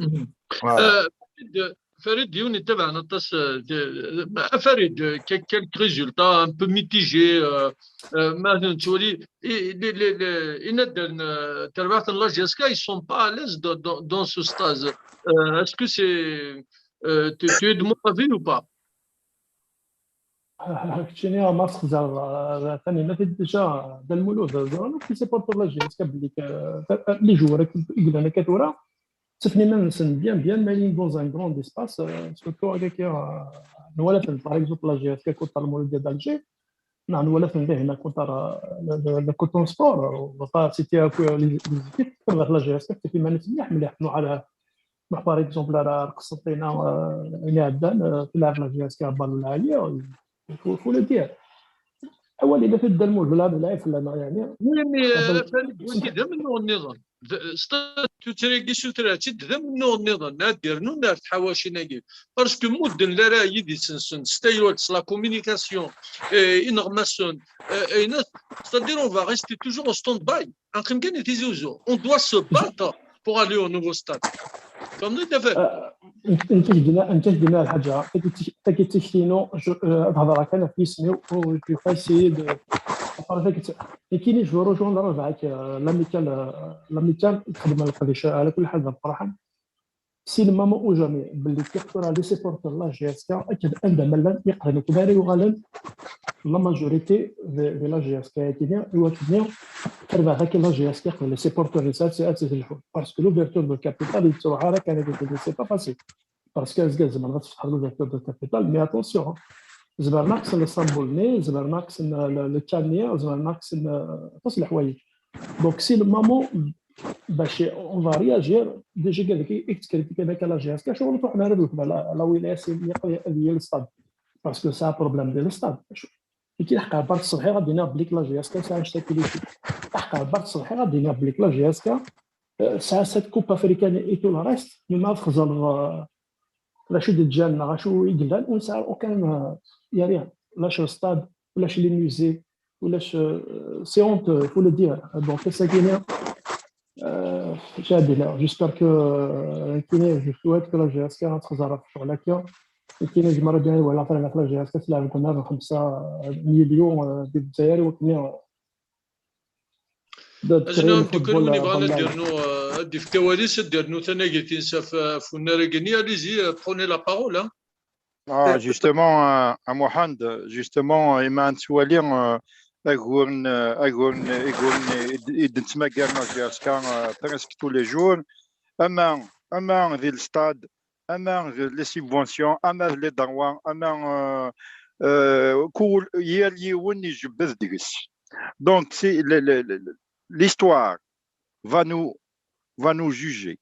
Voilà. Euh, Farid, Farid, yiwen yettabaɛen aṭas, euh, de, euh, Farid, euh, quel-, quelques résultats un peu mitigés, euh, euh, ma nettwali, i, les, les, les, inaddalen, euh, terbaɛt n la J S K, ils sont pas à l'aise dans, dans, dans ce stade. Euh, est-ce que c'est, euh, tu, tu es de mon avis ou pas? Keččini a Mass Xzar, euh, Tanina, déjà, Dda Lmulud, ẓran akk les supporters n la J S K belli, euh, les joueurs i yellan akka tura, ttafin iman-nsen bien, bien, mais dans un grand espace, euh, surtout avec, euh, nwala-ten, par exemple, la J S K contre le Mouloudia d'Alger, neɣ nwala-ten dihin contre, euh, le, le, le Coton Sport, euh, c'était, euh, les, les équipes, la J S K, ttafin iman-nsen mliḥ, mliḥ, nwala, Par exemple, ar, ar Qsenṭina, euh, ayen iɛeddan, euh, tleɛb la J S K abalun lɛali, il faut, faut le dire. Awal ila fi Dda Lmulud, la, la, fell-aneɣ, yeɛni. Oui, mais, euh, Farid, wagi d amennuɣ nniḍen. D-, s-, tuttra-agi sutra-tt-id d amennuɣ nniḍen. Ad d-rnun ar tḥawacin-agi. Parce que mudden lara yidis-nsen, s taywalt, s la communication, euh, ineɣmasen, euh, ayen, c'est-à-dire on va rester toujours au stand-by. Ad neqqim kan di Tizi Uzzu. On doit se battre pour aller au nouveau stade. Tfehmeḍ-iyi-d a Farid? Nekk, nekk ak-d-nniɣ, nekk ak-d-nniɣ lḥaǧa, tagi d tik-, tagi d tikti-inu, je, euh, ad hedreɣ kan ɣef yisem-iw, ur, je vais pas essayer de, après, tagi d, nekkini, je veux rejoindre Rabaɛ, euh, l'amicale, euh, l'amicale, i txedmen leqdic, ala kulli ḥal d aferḥan. Si le moment ou jamais, belli kif tura les supporters n la J S K, akken anda ma llan, yeqlen akk d ara yuɣalen, la majorité de, de la J S K, akkenni, i wakken-nni, terbeɛt akkin la J S K, les supporters-is, ad, ad, ad lḥun. Parce que l'ouverture de capital, yettruḥ ara kan, c'est pas facile. Parce que azekka tzemreḍ ad tfetḥeḍ l'ouverture de capital, mais attention, hein. Zemren ad kksen le symbole-nni, zemren ad kksen le, le cas-nni, zemren ad kksen, euh, aṭas n leḥwayeǧ. Donc, si le moment, bac on va réagir, déjà, kif i tettkritikan akka la G S K, acuɣer ur truḥem ara d weltma la, la wilaya, si ad yili le stade? Parce que c'est un problème de le stade. Nekk, ḥqa ɣer berra ṣṣbeḥ-a ad d-iniɣ belli la G S K tesɛa annect-a n politique. Ḥqa ɣer berra ṣṣbeḥ-a ad d-iniɣ belli la G S K, euh, tesɛa cette coupe africaine et tout le reste, mais ma txeẓẓreḍ, euh, d acu i d-ǧǧan neɣ acu i yellan, ur nesɛi aucun, euh, y a rien. Ulac le stade, ulac les musées, ulac, euh, c'est honteux, faut le dire. Donc, c'est ça qui est, euh, j'espère que, euh, kini, je souhaite que la G S K ad txeẓẓer ɣef ccɣel akka. Kini, zemreɣ ad d-iniɣ, wala, la G S K, c'est la, comme ça, خمسة مليون, euh, di Lezzayer, wakken Azna Amdukal, win yebɣan ad d-yernu, euh, ad d-yefk awal-is, ad d-yernu tanagit-ines ɣef, ɣef unarag-nni. Allez-y, euh, prenez la parole, hein. Ah, justement, euh, à Mohamed, justement, euh, i ma nettwali, euh, aguren, euh, aguren, aguren i d-, i d-nettmagar la G S K, euh, presque tous les jours. Ama, ama di le stade, ama les subventions, ama les droits, ama, euh, euh, kul, yal yiwen ijebbed deg-s. Donc, c'est le, le, le, l'histoire va nous, va nous juger.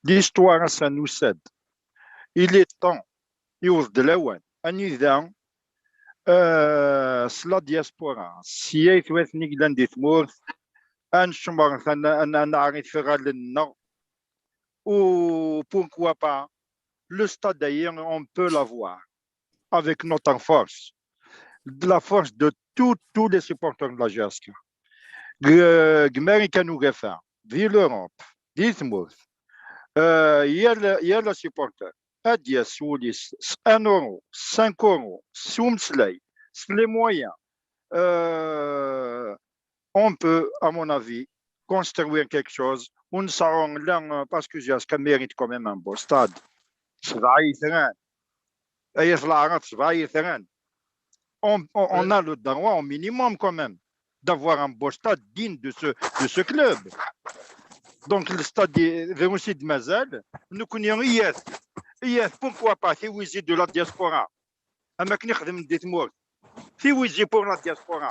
L'histoire, ça nous cède. Il est temps, iwweḍ-d lawan, anida, euh, s la diaspora, s yaytmaten i yellan di tmurt, ad necmer, ad n-, ad n-, ad neɛrit iɣallen-nneɣ, ou pourquoi pas, le stade d'ailleurs, on peut l'avoir avec notre force, de la force de tous, tous les supporters de la G S K. G-, Gmarikan Ugafa, di l'Europe, di tmurt, euh, yal, yal supporter, ad d-yas wul-is, s un euro, cinq euros, s umeslay, s les moyens, euh, on peut, à mon avis, construire quelque chose. Ur nseɛɛu la, parce que G S K mérite quand même un beau stade. Sebɛa yitran. Ay at leɛraḍ, sebɛa yitran. On, on, on a le droit au minimum quand même d'avoir un beau stade digne de ce, de ce club. Donc le stade, drus i d-mazal, nekkni iyyat, iyyat, pourquoi pas, tiwizi de la diaspora. Am akken i xedmen di tmurt. Tiwizi pour la diaspora.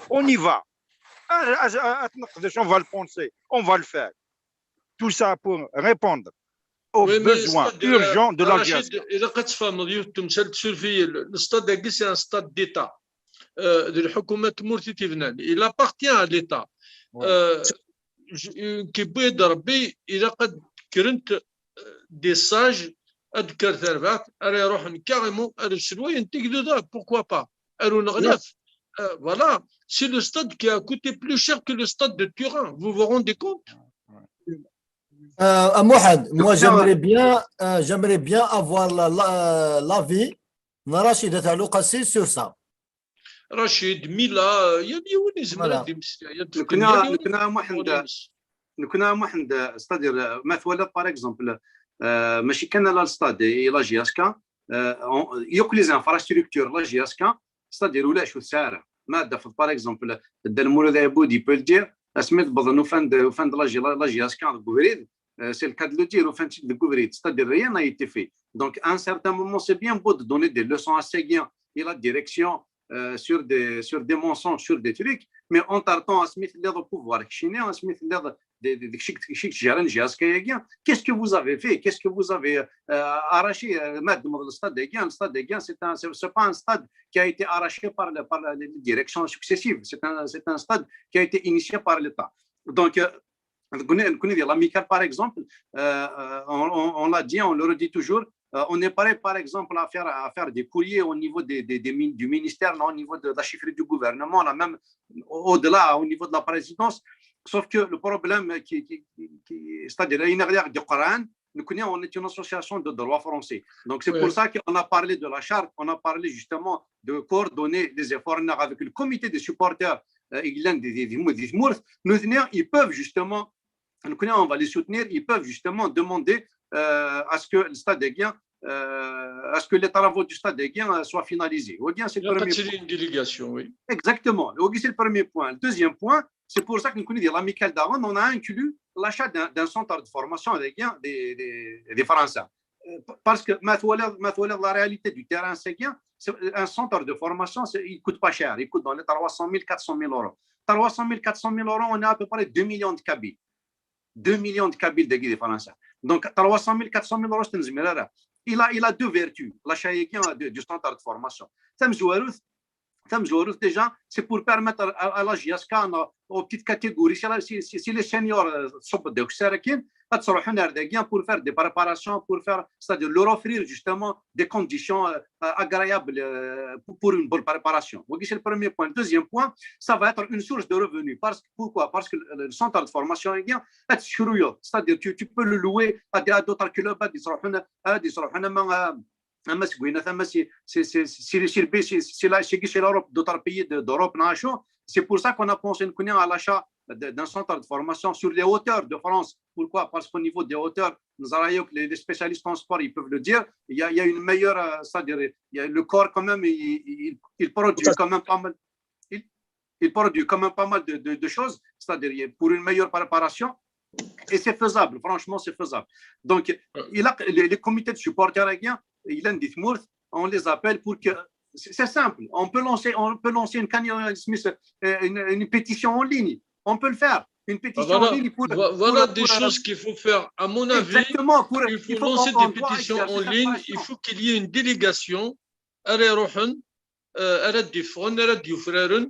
On y va. Ad, ad, ad neqdec, on va le penser, on va le faire. Tout ça pour répondre aux besoins urgents de la G S K. Rachid, ilaq ad tfehmeḍ yiwet n temsalt, surveiller le, le stade-agi, c'est un stade d'État. Euh, d lḥukuma n tmurt i t-ibnan. Il appartient à l'État. Euh, je, euh, qui peut de Rabbi, ilaq ad kkrent, euh, des sages, ad d-tekker terbaɛt, ara iruḥen carrément, ara sselwayen igduden, pourquoi pas, ar uneɣlaf. Euh, voilà, c'est le stade qui a coûté plus cher que le stade de Turin. Vous vous rendez compte ? Euh, à Mohamed, moi j'aimerais bien, euh, j'aimerais bien avoir la, la, l'avis de Rachid Atalou Kassi sur ça. Rachid, Mila, euh, yal yiwen yezmer ad d-yemmeslay, ad d-fken nekkni, Muḥend, c'est-à-dire, euh, ma twalaḍ, par exemple, euh, mačči kan la le stade et la G S K, euh, on, yakk les infrastructures, la G S K, c'est-à-dire ulac, ur tesɛi ara. Ma d-tafeḍ, par exemple, Dda Lmulud Ɛibud, il peut le dire, asmi d-wwḍen ufan-d, ufan-d la, la, la G S K deg ubrid, euh, c'est le cas de le dire, ufan-tt-id deg ubrid, c'est-à-dire rien n'a été fait. Donc, à un certain moment, c'est bien beau de donner des leçons à ces gars et la direction, euh, sur des, sur des mensonges, sur des trucs, mais entre-temps, asmi telliḍ au pouvoir, keččini, asmi telliḍ d, d, d kečč, kečč, kečč i yeǧǧan G S K-agi, qu'est-ce que vous avez fait, qu'est-ce que vous avez, euh, arraché, euh, ma d-temmḍeḍ le stade-agi, le stade-agi, c'est un, c'est, c'est pas un stade qui a été arraché par la, par la, les directions successives, c'est un, c'est un stade qui a été initié par l'État. Donc, euh, nekkni di l'Amicale, par exemple, euh, euh, on, on, on l'a dit, on le redit toujours, euh, on est prêt, par exemple, à faire, à faire des courriers au niveau des, des, des min-, du ministère, non, au niveau de la chefferie du gouvernement, là même au-delà, au niveau de la présidence. Sauf que le problème, qui, qui, qui, c'est-à-dire, nekkni, on est une association de droit français. Donc, c'est pour ça qu'on a parlé de la charte, on a parlé justement de coordonner les efforts avec le comité des supporters, euh, i yellan di, di, di, di tmurt. Nutni, ils peuvent justement, nekkni, on va les soutenir, ils peuvent justement demander, euh, à ce que le stade-agi, euh, à ce que les travaux du stade-agi, euh, soient finalisés. Ou bien c'est le Ilaq ad premier tili point. Une délégation, oui. Exactement. Wagi, c'est le premier point. Le deuxième point, c'est pour ça que nous, l'Amicale d'Aran, on a inclus l'achat d'un, d'un centre de formation des, des, des, des Français. Parce que ma twaliḍ, ma twaliḍ la réalité du terrain, c'est bien, c'est un centre de formation, c'est, il coûte pas cher, il coûte dans les trois cent mille, quatre cent mille euros. Trois cent mille, quatre cent mille euros, on a à peu près deux millions de Kabyles. Deux millions de Kabyles dagi di Fransa. Donc, trois cent mille, quatre cent mille euros, c'est une zmirara. Il a, il a deux vertus, l'achat du centre de formation. Tamezwarut, déjà, c'est pour permettre à, à la J S K, aux petites catégories, si, si, si les seniors sont de Xarakin, ad ttruḥun ar dagi pour faire des préparations, pour faire, c'est-à-dire leur offrir justement des conditions euh, agréables euh, pour, pour, une bonne préparation. Donc, c'est le premier point. Le deuxième point, ça va être une source de revenus. Parce, pourquoi ? Parce que le, le centre de formation, c'est-à-dire tu, tu peux le louer à, à d'autres clubs, à des c'est l'Europe, d'autres pays d'Europe. C'est pour ça qu'on a pensé à l'achat d'un centre de formation sur les hauteurs de France. Pourquoi ? Parce qu'au niveau des hauteurs, nous avons les spécialistes en sport, ils peuvent le dire, il y a, il y a une meilleure, c'est-à-dire le corps quand même, il, il, il produit quand même pas mal. Il, il produit quand même pas mal de, de, de choses, c'est-à-dire pour une meilleure préparation, et c'est faisable, franchement, c'est faisable. Donc, il a, les, les comités de supporters, il a des on les appelle pour que. C'est simple. On peut lancer, on peut lancer une, une, une pétition en ligne. On peut le faire. Une pétition voilà, en ligne pour. Voilà pour, des pour, choses qu'il faut faire. À mon avis, exactement, pour, il faut, il faut lancer des pétitions en ligne. Il faut qu'il y ait une délégation. Ara iruḥen, ara d-iffɣen, ara d-yufraren,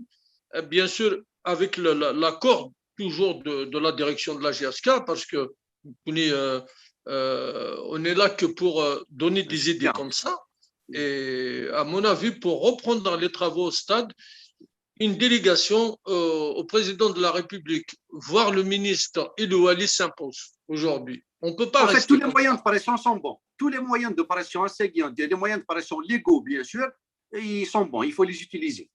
bien sûr, avec l'accord toujours de, de la direction de la J S K, parce que on est, euh, euh, on est là que pour euh, donner des idées comme ça. Et à mon avis, pour reprendre les travaux au stade, une délégation euh, au président de la République, voire le ministre et le wali s'impose aujourd'hui. On peut pas. En fait, tous les moyens de pression sont bons. Tous les moyens de pression, c'est bien. Les moyens de pression légaux, bien sûr, ils sont bons. Il faut les utiliser.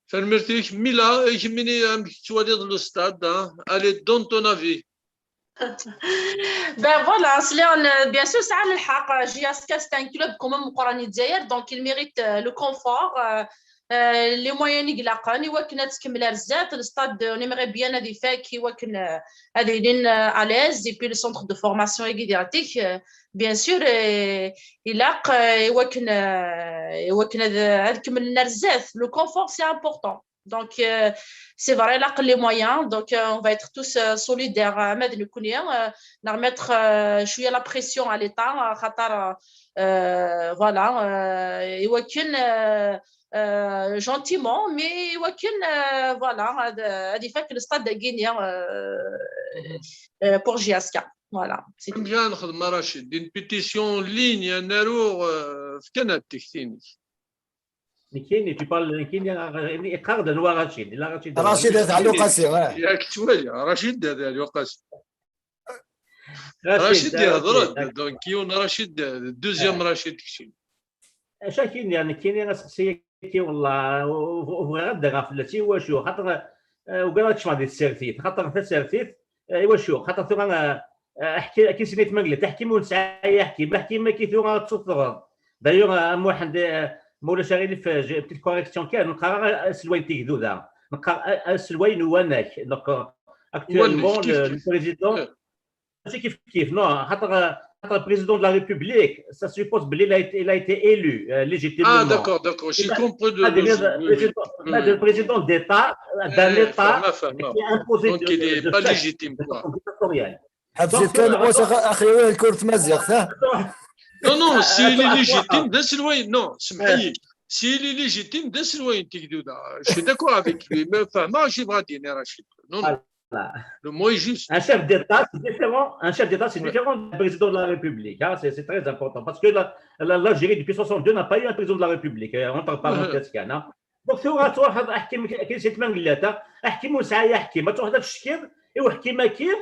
Tanemmirt-ik. Mila, kemmini amek tettwaliḍ le stade, hein ? Allez, donne ton avis. Ben voilà, bien sûr, c'est un club quand même, il mérite euh, le confort, euh, euh, les moyens, il y a le stade, on aimerait bien des faits qui à l'aise, et puis le centre de formation, bien sûr, il a le confort, c'est important. Donc, euh, c'est vrai, là, les moyens. Donc, euh, on va être tous euh, solidaires. Euh, on va mettre euh, la pression à l'État. Euh, voilà. Euh, et aucune, euh, euh, gentiment, mais aucune, euh, voilà, des faits que le stade de Guinée euh, euh, pour J S K. Voilà. Une pétition en ligne, un erreur, euh, Nekini, tu parles Nekini, iqarr-d anwa Rachid, illa Rachid. Rachid At Ɛli Uqasi, ouais. Yak ttwali, Rachid At Ɛli Uqasi. Rachid ihder-d, donc yiwen Rachid, deuxième Rachid kečči. Acu ak-iniɣ nekkini aseqsi-agi, wellah, ur bɣiɣ ad d-rreɣ fell-as, iwacu? Xaṭer ugadeɣ ad kecmeɣ di tsertit, xaṭer tasertit, iwacu? Xaṭer tura aḥki akin sin i tmanglat, aḥkim ur nesɛi aḥkim, aḥkim-agi tura ad t-teffreḍ. D'ailleurs, a Muḥend, ma ulac aɣilif, petite correction kan, ur neqqar ara aselway n Tigduda, neqqar aselway n Uwanak. Donc, actuellement, le président, mačči kif kif, non, xaṭer, xaṭer président de la République, ça suppose belli il a été, il a été élu euh, légitimement. Ah, d'accord, d'accord, j'ai compris. Le président d'État d'un État qui est imposé. Donc, il n'est pas légitime, quoi. حبسيت كان بوس اخي وين كرة مزيغ ها؟ Non, non, s'il est légitime, d aselway, non, سمحي. S'il est légitime, d aselway n Tigduda. Je suis d'accord avec lui, mais فهمت شي بغا ديني رشيد. Non, non. Le mot est juste. Un chef d'État, c'est différent. Un chef d'État, c'est différent d'un président de la République. Hein. C'est très important. Parce que l'Algérie, depuis soixante-deux, n'a pas eu un président de la République. Entre parenthèses, hein. Donc, tu vois, tu vois, كاين شي تمنقلات، احكي مو سعي احكي، ما تروح تشكي، ايوا احكي ما كاين،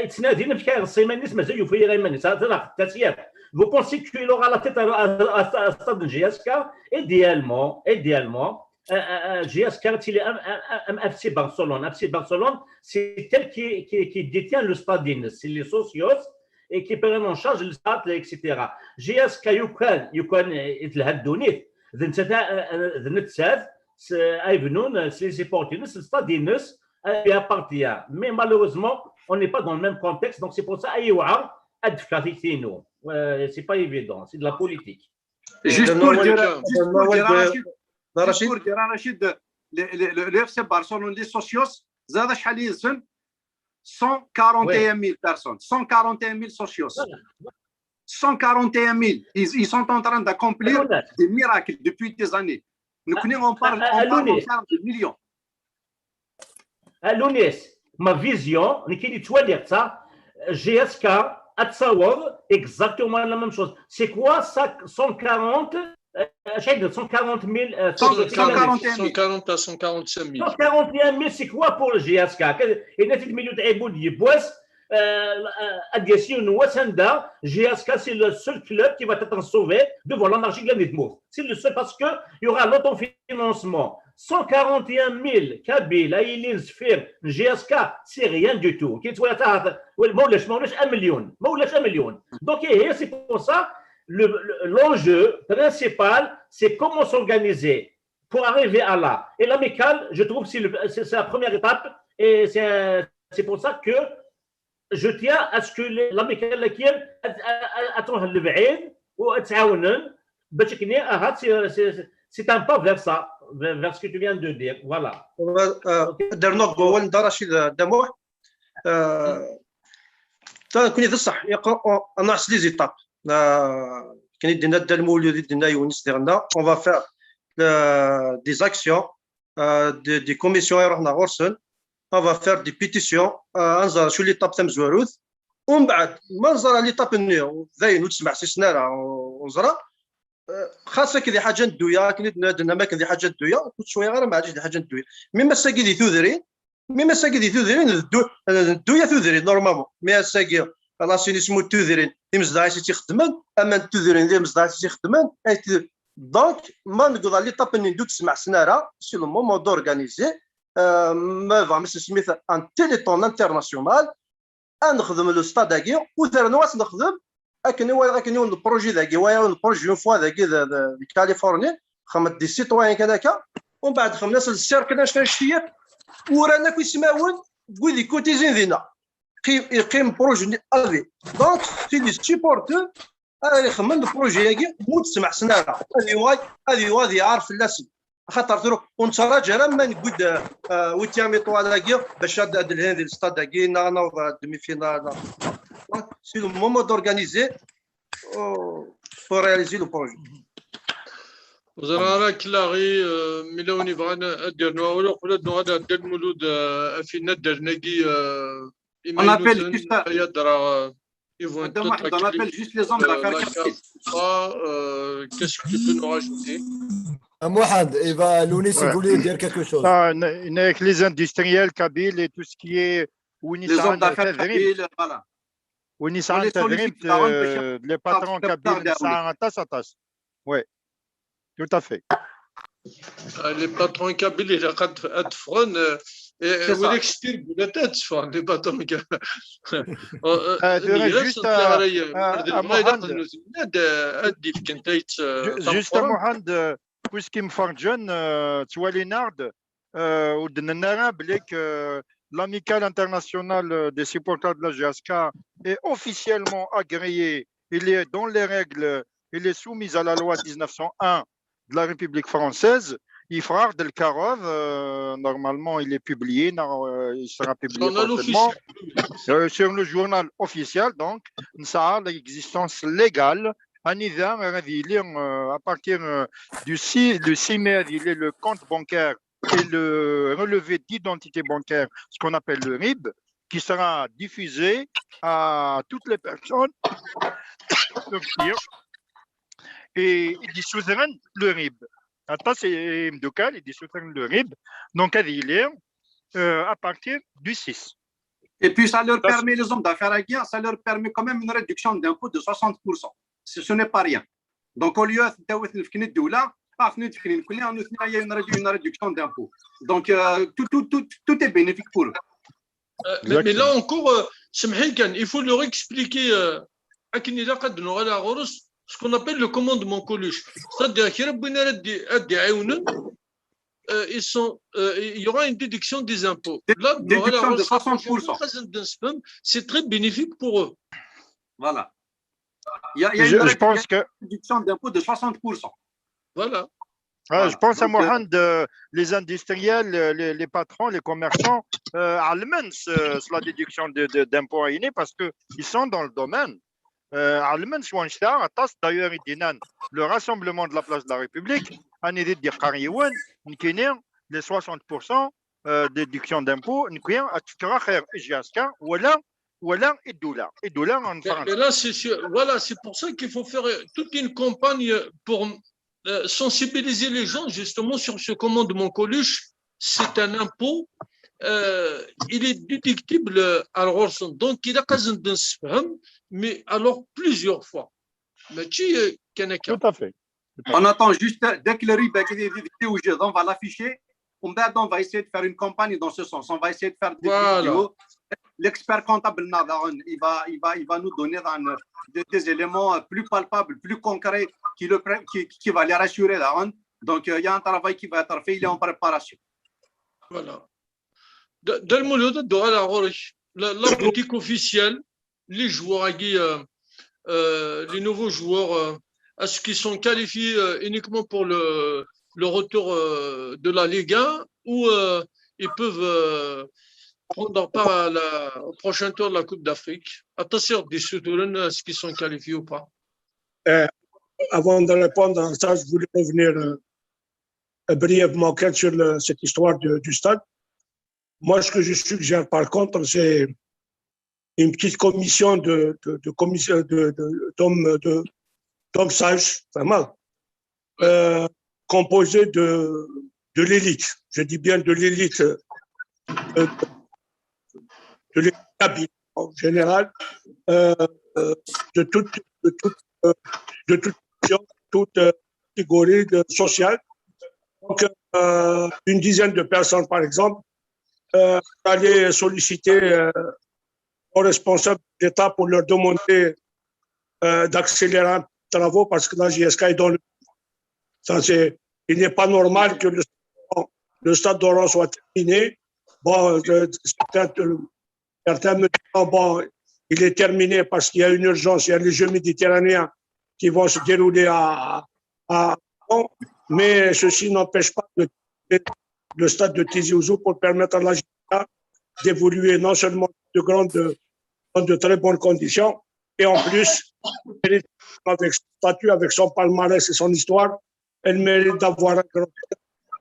يتنادي نفكا يغصي مانيس، مازال يوفي غير مانيس، هذا راه التسيير. Vous pensez qu'il aura la tête à stade de J S K? Idéalement, idéalement, J S K تيلي ام اف سي برشلونه، اف سي برشلونه c'est tel qui qui qui détient le stade, c'est les socios et qui prennent en charge le stade, et cetera. J S K يكون يكون يتلهى الدونيت، ذ نتسات ذ نتسات ايفنون سي سيبورتينس الستاد ينس اي ابارتيان. Mais malheureusement on n'est pas dans le même contexte, donc c'est pour ça اي وعر ad d-fkeɣ tikti-inu. Euh, c'est pas évident, c'est de la politique. Juste Dana pour Wal- dire, Dana juste pour dire Wal- à Rachid, Dana juste Rachid. Pour dire à Rachid, le, le, le- le F C Barcelone, les socios, زاد شحال يزن؟ cent quarante et un mille personnes, cent quarante et un mille socios. Voilà. cent quarante et un mille. Ils, ils sont en train d'accomplir des miracles depuis des années. Nous, on parle, on parle en termes de millions. Lounis, ma vision, nekk i ttwaliɣ-tt, G S K ad taweḍ exactement la même chose. C'est quoi ça, cent quarante, euh, cent quarante mille, euh, Cent- cent- cent quarante et un mille. cent quarante à cent quarante-cinq mille. cent quarante et un mille, c'est quoi pour le G S K? Il y a des millions de euh, euh, ad d-yas yiwen n wass anda G S K, c'est le seul club qui va être sauvé devant l'anarchie de la Netmort. C'est le seul, parce que il y aura l'autofinancement. cent quarante et un mille Kabyles à Ilin Sphère, G S K, c'est rien du tout. Qui soit à, ma ulac, ma ulac un million, ma ulac un million. Donc, et c'est pour ça, le- le- l'enjeu principal, c'est comment s'organiser pour arriver à là. Et l'Amicale, je trouve, c'est le- c'est c'est la première étape. Et c'est c'est pour ça que je tiens à ce que les- l'Amicale, la Kiev, à, à, à, à تروح لبعيد وتعاونن باش كني اها c'est c'est- c'est un pas vers ça, vers, vers ce que tu viens de dire. Voilà. آه، درنا قوة لدار رشيد دموح. آه، تا كوني ذا الصح يقرا انا عس les étapes. كان يدينا دا المولود، يدينا يونس ديالنا. On va faire des actions, des commissions يروحنا غورسن. On va faire des pétitions. انزر شو l'étape تمزوروث، ومن بعد ما نزرع l'étape نيو داين وتسمع سي سنارة ونزرع. خاصة كذي حاجة ندويا، كني دنا ما كذي حاجة ندويا، كنت شوية غير ما عادش دي حاجة ندويا. مي مساكي دي تودرين، مي مساكي دي تودرين ندو ندويا تودرين normalement. مي اساكي l'assainissement تودرين دي مزدعي سي تخدمن، اما تودرين دي مزدعي سي تخدمن. Donc ما نقضى l'étape ني ندو تسمع سنارة، c'est le moment d'organiser. ما فا مسيو سميث un téléthon international. نخدم le stade-agi وثرنوا نخدم. اكن ولا اكن يون projet داكي ويا يون projet une fois داكي de Californie. خدمت des citoyens كذاك، ومن بعد خدمنا le cercle اش تشتيات، ورانا كي سماون قول لي كوتيزين دينا. قيم يقيم projet افي. Donc c'est des supporters. انا خمن le projet-agi وتسمع سنارة هذه واي، هذه واي يعرف الناس. خاطر تروح ونتراجع لما نقول ويتيا ميطوال هاكي باش هاد الهند الستاد هاكي نوض demi-finale. C'est le moment d'organiser pour réaliser le projet. Ẓriɣ ara Clary, mi lawen yebɣan ad d-yernu awal uqbel ad nuɣal ar Dda Lmulud, afin ad d-rren agi On appelle juste aya d-raɣ ils vont Madame Mohamed, on appelle juste les hommes d'affaires Kabyles. Qu'est-ce que tu peux nous rajouter? Mohamed, il va, Lounis, il voulait dire quelque chose. Avec les industriels kabyles et tout ce qui est Les hommes d'affaires kabyles, voilà. وين يسعى تدريب les patrons kabyles نسعى تاس تاس. Oui, tout à fait. Les patrons kabyles, il a قد ادفغن. ولاك شتي بلاد ادفغن les patrons kabyles. Juste, juste à Mohamed, puisque Mohamed, توالينا-ɣ-d, ur d-nenna ara belli l'Amicale internationale des supporters de la G S K est officiellement agréée, il est dans les règles, il est soumis à la loi dix-neuf cent un de la République française. Yefreɣ-d lkaɣeḍ, normalement il est publié, il sera publié prochainement sur le journal officiel. Donc nesɛa l'existence légale. Anida ara d-yili, à partir du six mai, ad yili le compte bancaire et le relevé d'identité bancaire, ce qu'on appelle le RIB, qui sera diffusé à toutes les personnes et i d-yessutren le RIB. Aṭas n yimeddukal i d-yessutren le RIB. Donc ad yili à partir du six. Et puis ça leur permet, les hommes d'affaires, ça leur permet quand même une réduction d'impôt de soixante pour cent. Ce n'est pas rien. Donc au lieu de تاوث نفكني الدولة، اه نفكني نكون نوثنا une réduction d'impôt. Donc tout, tout, tout, tout est bénéfique pour eux. Mais là encore, سمحي كان, il faut leur expliquer, akken ilaq ad nuɣal ɣur-s, ce qu'on appelle le commandement Coluche. C'est-à-dire kra n win ara d-iɛiwnen, ils sont, il y aura une déduction des impôts. Là, déduction de soixante pour cent. C'est très bénéfique pour eux. Voilà. Il y a, il y a Je, une je pense que réduction d'impôt de soixante pour cent. Voilà. Ah, je pense à Donc, euh, Mohamed, euh, les industriels, euh, les, les patrons, les commerçants, euh, علمن ce- la déduction de- de- d'impôts, parce qu'ils sont dans le domaine. Euh, علمن شوان شتا, aṭas, d'ailleurs, il dit, le rassemblement de la place de la République, أنا ذي دي قاريون, نكيني, les soixante pour cent, euh, déduction d'impôts, نكوين, أتفكر خير, J S K, ولا, ولا الدولة, الدولة en Mais, France. Mais là, c'est sûr. Voilà, c'est pour ça qu'il faut faire euh, toute une campagne pour euh, sensibiliser les gens justement sur ce commandement Coluche. C'est un impôt. Euh, il est déductible à l'Orson. Donc, il a قزن بن سفهم, mais alors plusieurs fois. ماشي كان هكا. Tout à fait. On attend juste, dès que le RIB est déductible, on va l'afficher. On va, on va essayer de faire une campagne dans ce sens. On va essayer de faire des Voilà. Vidéos. L'expert comptable, نهار, il va, il va, il va nous donner نهار, des, des éléments euh, plus palpables, plus concrets, qui, le, pré- qui, qui va les rassurer نهار. Donc, euh, il y a un travail qui va être fait, il est en préparation. Voilà. D- Dal Mouloud, ندوي على غورك. La, la boutique officielle, les joueurs, euh, euh, les nouveaux joueurs, euh, est-ce qu'ils sont qualifiés euh, uniquement pour le, le retour euh, de la Ligue un ou euh, ils peuvent euh, prendre part à la, au prochain tour de la Coupe d'Afrique? Attention, des Soutoulènes, est-ce qu'ils sont qualifiés ou pas? Avant de répondre à ça, je voulais revenir euh, brièvement sur le- cette histoire de- du stade. Moi, ce que je suggère, par contre, c'est une petite commission de, de, de commission de, de- d'hommes de, d'hommes sages, vraiment, euh, composée de, de l'élite. Je dis bien de l'élite, euh, de l'élite kabyle en général, euh, euh, de toute, de toute, euh, de toute, toute euh, catégorie de, sociale. Donc, euh, une dizaine de personnes, par exemple, euh, aller solliciter euh, aux responsables d'État pour leur demander euh, d'accélérer un peu les travaux parce que la J S K est dans le. Ça, c'est, il n'est pas normal que le, le stade d'Oran soit terminé. Bon, euh, certains, certains me diront, bon, il est terminé parce qu'il y a une urgence, il y a les Jeux méditerranéens qui vont se dérouler à, à Oran, mais ceci n'empêche pas de, le stade de Tizi Ouzou pour permettre à la J S K d'évoluer non seulement de grandes, dans de très bonnes conditions, et en plus, avec son statut, avec son palmarès et son histoire, elle mérite d'avoir un grand,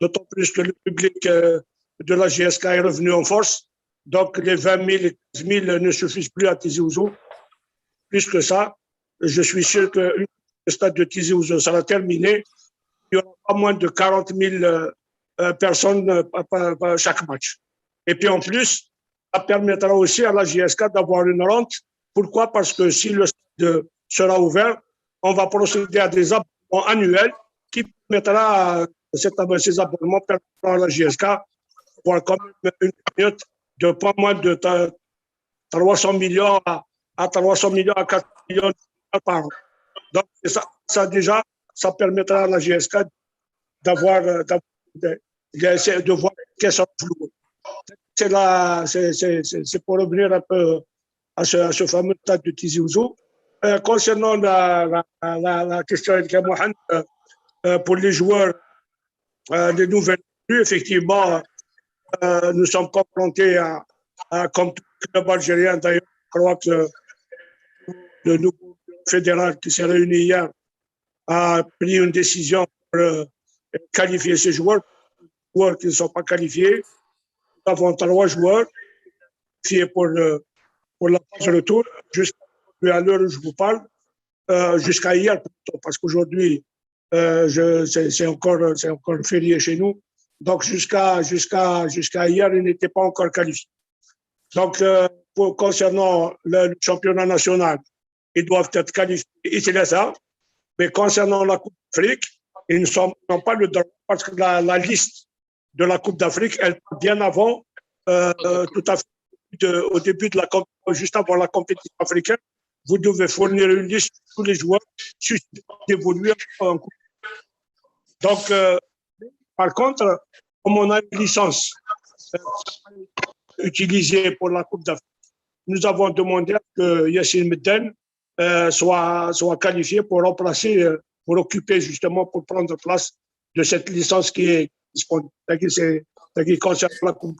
d'autant plus que le public euh, de la J S K est revenu en force. Donc les vingt mille et quinze mille ne suffisent plus à Tizi Ouzou. Plus que ça, je suis sûr que le stade de Tizi Ouzou sera terminé. Il y aura pas moins de quarante mille euh, euh, personnes euh, par- par- par chaque match. Et puis en plus, ça permettra aussi à la J S K d'avoir une rente. Pourquoi? Parce que si le stade sera ouvert, on va procéder à des abonnements annuels qui permettra, euh, cet ab- ces abonnements permettront à la J S K d'avoir quand même une cagnotte de pas moins de ta- trois cents millions à, à trois cents millions à quatre millions par an. Donc c'est ça, ça déjà, ça permettra à la J S K d'avoir, euh, d'avoir- de, de, de voir qu'elle soit floue. C'est là, c'est- c'est c'est- c'est pour revenir un peu à ce, à ce fameux stade de Tizi Ouzou. Euh, concernant la, la, la, la question de Mohamed, euh, euh, pour les joueurs, euh, les nouvelles recrues, effectivement, euh, nous sommes confrontés à, à, comme tout club algérien, d'ailleurs, je crois que le nouveau fédéral qui s'est réuni hier a pris une décision pour euh, qualifier ces joueurs, joueurs qui ne sont pas qualifiés. Nous avons trois joueurs qualifiés pour, euh, pour la phase retour, jusqu'à à l'heure où je vous parle, euh, jusqu'à hier, plutôt, parce qu'aujourd'hui, euh, je- c'est c'est encore, c'est encore férié chez nous. Donc, jusqu'à jusqu'à jusqu'à hier, ils n'étaient pas encore qualifiés. Donc, euh, pour, concernant le, le championnat national, ils doivent être qualifiés, et c'est ça. Mais concernant la Coupe d'Afrique, ils ne sont- n'ont pas le droit parce que la, la liste de la Coupe d'Afrique, elle part bien avant, euh, euh, tout à fait, de- au début de la comp- juste avant la compétition africaine. Vous devez fournir une liste de tous les joueurs susceptibles d'évoluer en Coupe. Donc, euh, par contre, comme on a une licence euh, utilisée pour la Coupe d'Afrique, nous avons demandé à ce que Yacine Medden euh, soit, soit qualifié pour remplacer, euh, pour occuper justement, pour prendre place de cette licence qui est disponible, c'est-à-dire, c'est, c'est-à-dire qui concerne la Coupe.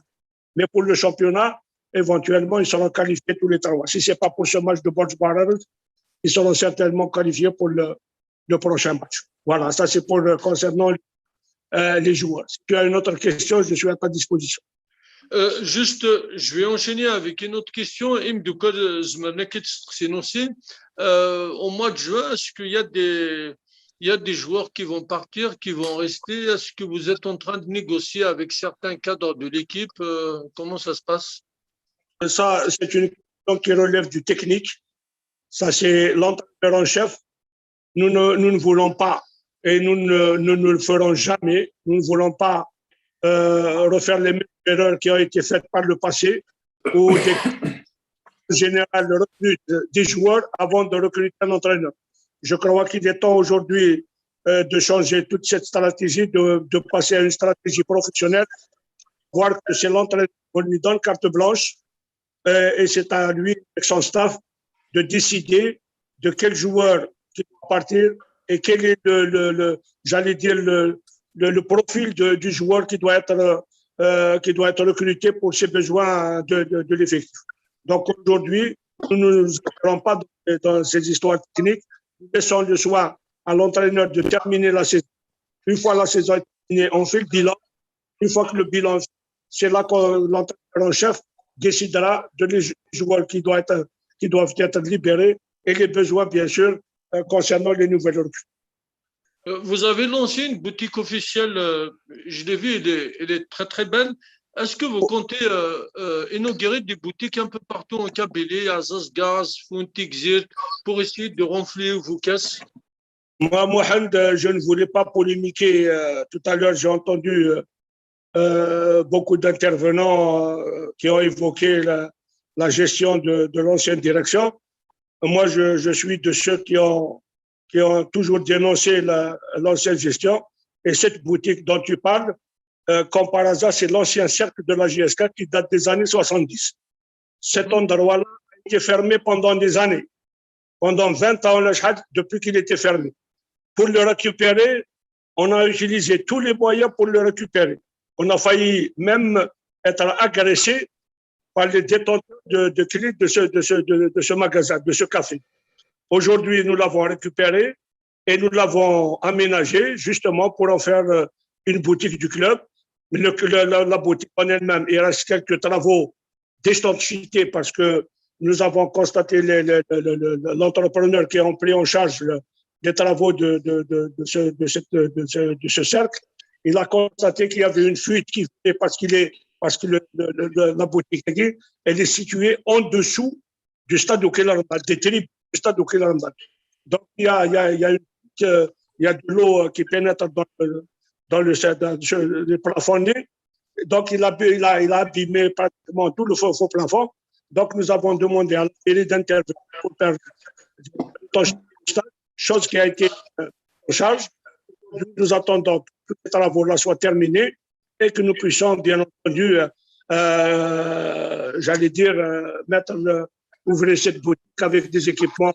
Mais pour le championnat, éventuellement, ils seront qualifiés tous les trois. Si ce n'est pas pour ce match de Bordeaux Barrels, ils seront certainement qualifiés pour le, le prochain match. Voilà, ça c'est pour le, concernant euh, les joueurs. Si tu as une autre question, je suis à ta disposition. Euh, juste, euh, je vais enchaîner avec une autre question. Im, du coup, euh, je me mets que c'est aussi. Euh, au mois de juin, est-ce qu'il y a des, il y a des joueurs qui vont partir, qui vont rester? Est-ce que vous êtes en train de négocier avec certains cadres de l'équipe? Euh, comment ça se passe? Ça, c'est une question qui relève du technique. Ça, c'est l'entraîneur en chef. Nous ne, nous ne voulons pas, et nous ne, nous ne le ferons jamais, nous ne voulons pas euh, refaire les mêmes erreurs qui ont été faites par le passé, où des général recrute des joueurs avant de recruter un entraîneur. Je crois qu'il est temps aujourd'hui euh, de changer toute cette stratégie, de, de passer à une stratégie professionnelle, voir que c'est l'entraîneur qu'on lui donne carte blanche euh, et c'est à lui, avec son staff, de décider de quel joueur qui doit partir et quel est le, le, le j'allais dire, le, le, le profil de, du joueur qui doit être euh, qui doit être recruté pour ses besoins de, de, de l'effectif. Donc aujourd'hui, nous ne nous entrons pas dans, dans ces histoires techniques. Nous laissons le soin à l'entraîneur de terminer la saison. Une fois la saison est terminée, on fait le bilan. Une fois que le bilan, c'est là que l'entraîneur en chef décidera de les joueurs qui doivent être, qui doivent être libérés et les besoins, bien sûr, euh, concernant les nouvelles recrues. Euh, vous avez lancé une boutique officielle, euh, je l'ai vue, elle est, elle est très très belle. Est-ce que vous comptez euh, euh, inaugurer des boutiques un peu partout en Kabylie, à Zazga, Fountigzir, pour essayer de renflouer vos caisses? Moi, Mohamed, euh, je ne voulais pas polémiquer. Euh, tout à l'heure, j'ai entendu euh, euh, beaucoup d'intervenants euh, qui ont évoqué la, la gestion de, de l'ancienne direction. Moi, je, je suis de ceux qui ont, qui ont toujours dénoncé la- l'ancienne gestion. Et cette boutique dont tu parles, euh, comme par hasard, c'est l'ancien cercle de la J S K qui date des années soixante-dix. Cet endroit-là a été fermé pendant des années, pendant vingt ans, le Shahad, depuis qu'il était fermé. Pour le récupérer, on a utilisé tous les moyens pour le récupérer. On a failli même être agressé par les détenteurs de, de clés de ce, de, ce, de, de ce magasin, de ce café. Aujourd'hui, nous l'avons récupéré et nous l'avons aménagé justement pour en faire euh, une boutique du club. Le- le- la, la boutique en elle-même, il reste quelques travaux d'excentricité parce que nous avons constaté les- les- le- le- le- l'entrepreneur qui a pris en charge le- les travaux de, de- de- de ce, de cette- de ce- de ce cercle. Il a constaté qu'il y avait une fuite qui venait parce qu'il est parce que le- le- le- la boutique, elle est située en dessous du stade Oukaïl Ramdane, des tribunes du stade Oukaïl Ramdane. Donc, il y a, il y a, il y a une petite, euh, il y a de l'eau euh, qui pénètre dans le, dans le, dans le, le plafonnier. Donc, il a, il, a, il a abîmé pratiquement tout le faux, faux plafond. Donc, nous avons demandé à la mairie d'intervenir pour faire le stade, chose qui a été euh, en charge. Nous attendons que tous les travaux-là soient terminés et que nous puissions, bien entendu, euh, euh, j'allais dire, euh, mettre le, ouvrir cette boutique avec des équipements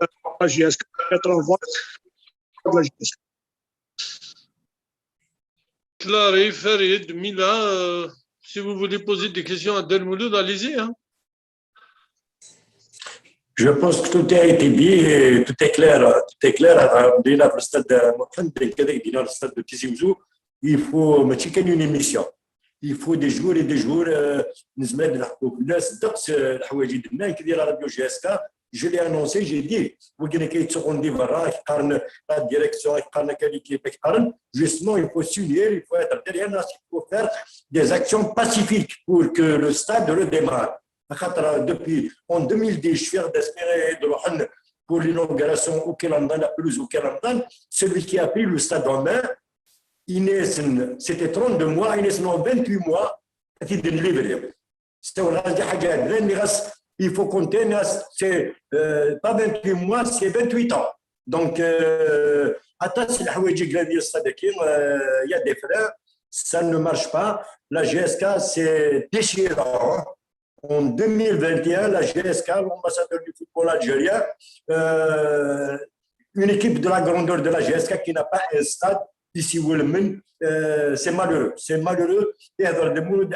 euh, de la J S K, mettre en vente de la J S K. Clarif, Farid, Mila, euh, si vous voulez poser des questions à Abdelmouloud, allez-y. Hein. Je pense que tout a été dit, et tout est clair, tout est clair. Déjà, le stade de Mohamed, déjà, le stade de Tizi Ouzou, il faut, mais c'est une émission. Il faut des jours et des jours, euh, نزمر نلحقوا في الناس، دقس، آه، الحوايج اللي درنا، كي داير راديو جي اس كا، je l'ai annoncé, j'ai dit, وكنا كيتسوقوا ندي برا، يقارن la direction، يقارن كان l'équipe، يقارن. Justement, il faut s'unir, il faut être derrière nous, il faut faire des actions pacifiques pour que le stade redémarre. خاطر depuis en deux mille dix, je suis d'espérer de Rohan pour l'inauguration Oukaïl Ramdane, la pelouse Oukaïl Ramdane. Celui qui a pris le stade en main, Inès, c'était trente-deux mois, Inès, en vingt-huit mois, a été délivré. C'était un حاجة، il faut compter, c'est euh, pas vingt-huit mois, c'est vingt-huit ans. Donc, euh, attends, c'est le stade, euh, il y a des freins, ça ne marche pas. La J S K, c'est déchirant. en deux mille vingt et un, la G S K, l'ambassadeur du football algérien, euh, une équipe de la grandeur de la G S K qui n'a pas un stade ici, euh, c'est malheureux. C'est malheureux. Et dans le monde,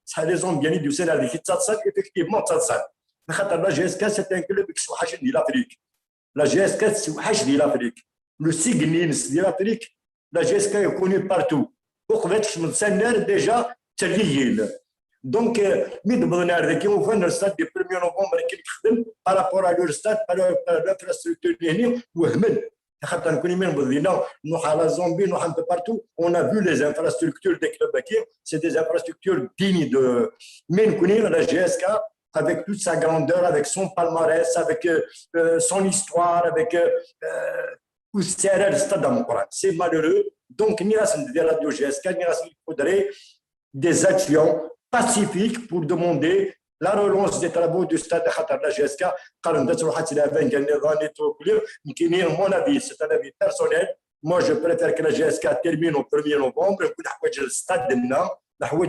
ça les ont bien dit, c'est la effectivement, ça. La G S K, c'est un club qui se de l'Afrique. La G S K, c'est de l'Afrique. Le signe de l'Afrique, la G S K est connue partout. Pourquoi je me déjà, c'est lié. Donc, euh, mais de bonheur, qui ont fait le stade du premier novembre, qui par rapport à leur stade, par rapport à l'infrastructure, وهمل. خاطر نكون يمين بدينا نروح على زومبي نروح un peu partout. On a vu les infrastructures des clubs, c'est des infrastructures dignes de, mais نكون la G S K, avec toute sa grandeur, avec son palmarès, avec euh, euh, son histoire, avec euh, euh, c'est malheureux. Donc, ni la G S K, ni la il faudrait des actions pacifiques pour demander la relance des travaux du stade de Khatar, la G S K. Mon avis, c'est un avis personnel. Moi, je préfère que la G S K termine au premier novembre, que le stade de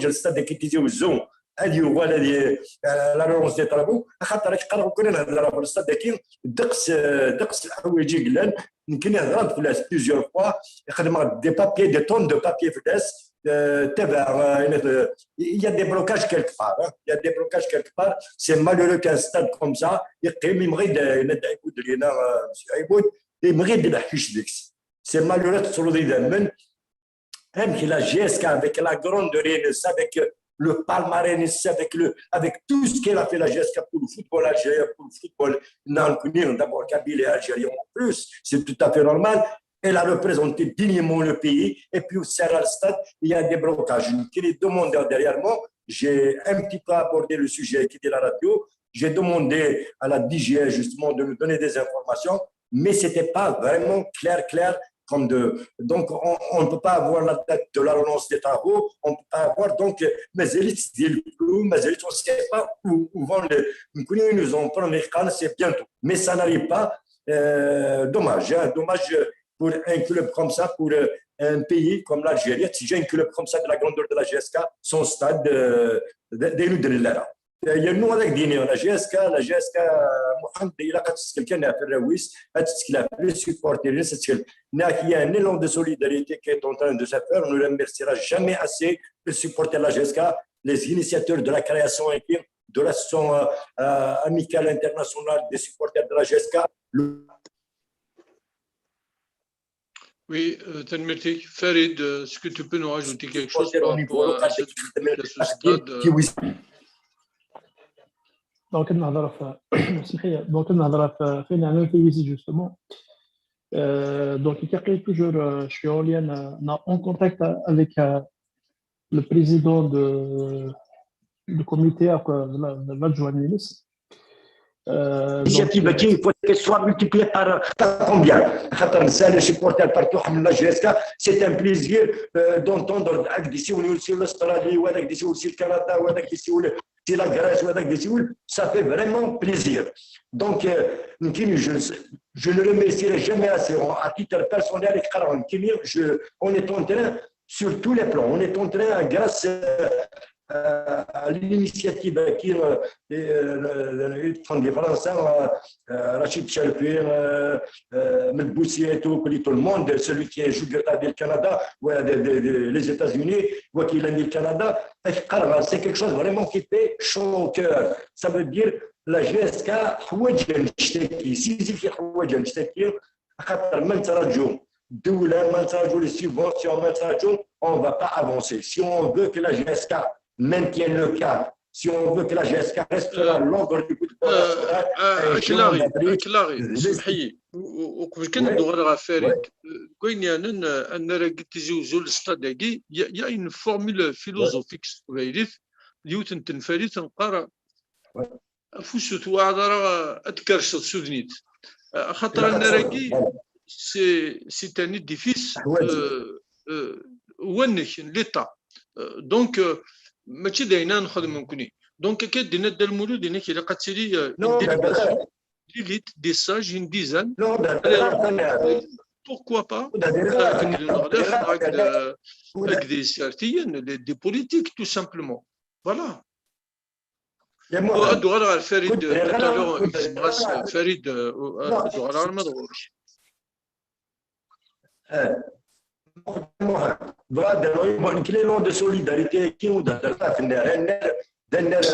le stade de Kitizi Ouzou, la relance des travaux. Khatar, je crois que le stade de Kitizi Ouzou, دقس دقس الحوايج يقلان. يمكن هضرت في الناس plusieurs fois. يخدم des papiers, des tonnes de papiers في الناس. تبع il y a des blocages quelque part. Il y a des blocages quelque part. C'est malheureux qu'un stade comme ça يقيم. يمغيد يناد عيبود لينا, monsieur عيبود, يمغيد الحشيش ديكس. C'est malheureux تصرد اذا من même que la G S K avec la grande Rennes, avec le palmarès, avec, le, avec tout ce qu'elle a fait la G S K pour le football algérien, pour le football, d'abord Kabyle et Algérien en plus, c'est tout à fait normal. Elle a représenté dignement le pays. Et puis au Serra Stade, il y a des blocages. Qui est demandé derrière moi, j'ai un petit peu abordé le sujet qui est de la radio. J'ai demandé à la D G S justement de nous donner des informations, mais ce n'était pas vraiment clair, clair. Comme de, donc, on ne peut pas avoir la date de la relance des travaux, on ne peut pas avoir, donc, mais on ne sait pas où, où vont les, nous en prendre les cannes, c'est bientôt. Mais ça n'arrive pas. Euh, dommage, hein, dommage pour un club comme ça, pour euh, un pays comme l'Algérie. Si j'ai un club comme ça de la grandeur de la G S K, son stade, euh, de, de, de, yernu ad ak-d-iniɣ, la G S K, la G S K, Mohamed, ilaq ad tettkel kan ɣef arraw-is, ad tettkel ɣef les supporters-ines, ad tettkel. Il y a un élan de solidarité qui est en train de se faire. On ne remerciera jamais assez les supporters de la G S K, les initiateurs de la création et de l'association euh, euh, amicale internationale des supporters de la G S K. Le Oui, euh, Tanmirtik. Farid, euh, est-ce que tu peux nous rajouter quelque chose par rapport à cette situation de stade, euh... Donc, نهضر في سمحي donc نهضر في فين انا في ويزي justement. Euh, donc, il y a toujours, euh, je suis en lien, euh, en contact avec euh, le président de, du comité, euh, de l'adjoint ministre. L'initiative, il faut qu'elle soit multipliée par, par combien ? خاطر نسال les supporters partout من la G S K, c'est un plaisir d'entendre هذاك يسولوا aussi l'Australie, وهذاك يسولوا aussi le Canada, وهذاك يسولوا aussi la Grèce, وهذاك يسولوا, ça fait vraiment plaisir. Donc, euh, je, je ne remercierai jamais assez, à titre personnel, je, on est en train sur tous les plans. On est en train, grâce euh, à l'initiative qui euh, prend des Français, euh, Rachid Chalfi, euh, euh, Melboussi et tout, tout le monde, celui qui est joué le Canada, ouais, de, de, de, les États-Unis, ouais, qui a mis le Canada, c'est quelque chose vraiment qui fait chaud au cœur. Ça veut dire, la G S K, حوايج نشتكي, سيزي كي حوايج نشتكي, خاطر ما نتراجو الدولة, ما نتراجو les subventions, ما نتراجو, on va pas avancer. Si on veut que la G S K maintienne le cap, si on veut que la G S K reste à l'ordre du football national, Aklari, Aklari, semḥ-iyi, uqbel kan ad d-uɣaleɣ ɣef Farid, deg wayen yeɛnan annar-agi n Tizi Uzzu, le stade-agi, il y a une formule philosophique s teqbaylit, yiwet n tenfalit neqqar, afus ur tewɛaḍ ara ad tkerseḍ s udnit. Axaṭer annar-agi, c'est un édifice n wanek, n l'État. Donc, mačči d ayen ara nexdem nekkni. Donc, akka d-yenna Dda Lmulud, inek ilaq ad tili une délégation d'élite, des sages, une dizaine. Pourquoi pas avec des politiques, tout simplement. Voilà. Ad uɣaleɣ ɣer Farid talɣa, gezmeɣ-as. Farid, ad uɣaleɣ arma d ɣur-k. Nekk l'élan de solidarité-agi ur d-hedreɣ ara fell-as, d annar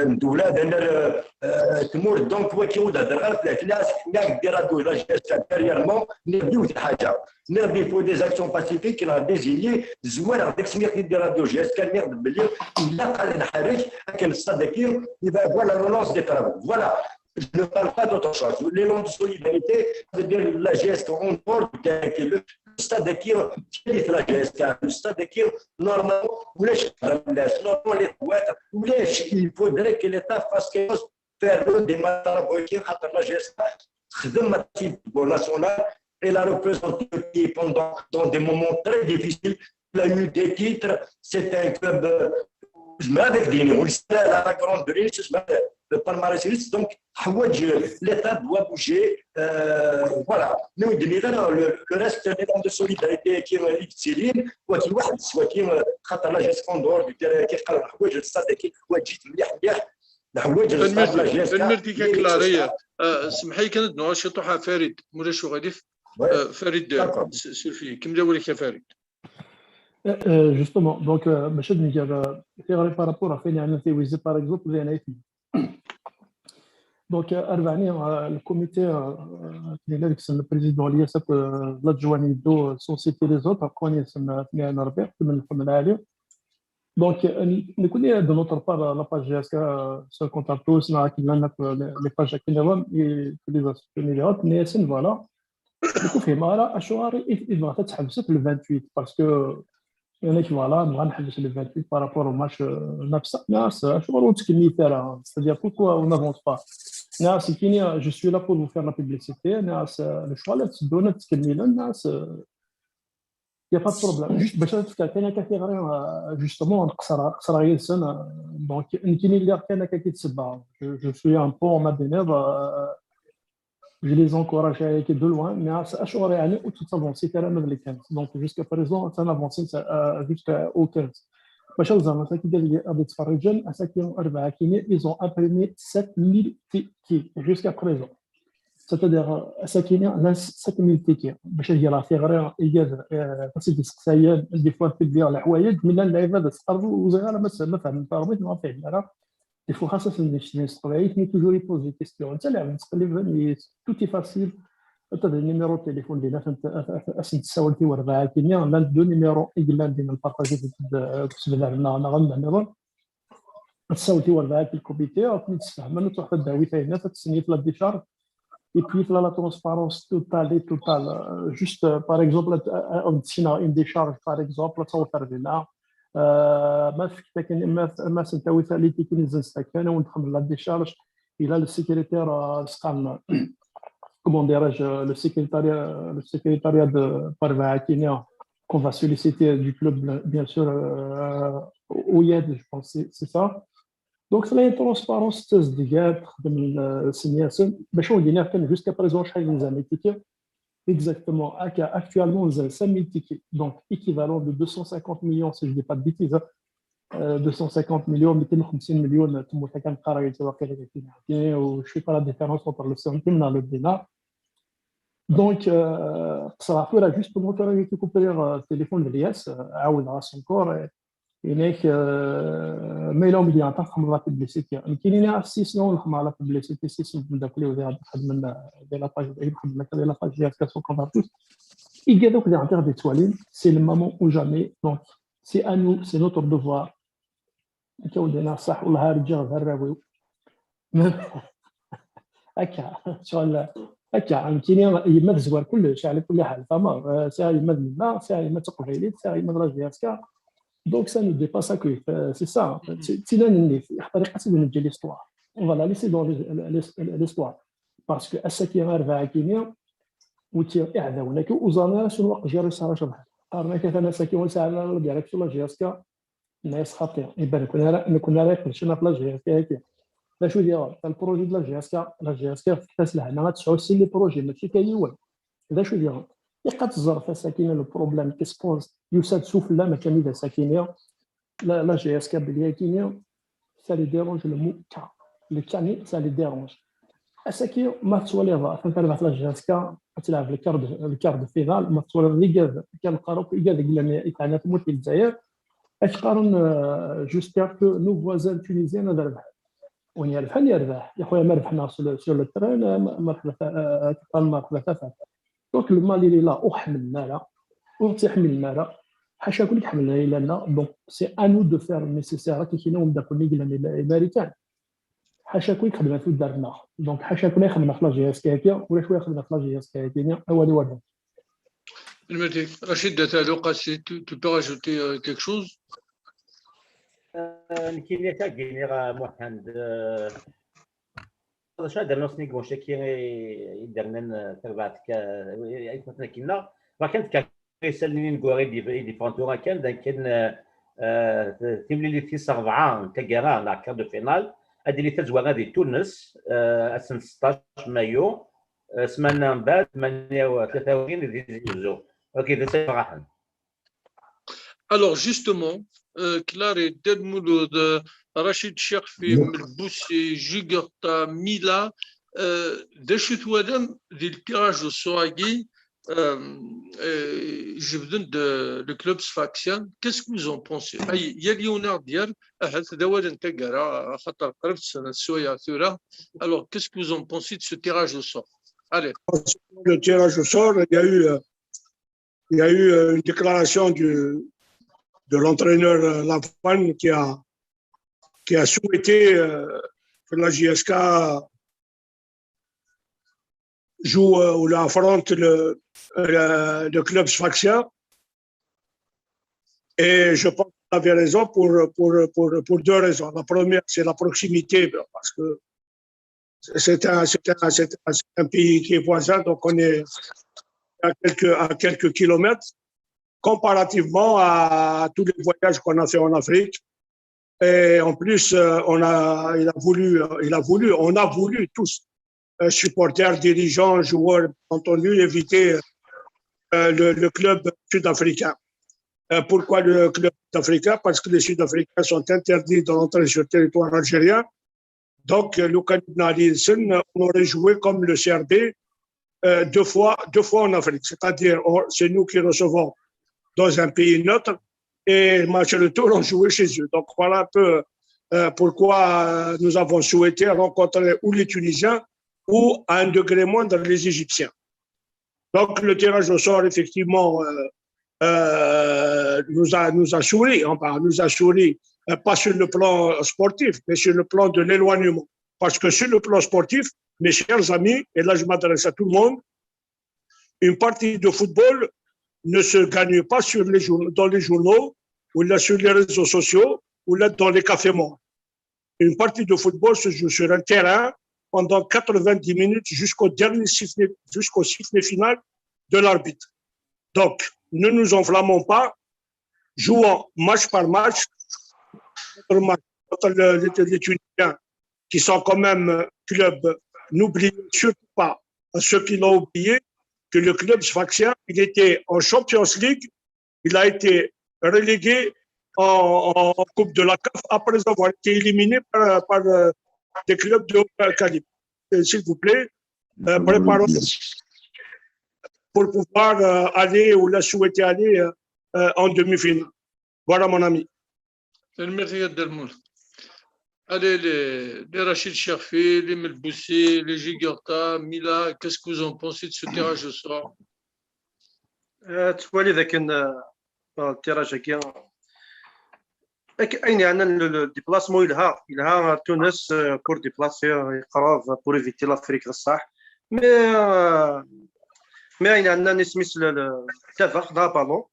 n ddula, d annar n tmurt. Donc wagi ur d-hedreɣ ara fell-as. Nniɣ-ak-d des radios la G S K dernièrement, nniɣ-d yiwet lḥaǧa, nniɣ-d il faut des actions pacifiques neɣ des alliés. Zwareɣ deg-s, nniɣ-t-id di radio G S K, nniɣ-d belli ilaq ad nḥerrek akken stade-agi il va avoir la relance des travaux. Voilà. Je ne parle pas d'autre chose. L'élan de solidarité, ça veut dire la G S K en dehors du terrain, qui est le stade-agi, quel est la G S K ? Le stade-agi, normalement, ulac, normalement, les boîtes, ulac, il faudrait que l'État fasse quelque chose, faire le démarrage, خاطر la G S K تخدم le football national. Elle a représenté le pays pendant dans des moments très difficiles. Il a eu des titres. C'est un club, euh, la grande réussite, le palmarès, donc l'État doit bouger. Euh, voilà. Nous, le, le reste, l'élan de solidarité qui est Céline, soit qui soit qui خاطر la G S K en dehors du terrain, qui est le stade, qui est Tanemmirt-ik a Claria. Semmeḥ-iyi kan ad d-nuɣal ciṭuḥ ɣer Farid, ma ulac uɣilif. Farid, surf-iyi, kemmel awal-ik a Farid. Justement, donc, bac ad nger tiɣri par rapport ɣef wayen yeɛnan Tiwizi, par exemple, d ayen ay tga. Donc, rbeɛ-nni, le comité, nella deg-sen le président Lyas akked l'adjoint Iddo, sans citer les autres, aqwan yid-sen Tmira n Rebbi, Tmira n Lḥemd Lɛali. Donc, nekkni, de notre part, la page G S K, Seul contre tous, neɣ akken llan akk les pages akken nniḍen, les associations nniḍen, nniɣ-asen, voilà, ur fhimeɣ ara acuɣer i tebɣam ad tḥebsem le vingt-huit, parce que, yeɛni, voilà, nebɣa ad nḥebbes le vingt-huit par rapport au match, nefsa, nniɣ-as acuɣer ur tettkemmilet ara, c'est-à-dire pourquoi on n'avance pas. Nniɣ-as, nekkini, je suis là pour vous faire la publicité, nniɣ-as, lecɣal ad tteddun, ad ttkemmilen, nniɣ-as, il n'y a pas de problème. Juste باش تفكر كاين هكا في غير justement نقصر نقصر يسن. Donc nekkini lliɣ kan akka ki d-sebba. Je suis un peu en mode, je les encourage à aller de loin, mais acuɣer yeɛni ur tettavancem ara ma d le quinze. Donc jusqu'à présent ad avancent jusqu'au quinze. باش زعما ساكي ديال اللي غادي يتفرجن اساكي اربعه كيني ils ont imprimé sept mille tickets jusqu'à présent. C'est-à-dire, ass-agi llan sept mille tickets. Bac ad greɣ tiɣri, igad, euh, parce que d iseqsayen, des fois, tebdiɣ leḥwayeǧ, mi llan lɛibad ad sqerbu, ur ẓriɣ ara ma s-, ma fehmen taṛumit, ma ur fehmen ara. Des fois, xas ad sen-d-ssnen s teqbaylit, mais toujours ils posent des questions. Netta lɛebd ttqelliben, tout est facile. Ata d numéro de téléphone dinna, ad sen-tessawel tiwerbaɛ-agi, llan deux numéros i yellan dinna, npartaji deg useblar-nneɣ, neɣ anda nniḍen. Ad tessawel tiwerbaɛ akked le comité, ad ten-id-sfehmen, ad truḥ taddawit ayennat, ad tessenyef la décharge, et puis la, la transparence totale et totale. Euh, juste, euh, par exemple, ad, ad, ad tessenyef une décharge, par exemple, ad taweḍ ar dinna. Euh, ma tefk-, ma, ma sen-tawi tallit akken izan s takka, ad awen-d-xedmen la décharge, il a le secrétaire, euh, s-, comment dirais-je, le secrétariat, le secrétariat de Parva Akinia, qu'on va solliciter du club, bien sûr, euh, au I A D, je pense, c'est, c'est ça. Donc, c'est la transparence, c'est de guerre, de, euh, c'est bien sûr. Mais je veux dire que jusqu'à présent, je suis les tickets. Exactement. Actuellement, on a cinq mille tickets. Donc, équivalent de deux cent cinquante millions, si je ne dis pas de bêtises, hein. Euh, deux cent cinquante millions, ميتين وخمسين مليون, تمو كان قرا يتوقع لك. Je sais pas la différence entre le centime et le dinar. Donc, euh, ça va faire juste pour moi récupérer, euh, le téléphone de l'I S, euh, عاود راس encore, euh, ياك, euh, ما إلا ملي عطاك خمم la publicité. كاينين سي سنو نخدم على publicité، سي سنو نبدا كل يوم غادي نخدم ديال la page، نخدم لك ديال la page ديال كاسو كونتر بوست. إيكا دوك اللي عطيك دي توالين، c'est le moment ou jamais. Donc, c'est à nous, c'est notre devoir. هكا ولدينا صح والله، ها رجع ها الراوي. هكا شغل هكا، فهمتيني؟ يما تزوار كلش على كل حال، فما، آه، ساعة يما الملا، ساعة يما تقبيليت، ساعة يما لا جي اس كا. Donc ça ne dépasse que, euh, c'est ça. تينا نني طريقة نجي l'histoire. On va la laisser dans l'histoire. Parce que الساكي غير فاكينيا وتي إعداونا كي وزانا شنو وقت جاري سارة شبه. قارنا كثنا ساكي ونسعنا la direction la G S K. الناس خاطئة. إبان كنا را-، كنا رايحين شنا في la G S K هكي. لا شو ديال البروجي ديال la G S K، la G S K في كاس العالم غتسعو سي لي بروجي ماشي كاين والو. لا شو ديال يقات الزرفة ساكنة لو بروبليم كي سبونس يساد سفلى ما كان إذا ساكنة. La, la G S K بلي كينيا ça les dérange le mot K. Le K-nni, ça les dérange. Ass-agi, ma tettwaliḍ, atan terbeḥ la J S K, ad tleɛb le quart de, le quart de finale, ma tettwaliḍ d igad, kan qqaren akk igad i yellan i teɛna tmurt n Lezzayer, ad k-qqaren, euh, j'espère que nos voisins tunisiens ad rebḥen. Win irebḥen, yerbeḥ. Ya xuya, ma rebḥen sur le, sur le terrain, euh, ma, ma rebḥen, euh, ad k-qqaren ma rebḥen tafat. Donc, le mal, il est là, ur ḥemmlen ara, ur tt-ḥemmlen ara, ḥaca akk i ḥemmlen ayla-nneɣ. Donc, c'est à nous de faire le nécessaire. Akka i k-yenna umeddakel-nni i yellan i Marikan. Ḥaca akk i ixedmen tuddar-nneɣ. Donc, ḥaca akk i xedmen ɣef la J S K-agi, ulac wa ixedmen ɣef la J S K-agi-nni, awal i wawal. Merci. Rachid At Alouqassi, tu, tu peux rajouter, euh, quelque chose ? Euh, nekkini akka i d-nniɣ, a Muḥend, euh, d acu ara d-rnuɣ s nnig wannect-agi i, i d-rnan, euh, tarbaɛt ka, i, i tmaten-agi-nneɣ. Ṛakan tkar isallen ineggura i d-, i d-yeffɣen tura kan, d akken, euh, euh, timlilit tis ṛebɛa n taggara, neɣ quart de finale, ad d-tili tazwara di Tunes, euh, ass n seṭṭac mayu, euh, ssmana mbeɛd, tmanya u tlata win di Tizi Uzzu. Ok, d ass iferḥen. Alors, justement, euh, Clarisse, Dda Lmulud, euh, Rachid Cherfi, Melbousi, Jugurtha, Mila, euh, d acu twalam di le tirage au sort-agi, euh, euh, jebden-d le club sfaxien. Qu'est-ce que vous en pensez ? Ay, yal yiwen ad aɣ-d-yerr, ahat d awal n taggara, axaṭer qrib sswayeɛ tura. Alors, qu'est-ce que vous en pensez de ce tirage au sort ? Allez. Le tirage au sort, il y a eu, euh, il y a eu, euh, une déclaration du, de l'entraîneur, euh, Lafouane qui a, qui a souhaité, euh, que la J S K joue, euh, ou affronte le, le, le club sfaxien. Et je pense qu'il avait raison pour, pour, pour, pour deux raisons. La première, c'est la proximité, parce que c'est un, c'est un, c'est un, c'est un pays qui est voisin, donc on est à quelques, à quelques kilomètres, comparativement à tous les voyages qu'on a fait en Afrique. Et en plus, euh, on a, il a voulu, euh, il a voulu, on a voulu tous, euh, supporters, dirigeants, joueurs, bien entendu, éviter, euh, le, le club sud-africain. Euh, pourquoi le club sud-africain ? Parce que les Sud-Africains sont interdits de rentrer sur le territoire algérien. Donc, euh, le Canada, on aurait joué comme le C R B, euh, deux fois, deux fois en Afrique. C'est-à-dire, on, c'est nous qui recevons dans un pays neutre et match retour, on jouait chez eux. Donc, voilà un peu, euh, pourquoi, euh, nous avons souhaité rencontrer ou les Tunisiens ou, à un degré moindre, les Égyptiens. Donc, le tirage au sort, effectivement, euh, euh, nous a, nous a souri, enfin, nous a souri, euh, pas sur le plan sportif, mais sur le plan de l'éloignement. Parce que sur le plan sportif, mes chers amis, et là je m'adresse à tout le monde, une partie de football ne se gagne pas sur les jour-, dans les journaux, ou là sur les réseaux sociaux, ou là dans les cafés morts. Une partie de football se joue sur un terrain pendant quatre-vingt-dix minutes jusqu'au dernier sifflet, jusqu'au sifflet final de l'arbitre. Donc, ne nous enflammons pas, jouons match par match, contre match, contre le, les, les Tunisiens, qui sont quand même, euh, club, n'oubliez surtout pas, à ceux qui l'ont oublié, que le club sfaxien, il était en Champions League, il a été relégué en, en Coupe de la CAF après avoir été éliminé par, par, euh, des clubs de haut calibre. Et s'il vous plaît, euh, préparons pour pouvoir, euh, aller ou la souhaiter aller, euh, euh, en demi-finale. Voilà, mon ami. Merci, Dda Lmulud. Allez, les, les Rachid Cherfi, les Melboussi, les Jugurtha, Mila, qu'est-ce que vous en pensez de ce tirage au sort ? Euh, ttwaliɣ dakken, euh, le tirage-agi, ak-, ayen yeɛnan le, le déplacement yelha, yelha ar Tunes, euh, pour déplacer, euh, yeqreb, pour éviter l'Afrique, d ṣṣeḥ. Mais, euh, mais ayen yeɛnan isem-is le, le, ddabex, la ballon,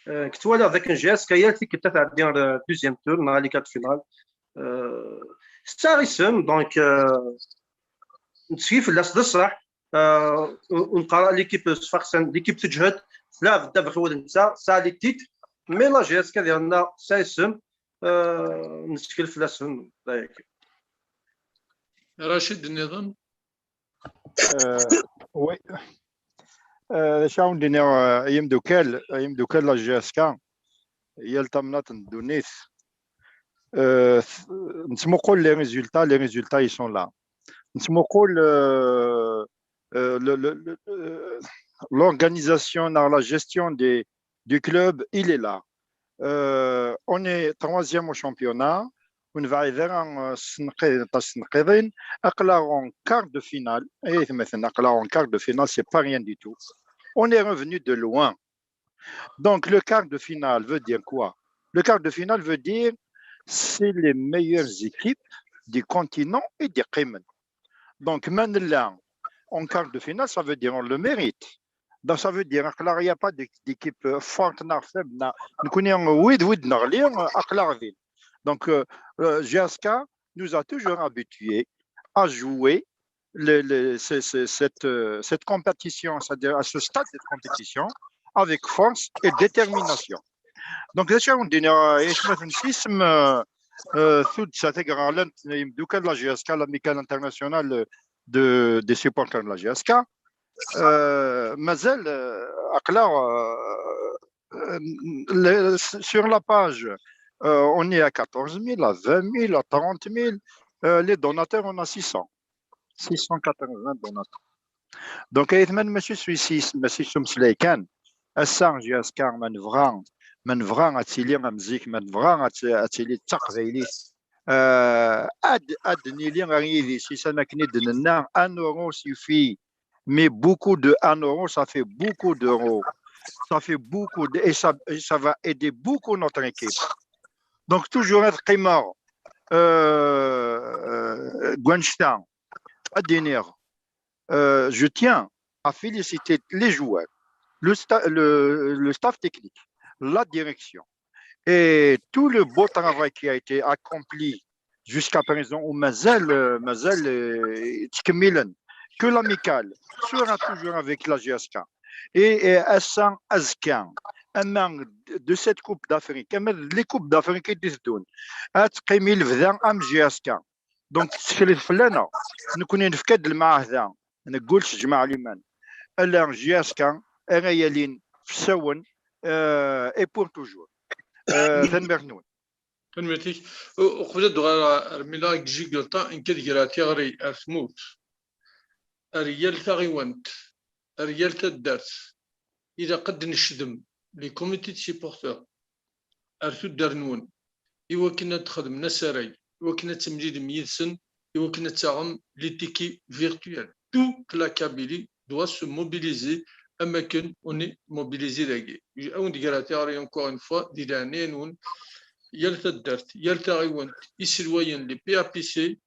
euh, ttwaliɣ dakken J S K yal tikkelt ad tɛeddi ar deuxième tour, neɣ les quarts de finale. Euh, tesɛa isem, donc, euh, nettkel fell-as, d ṣṣeḥ. Euh, ur neqqar l'équipe sfaxsen, l'équipe teǧhed, tleɛɛeb ddabex i wudem-nnes, tesɛa les titres, mais la J S K diɣen tesɛa isem, euh, nettkel fell-asen. Rachid, nniḍen? Euh, oui. Euh, d acu ara wen-d-iniɣ, euh, ay imdukal, ay imdukal, la J S K, yal tamnaḍt n ddunit, Euh, nettmuqul les résultats, les résultats ils sont là. Nettmuqul euh, euh, le- le- le- euh, l'organisation, la gestion des, du club, il est là. Euh, on est troisième au championnat. Ur nebɛid ara, euh, s tenqi- aṭas n tneqqiḍin. Aql-aɣ en quart de finale. Ay atmaten, aql-aɣ en quart de finale, c'est pas rien du tout. On est revenu de loin. Donc, le quart de finale veut dire quoi? Le quart de finale veut dire c'est les meilleures équipes du continent et des qqimen. Donc, ma nella en quart de finale, ça veut dire on le mérite. Donc, ça veut dire aql-aɣ, il n'y a pas d'équipe forte, neɣ faible, neɣ, nekkni, wid, wid neɣli, aql-aɣ din. Donc, euh, euh, J S K nous a toujours habitués à jouer le- le- ce- ce- cette, euh, cette compétition, c'est-à-dire à ce stade de compétition, avec force et détermination. Donc, déjà, on dit, euh, isem-, euh, euh, tuddsa tagraɣlant n yimeddukal de la J S K, l'Amicale internationale de, des supporters de la J S K, euh, mazal, euh, aql-aɣ, euh, euh, le- sur la page, euh, on est à quatorze mille, à vingt mille, à trente mille. Euh, les donateurs, on a six cents. six cent quatre-vingts donateurs. Donc, ayetma, mačči s, mačči s umeslay kan. Ass-a, J S K, ma nebɣa, ma nebɣa ad tili am zik, ma nebɣa ad t- ad tili d taqbaylit, euh, ad, ad nili ar yidis-is, am akken i d-nenna, un euro suffit. Mais beaucoup de un euro, ça fait beaucoup d'euros. Ça fait beaucoup de, et ça, et ça va aider beaucoup notre équipe. Donc, toujours être qqimeɣ, euh, euh, deg wannect-a, ad d-iniɣ, euh, je tiens à féliciter les joueurs, le, sta- le, le staff technique, la direction et tout le beau travail qui a été accompli jusqu'à présent, u mazal, euh, mazal, euh, ttkemmilen, que l'Amicale sera toujours avec la J S K. Et, et ass-a, azekka, ama de cette Coupe d'Afrique, ama d les Coupes d'Afrique i d-iteddun, ad teqqim i lebda am J S K. Donc, tettkel fell-aneɣ, nekkni nefka-d lmeɛahda, neggul s jmaɛ liman, ala J S K ara yalin fsawen, euh, et pour toujours. Euh, tanemmirt-nwen. Tanemmirt-ik. U-, uqbel ad d-uɣaleɣ ar Mila deg Jigulṭa, nekk ad greɣ tiɣri ar tmurt, ar yal taɣiwant, ar yal taddart. Ilaq ad d-necdem les comités de supporters ar tuddar-nwen, i wakken ad d-xedmen asarag, i wakken ad temlilem yid-sen, i wakken ad taɣem les tickets virtuels. Toute la Kabylie doit se mobiliser am akken on est mobilisé dagi. Ad wen-d-greɣ tiɣri encore une fois, di leɛnaya-nwen, yal taddart, yal taɣiwant, iselwayen, les P A P C,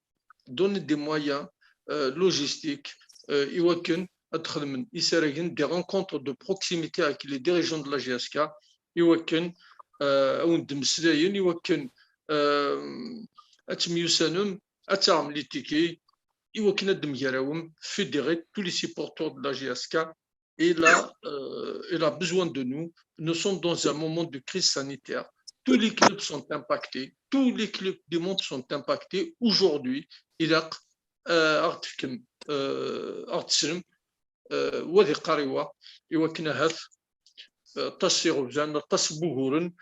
donner des moyens, euh, logistiques, euh, i wakken ad xedmen isaragen, des rencontres de proximité avec les dirigeants de la J S K, i wakken, euh, ad wen-d-mmeslayen, i wakken, euh, ad temyussanem, ad taɣem les tickets, i wakken ad d-temgarawem, fédérer tous les supporters de la J S K. Il a, euh, il a besoin de nous. Nous sommes dans un moment de crise sanitaire. Tous les clubs sont impactés. Tous les clubs du monde sont impactés. Aujourd'hui, ilaq, euh, ad ɣ-d-tefkem, euh, ad ɣ-d-teslem, euh, wa d iqariwa, i wakken ahat, euh, aṭas iɣebzan, aṭas n wuguren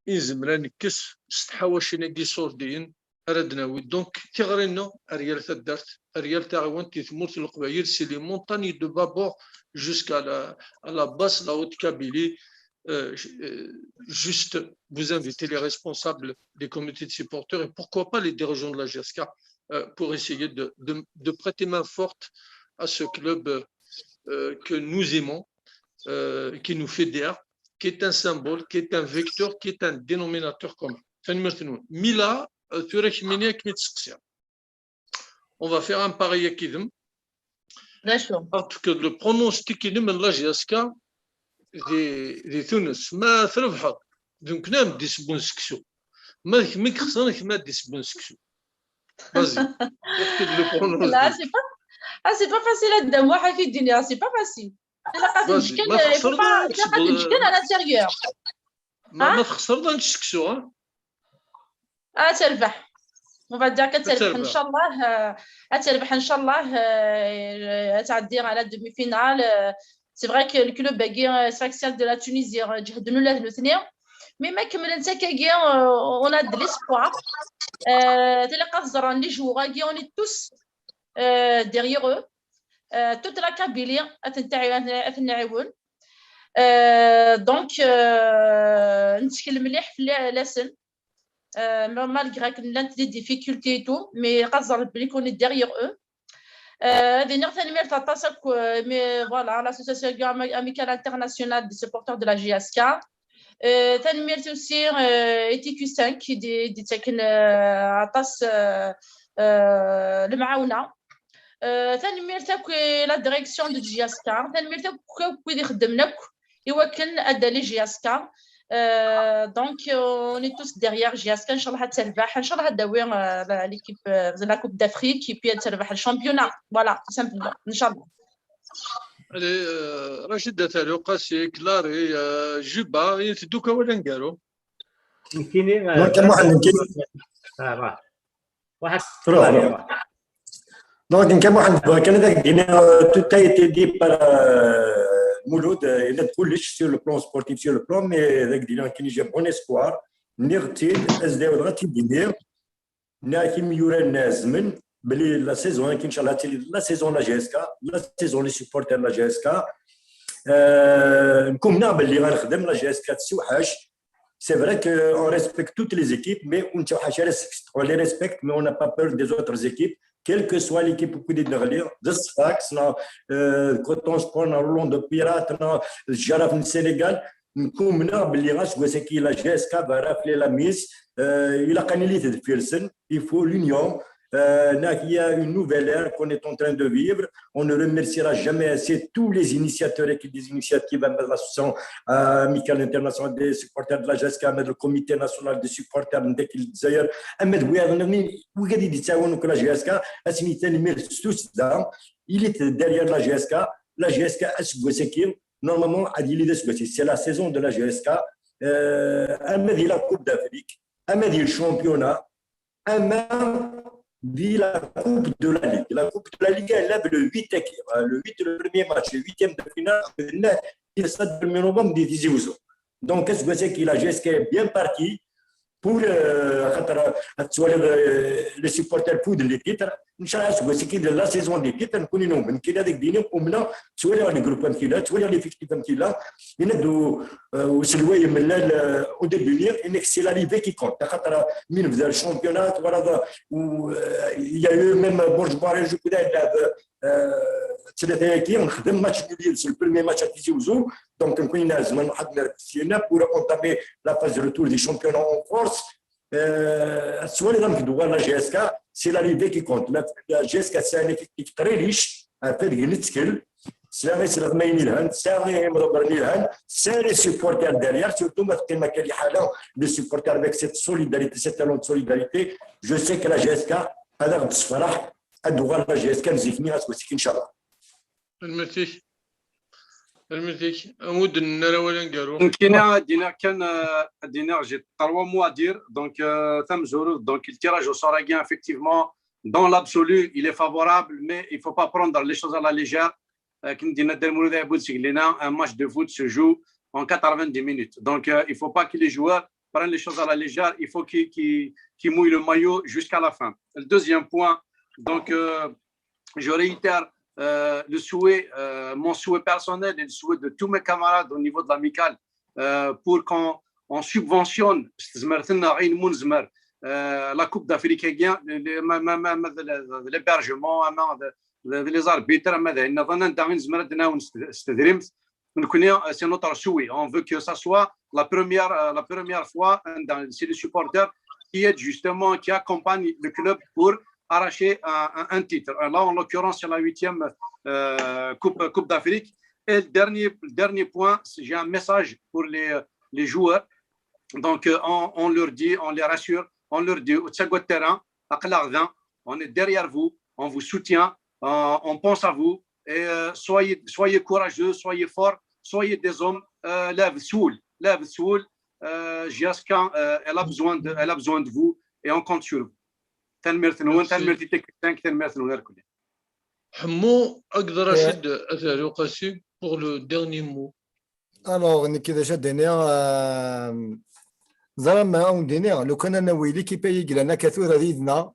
i nezmer ad nekkes s tḥawacin-agi iṣurdiyen ara d-nawi. Donc, tiɣri-nneɣ ar yal taddart, ar yal taɣiwant di tmurt n Leqbayel, c'est les montagnes de Babord jusqu'à la, à la basse, la Haute-Kabylie. Euh, je- euh, juste, vous invitez les responsables des comités de supporters et pourquoi pas les dirigeants de la J S K, euh, pour essayer de, de, de prêter main forte à ce club, euh, que nous aimons, euh, qui nous fédère, qui est un symbole, qui est un vecteur, qui est un dénominateur commun. Tanemmirt-nwen. Mila, euh, tura kemmini ad kem-id-seqsiɣ. On va faire un pareil akidem. D acu? Ad tefkeḍ le pronostic-inem n la J S K di, di Tunes. Ma trebḥeḍ, d nekkni ara m-d-isewwen seksu. Ma d kemm i ixesren, kemm ara d-isewwen seksu. Vas-y. Ad tefkeḍ le pronostic. Là, c'est pas, ah, c'est pas facile à dire. Moi, je dis, c'est pas facile. Ilaq ad Vas-y, neǧǧ kan, ma il faut txesreḍ, pas, ad ilaq ad neǧǧ kan à l'intérieur. Ma, Hein? Ma txesreḍ, ad nečč seksu, ha? Ah, terbeḥ. On va dire que terbeḥ, Terbeḥ. Inch'Allah. Euh, ah, terbeḥ, Inch'Allah. Euh, ad tɛeddi à la demi-finale. Euh, c'est vrai que le club-agi, euh, c'est vrai que celle de la Tunisie, euh, ǧehden ula d nutni. Mais ma kemmlen-tt akkagi, euh, on a de l'espoir. Euh, tili qad ẓran les joueurs-agi, on est tous, euh, derrière eux. Euh, toute la Kabylie, ad ten-, ad ten-nɛiwen. Euh, donc, euh, nettkel mliḥ fell-, fell-asen. Euh, ma-, malgré que llant des difficultés et tout, mais qad ẓran belli qu'on est derrière eux. Euh, ad iniɣ tanemmirt aṭas akk, euh, mais voilà, l'association Am-, Amicale Internationale des Supporters de la J S K. Euh, tanemmirt aussi, euh, i T Q cinq i d-, i d-ittaken, euh, aṭas, euh, euh, lemɛawna. Euh, tanemmirt akk i la direction de J S K. Tanemmirt akk, akk wid ixeddmen akk i wakken ad d-tali J S K. Euh, donc, euh, on est tous derrière J S K. Inchallah ad terbeḥ. Inchallah ad d-tawi, euh, la-, l'équipe, euh, la Coupe d'Afrique et puis ad terbeḥ le championnat. Voilà, tout simplement. Inchallah. Allez, euh, Rachid Datario, Qasi, Clary, euh, Juba, i teddu kawal aneggaru. Nekkini, euh, Donc, Muḥend, nekkini. Ah, va. Waḥed. Ruḥ, Clary, ruḥ. Va. Donc, nekk, Muḥend, bɣiɣ kan ad ak-d-iniɣ, euh, tout a été dit par, euh, Mouloud, euh, il a dit kullec sur le plan sportif, sur le plan, mais ad ak-d-iniɣ nekkini j'ai bon espoir. Nniɣ-tt-id, ad s-d-ɛawdeɣ ad tt-id-iniɣ. Nniɣ-ak imyurar-nni ɛezmen belli la saison-agi, inchallah, ad tili la saison la J S K, la saison les supporters la J S K. Euh, nekk umneɣ belli ɣa nexdem, la J S K tessewḥac. C'est vrai qu'on respecte toutes les équipes, mais on, on les respecte, mais on n'a pas peur des autres équipes, quelle que soit l'équipe ukud i d-neɣli, d ṣṣfa, kksen, euh, Coton Sport, neɣ Rolando Pirates, neɣ Jaraf n Sénégal. Nekk umneɣ belli aseggas-agi la J S K va rafler la mise, euh, ilaq ad nili deffir-sen, il faut l'union. Euh, il y a une nouvelle ère qu'on est en train de vivre. On ne remerciera jamais assez tous les initiateurs et qui des initiatives, euh, l'association, euh, Amicale Internationale des Supporters de la J S K, le Comité National des Supporters de la J S K, wigad i d-yettɛawanen akk la J S K, ad sen-nini tanemmirt s tussda. Il est derrière la J S K. La J S K, aseggas-agi, normalement, ad yili d aseggas-is. C'est la saison de la J S K. Euh, ama di la Coupe d'Afrique, ama di le championnat, ama di la Coupe de la Ligue. La Coupe de la Ligue, elle lève le huit, euh, le huit, le premier match, le huitième de finale, le neuf, le sept de novembre, di Tizi Ouzou. Donc, aseggas-agi, la J S K est bien partie pour, euh, xaṭer, euh, ad twaliḍ, euh, les supporters pour les titres. Inchallah, aseggas-agi d la saison des titres, nekkni numen. Nekk ad ak-d-iniɣ, umneɣ, ttwaliɣ le groupe amek yella, ttwaliɣ l'effectif amek yella. Yenna-d u-, euh, uselway yemlal, euh, au début-nni, yenna-k c'est l'arrivée qui compte. Xaṭer, mi nebda le championnat, twalaḍ, u, euh, il y a eu même Bourg Barrage, je connais, euh, tlata-agi, nexdem match nul yid-s, le premier match à Tizi Ouzou. Donc, nekkni nezmer nruḥ ad nerr syenna pour entamer la phase de retour du championnat en force. Euh, ad twaliḍ amek d-tuɣal la J S K, c'est l'arrivée qui compte. La, la J S K tesɛa un effectif très riche, ɣef wadeg nettkel. Tesɛa iselɣmayen yelhan, tesɛa imḍebbren yelhan, tesɛa les supporters derrière, surtout ma teqqim akka liḥala, les supporters avec cette solidarité, cet élan de solidarité. Je sais que la J S K, ad aɣ-d-tessefreḥ, ad d-tuɣal la J S K am zik-nni, aseggas-agi, inchallah. Tanemmirt-ik. Tanemmirt-ik. Amu d-nenna awal aneggaru. Nekkini ad d-iniɣ kan, euh, ad d-iniɣ, j'ai trois mots à dire. Donc, euh, tamezwarut, donc, le tirage au sort-agi, effectivement, dans l'absolu, il est favorable, mais il faut pas prendre les choses à la légère. Euh, comme dit Nader Mouloud, un match de foot se joue en quatre-vingt-dix minutes. Donc, euh, il faut pas que les joueurs prennent les choses à la légère. Il faut qu'ils, qu'ils, qu'ils mouillent le maillot jusqu'à la fin. Le deuxième point, donc, euh, je réitère, euh, le souhait, euh, mon souhait personnel et le souhait de tous mes camarades au niveau de l'Amicale, euh, pour qu'on on subventionne, s tezmert-nneɣ, ayen umi nezmer, euh, la Coupe d'Afrique, eh bien, le, le, ma, ma, ma, ma, de, de, de l'hébergement, ma, de, de, de les arbitres, ma d ayen nniḍen, anda i nezmer ad d-nɛawen s, s tedrimt. Nekkni, euh, c'est notre souhait. On veut que ça soit la première, euh, la première fois, and, euh, c'est les supporters qui aident justement, qui accompagnent le club pour arracher un, un, un titre. Euh, là, en l'occurrence, c'est la huitième, euh, Coupe, Coupe d'Afrique. Et le dernier, le dernier point, c'est, j'ai un message pour les, les joueurs. Donc, euh, on, on leur dit, on les rassure, on leur dit, au terrain, on est derrière vous, on vous soutient, euh, on pense à vous, et, euh, soyez, soyez courageux, soyez forts, soyez des hommes, euh, lève soul, lève soul, euh, J S K, euh, elle a besoin de, elle a besoin de vous, et on compte sur vous. Tanemmirt-nwen, tanemmirt i T Q cinq, tanemmirt-nwen irkelli. Ḥemmu akked Racid At Ɛli Uqasi pour le dernier mot. Alors, nekk d acu ad d-iniɣ, euh, Ẓram, ma ad wen-d-iniɣ, lukan ad nawi l'équipe ay yellan akka tura yid-neɣ,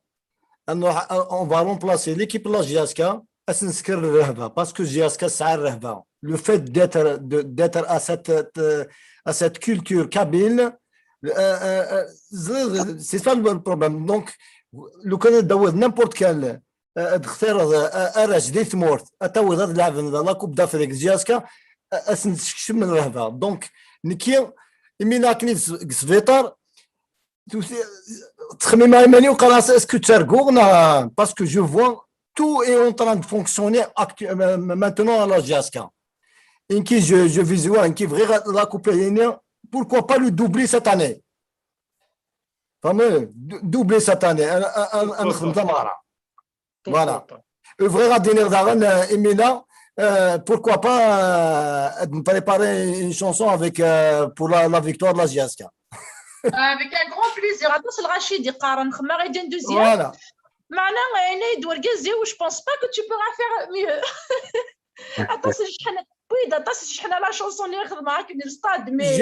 ad nruḥ, on va remplacer l'équipe n la J S K, ad s-nesker rrehba, parce que J S K tesɛa rrehba. Le fait d'être, de, d'être à cette, euh, à cette culture kabyle, euh, euh, euh, c'est ça le problème. Donc, lukan ad d-tawiḍ n'importe quel, euh, ad textireḍ, euh, arrac di tmurt, ad tawiḍ ad lɛeben la Coupe d'Afrique, J S K, euh, ad sen-tessekcem rrehba. Donc, nekki, imina akken i deg sbiṭar, ttxemmimeɣ iman-iw, qqareɣ, est-ce que ttarguɣ neɣ, parce que je vois tout est en train de fonctionner actu-, euh, maintenant à la J S K. Inki, je, je visual, inki bɣiɣ la Coupe-agi, pourquoi pas le doubler cette année? Femme, dou-, doubler cette année, ad, ad, ad, ad nexdem tameɣra. Voilà. Pourquoi pas? Euh, bɣiɣ ad d-iniɣ daɣen, euh, Emina, euh, pourquoi pas, euh, ad préparer une chanson avec, euh, pour la, la victoire de la J S K. Avec un grand plaisir. Aṭas n lɣaci i d-iqqaren, xemma i d deuxième. Voilà. Meɛna, euh, yenna-yi-d wergaz-iw, je pense pas que tu pourras faire mieux. Aṭas n ccḥani, oui, aṭas n ccḥani la chanson-nni i xedmeɣ akken di stade, mais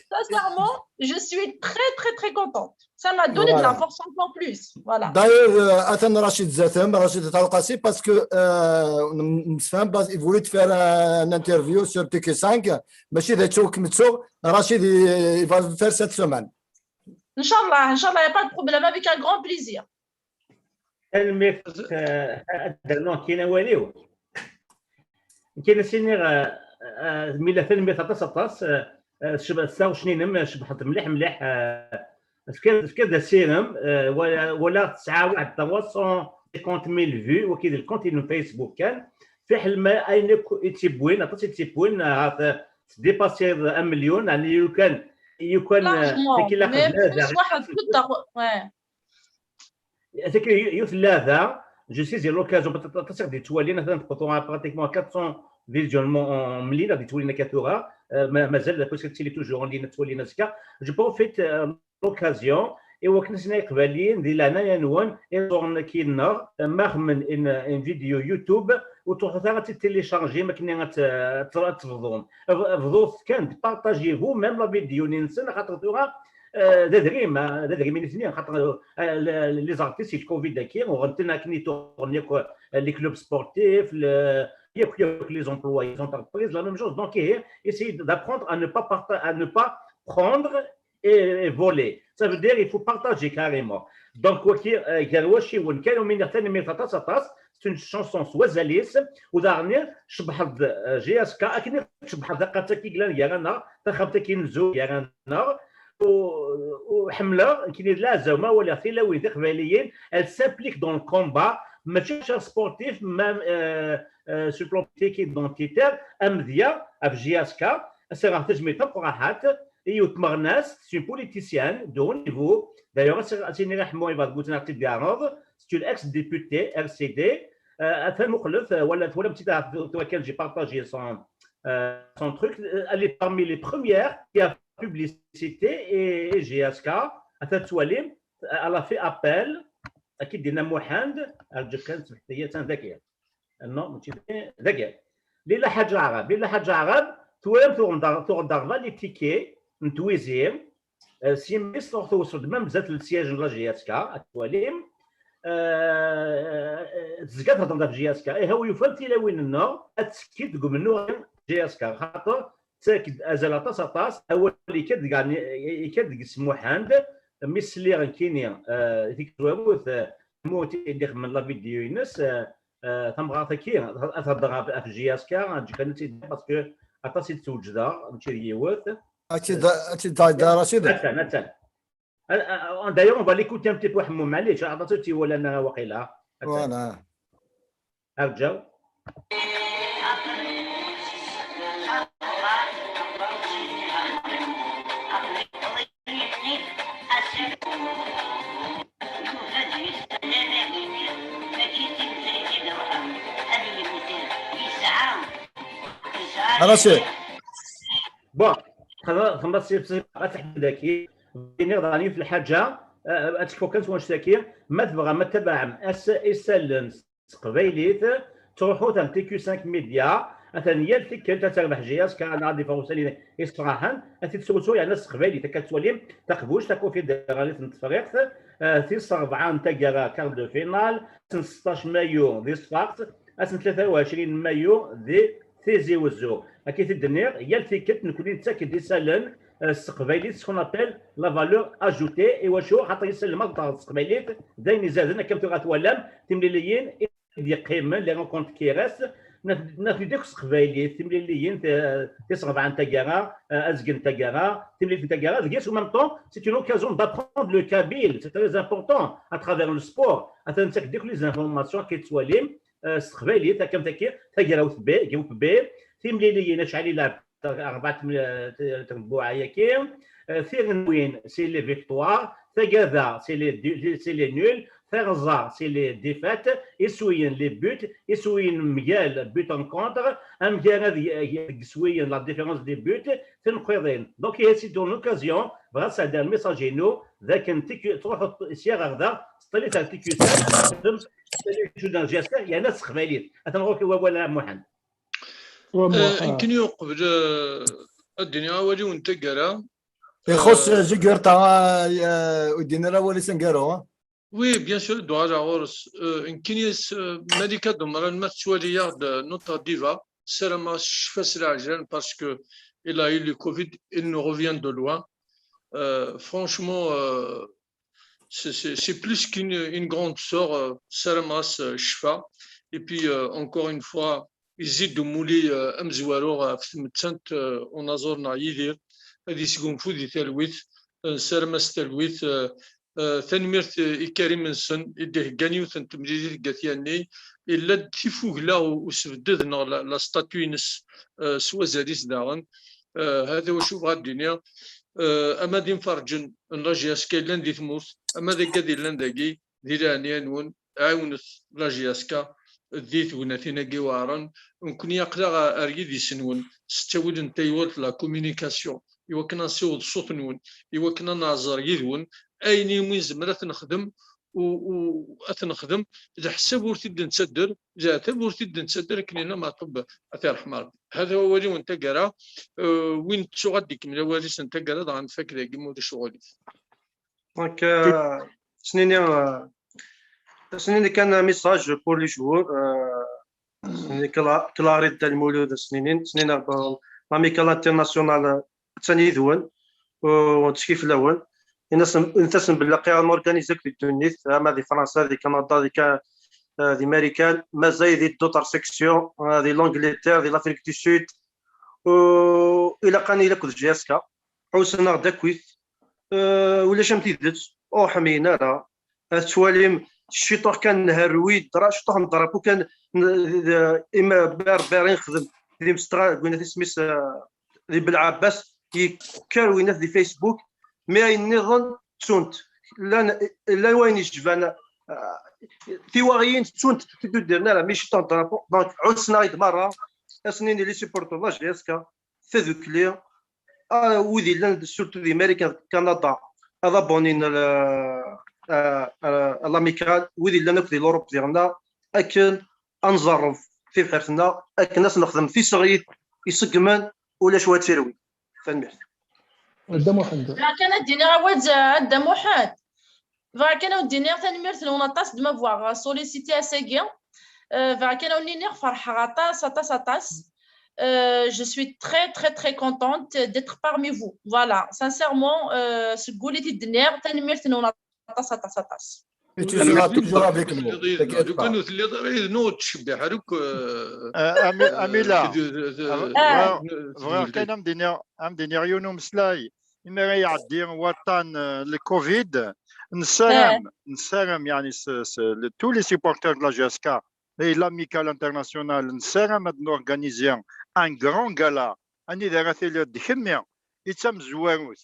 sincèrement, je suis très, très, très contente. Ça m'a donné de la force encore plus. Voilà. D'ailleurs, euh, atan Rachid Zatem, Rachid Talqasi, parce que, euh, n-, n-, il voulait te faire un interview sur T Q cinq, mačči d acu kem-ttuɣ, Rachid, il, il va le faire cette semaine. Inchallah, inchallah, y a pas de problème, avec un grand plaisir. Tanemmirt, euh, ad d-rnuɣ kan awal-iw. Nekk ad as-iniɣ, euh, euh, Mila, tanemmirt aṭas, aṭas, euh, euh, tecb-, taɣect-nnem, euh, cebḥent mliḥ, mliḥ, euh, tefkiḍ, tefkiḍ-d asirem, euh, wala, wala tesɛa waḥed trois cent cinquante mille vues, wagi d lkunt-inu n Facebook kan. Fiḥel ma ayen akk i tt-iwwin, aṭas i tt-iwwin, ahat, euh, tdipasiḍ amelyun, ɛni yukan, yukan, euh, largement, tagi laqent mais plus waḥed, plus tard, ouais. Tagi yiwet n lehda, je saisis l'occasion, parce que aṭas i ɣ-d-yettwalin, atan pratiquement quatre cents visionnements en ligne, i ɣ-d-yettwalin akka tura, euh, ma-, mazal, parce que tettili toujours en ligne, ad ttwalin azekka. Je profite, euh, l'occasion, i wakken ad s-iniɣ i Iqbayliyen, di leɛnaya-nwen, iẓuren-agi nneɣ, euh, ma xemmen une, une vidéo YouTube, ur truḥut ara ad tt-téléchargem akken ad tt-, ad tt-, ad tebḍum. Bḍut kan, partagez-vous même la vidéo-nni-nsen, axaṭer tura, euh, d adrim, ah, d adrim i nitni, xaṭer, euh, le-, les artistes, le Covid-agi, uɣen-ten akken i tuɣen yakk, euh, les clubs sportifs, le-, yakk, yakk les employés, les entreprises, la même chose. Donc, eh, essayez d'apprendre à ne pas parta-, à ne pas prendre et, et voler. Ça veut dire, il faut partager carrément. Donc, wagi, euh, gar wacciwen kan, umi niɣ tanemmirt aṭas, aṭas, c'est une chanson s wazal-is, u daɣen tcebḥeḍ, euh, J S K, akken i tcebḥeḍ taqatt-agi yellan gar-aneɣ, taxxamt-agi n zzux gar-aneɣ, u, u ḥemmleɣ, nekkini d leɛzayem ma waliɣ tilawin tiqbayliyin, elles s'impliquent dans le combat, mačči cher sportif, même, euh, euh, sur le plan politique, identitaire, amedya, ɣef J S K, as-aɣeɣ tajmilt tameqqrant, yiwet tmeɣnast, c'est une politicienne de haut niveau, d'ailleurs, as-, as-iniɣ i Ḥemmu Ibarguten ad ɣ-tt-id-yeɛreḍ, c'est une ex-députée R C D, euh, atan muqlet, euh, wala, twalam-tt-id, tura kan, j'ai partagé son, euh, son truc, euh, elle est parmi les premières qui a publicité et, et J S K, atan tettwalim, elle a fait appel, ad k-id-yenna Muḥend, rǧu kan, smeḥt-iyi, atan dagi. Non, mačči dagi. Lila Ḥaǧ Aɛrab, Lila Ḥaǧ Aɛrab, twalam tuɣ-d, tuɣ-d aɣbal i tiki n twizi, euh, s yimi-s tuɣ tewṣel-d même zdat le siège n la J S K, ad twalim, euh, tezga thedder ɣef J S K. Ihi, wi yufan tilawin-nneɣ, ad tekkit deg umennuɣ n J S K, xaṭer tettak-d azal aṭas, aṭas, awal ikad deg, ikad deg-s Muḥend, mi sliɣ nekkini, euh, i tikwawut, euh, Muḥend i d-ixemmen la vidéo-ines, euh, euh, tamɣart-agi, ad thedder ɣef, ɣef J S K, ǧǧet kan ad tt-id-, parce que aṭas i d-twejdeɣ, mačči d yiwet. Ad tt-id-, ad tt-id-, Rachid? Atan, atan. Euh, euh, d'ailleurs, on va l'écouter un petit peu, Ḥemmu, maɛlic, aṭas ur tt-iwalan ara waqila. Atan. Voilà. Rǧu. Rachid. Bon, xedmeɣ, xedmeɣ si, si, ad teḥmed daki. Iniɣ daɣen yiwet lḥaǧa, euh, ad tekfu kan s wanect-agi. Ma tebɣam ad tabaɛem as-, isallen s teqbaylit, ttruḥut ar T Q cinq Média, Atan yal tikkelt ad terbeḥ J S K neɣ ad iffeɣ usali yessefraḥen, ad t-id-tesrusu yerna s teqbaylit. Akka tettwalim taqbuct, la confédéralité n Tefriqt, eh, tis ṛebɛa n taggara, quart de finale, ass n seṭṭac mayu di Ṣfaqt, ass n tlata u ɛecrin mayu di Tizi Wezzu. Akka i t-id-nniɣ, yal tikkelt nekni nettak-d isallen, eh, s teqbaylit, ce qu'on appelle la valeur ajoutée. Iwacu? Xaṭer isallen ma teṭṭreḍ s teqbaylit, d ayen izaden, akka am tura twalam timliliyin i d-yeqqimen, les rencontres qui restent, nat-, natni akk s teqbaylit, timliliyin, t-, tis ṛebɛa n taggara, eh, azgen n taggara, timlilit n taggara, deg-s, en même temps, c'est une occasion d'apprendre le kabyle, c'est très important à travers le sport. Atan nettak-d akk les informations akka i tettwalim, eh, s teqbaylit, akka am taki, tagrawt B, groupe B, timliliyin, acḥal i lɛeb ṛebɛa tm-, eh, trebbuɛa-yaki, eh, tiɣenwin, c'est les victoires, tagada, c'est les du-, c'est les nuls, tirẓa, c'est les défaites, iswiyen, les buts, iswiyen mgal, but en contre, amgarad y-, y-, deg iswiyen, la différence des buts, tineqqiḍin. Donc, ihi, c'est une occasion, bɣiɣ ad sɛeddiɣ le message-inu, d akken tiku-, truḥeḍ sya ɣer da, teṭṭiliḍ ar tikusat, txeddem, yerna s teqbaylit. Atan ɣur-k wawal a Muḥend. Eh, nekkni uqbel, eh, ad d-iniɣ awal-iw n taggara. Ixuṣ, eh, Zugurta, eh, eh, ur d-yenni ara awal-is aneggaru, eh? Oui, bien sûr, ad d-uɣaleɣ ɣur-s. Eh, nekkni s-, eh, Malika Dumran, ma tettwali-aɣ-d, eh, notre diva, ssarameɣ-as ccfa s lɛejlan, parce que il a eu le covid, il nous revient de loin. Euh, franchement, euh, c'est, c'est, c'est plus qu'une, une grande sœur, euh, ssarameɣ-as, euh, ccfa. Et puis, euh, encore une fois, yezzi-d umulli, euh, amezwaru ɣef tmettant, euh, unaẓur-nneɣ Yidir, ad yesgunfu di talwit, euh, nessaram-as talwit, euh, euh, tanemmirt i Karim-nsen i d-iheggan yiwet n temlilit deg At Yanni, yella-d tifugla u-, usebded neɣ la, la statue-ines, euh, s wazal-is daɣen. Euh, hada wacu bɣiɣ ad d-iniɣ, euh, ama d imferǧen n la J S K yellan di tmurt, ama d aggad yellan dagi, di leɛnaya-nwen, ɛiwnet la J S K di tegnatin-agi iweɛren. Nekkni aql-aɣ ar yidis-nwen s ttawil n taywalt, la communication, iwakken ad nsiweḍ ṣṣut-nwen, iwakken ad nehẓer yid-wen, ayen iwumi nezmer ad t-nexdem, u, u, ad t-nexdem, leḥsab ur t-id-nettadder, leɛtab ur t-id-nettadder, akken yenna Meɛṭub ad t-yerḥem Ṛebbi. Hada wawal-iw n taggara, euh, win ttuɣ ad d-ikemmel awal-is n taggara, dɣa nfak dagi, ma ulac uɣilif. Donc, euh, snini, euh, snini kan un message pour les joueurs, euh, snini Cla-, Clarisse Dal Mouloud, snini, snini, euh, l'Amicale Internationale, euh, d tanidwen, euh, ur nettkif lawen. Inasen, ntasen belli aqi am organiser di ddunit, ama di Fransa, di Kanada, di Ka-, euh, di Marikan, mazal di d'autres sections, euh, di l'Angleterre, di l'Afrique du Sud, euh, ilaq ad nili akked J S K. Ḥussen-aɣ-d akkit. Euh, ulac am tidet, ur ḥemyen ara. Ad twalim ciṭuḥ kan nherwi, dra-, ciṭuḥ n drapeau kan n-, d-, ima ber-, berberin xdem di Mestɣal, gwinat isem-is, euh, di Belɛabbas, yekker winat di Facebook, mi ayen nniḍen ttunt. Llan, llan wayen yecban, euh, tiwaɣiyin ttunt, ur d-ddiren ara, mi ciṭuḥ n drapeau. Donc, ḥussen-aɣ-id merra, ad s-nini les supporters de la J S K, tadukli, ah, wid yellan surtout di Marikan, Kanada, ad abonnin, euh, euh, euh, l'Amicale, wid yellan akk di l'Europe diɣenna, akken ad nẓerreb tibḥirt-nneɣ, akken ad s-nexdem tiseɣlit iṣeggmen ulac wa tirwi. Tanemmirt. A Dda Muḥend. Bɣiɣ kan ad d-iniɣ awal, a Dda Muḥend. Bɣiɣ kan ad d-iniɣ tanemmirt-nwen aṭas de m'avoir sollicité ass-agi. Euh, bɣiɣ kan ad wen-iniɣ ferḥeɣ aṭas, aṭas, aṭas. Euh, je suis très, très, très contente d'être parmi vous. Voilà, sincèrement, euh, seg wul i t-id-nniɣ, tanemmirt-nwen aṭas, aṭas, aṭas. Et tu seras toujours avec nous. T'inquiète pas. Lukan ur telliḍ ara yid-neɣ, ur tettcebbiḥ ara akk, euh, Euh, Ami-, euh, Amila, d-, d-, d-, av-, Ah. bɣiɣ, bɣiɣ kan ad m-d-iniɣ, ad m-d-iniɣ yiwen umeslay. Imi ara iɛeddi waṭṭan, euh, le covid, nessaram, nessaram, yani, s, s, le, tous les supporters de la J S K et l'Amicale Internationale, nessaram ad n-organiser un grand gala, anida ara tiliḍ d kemmi i d tamezwarut.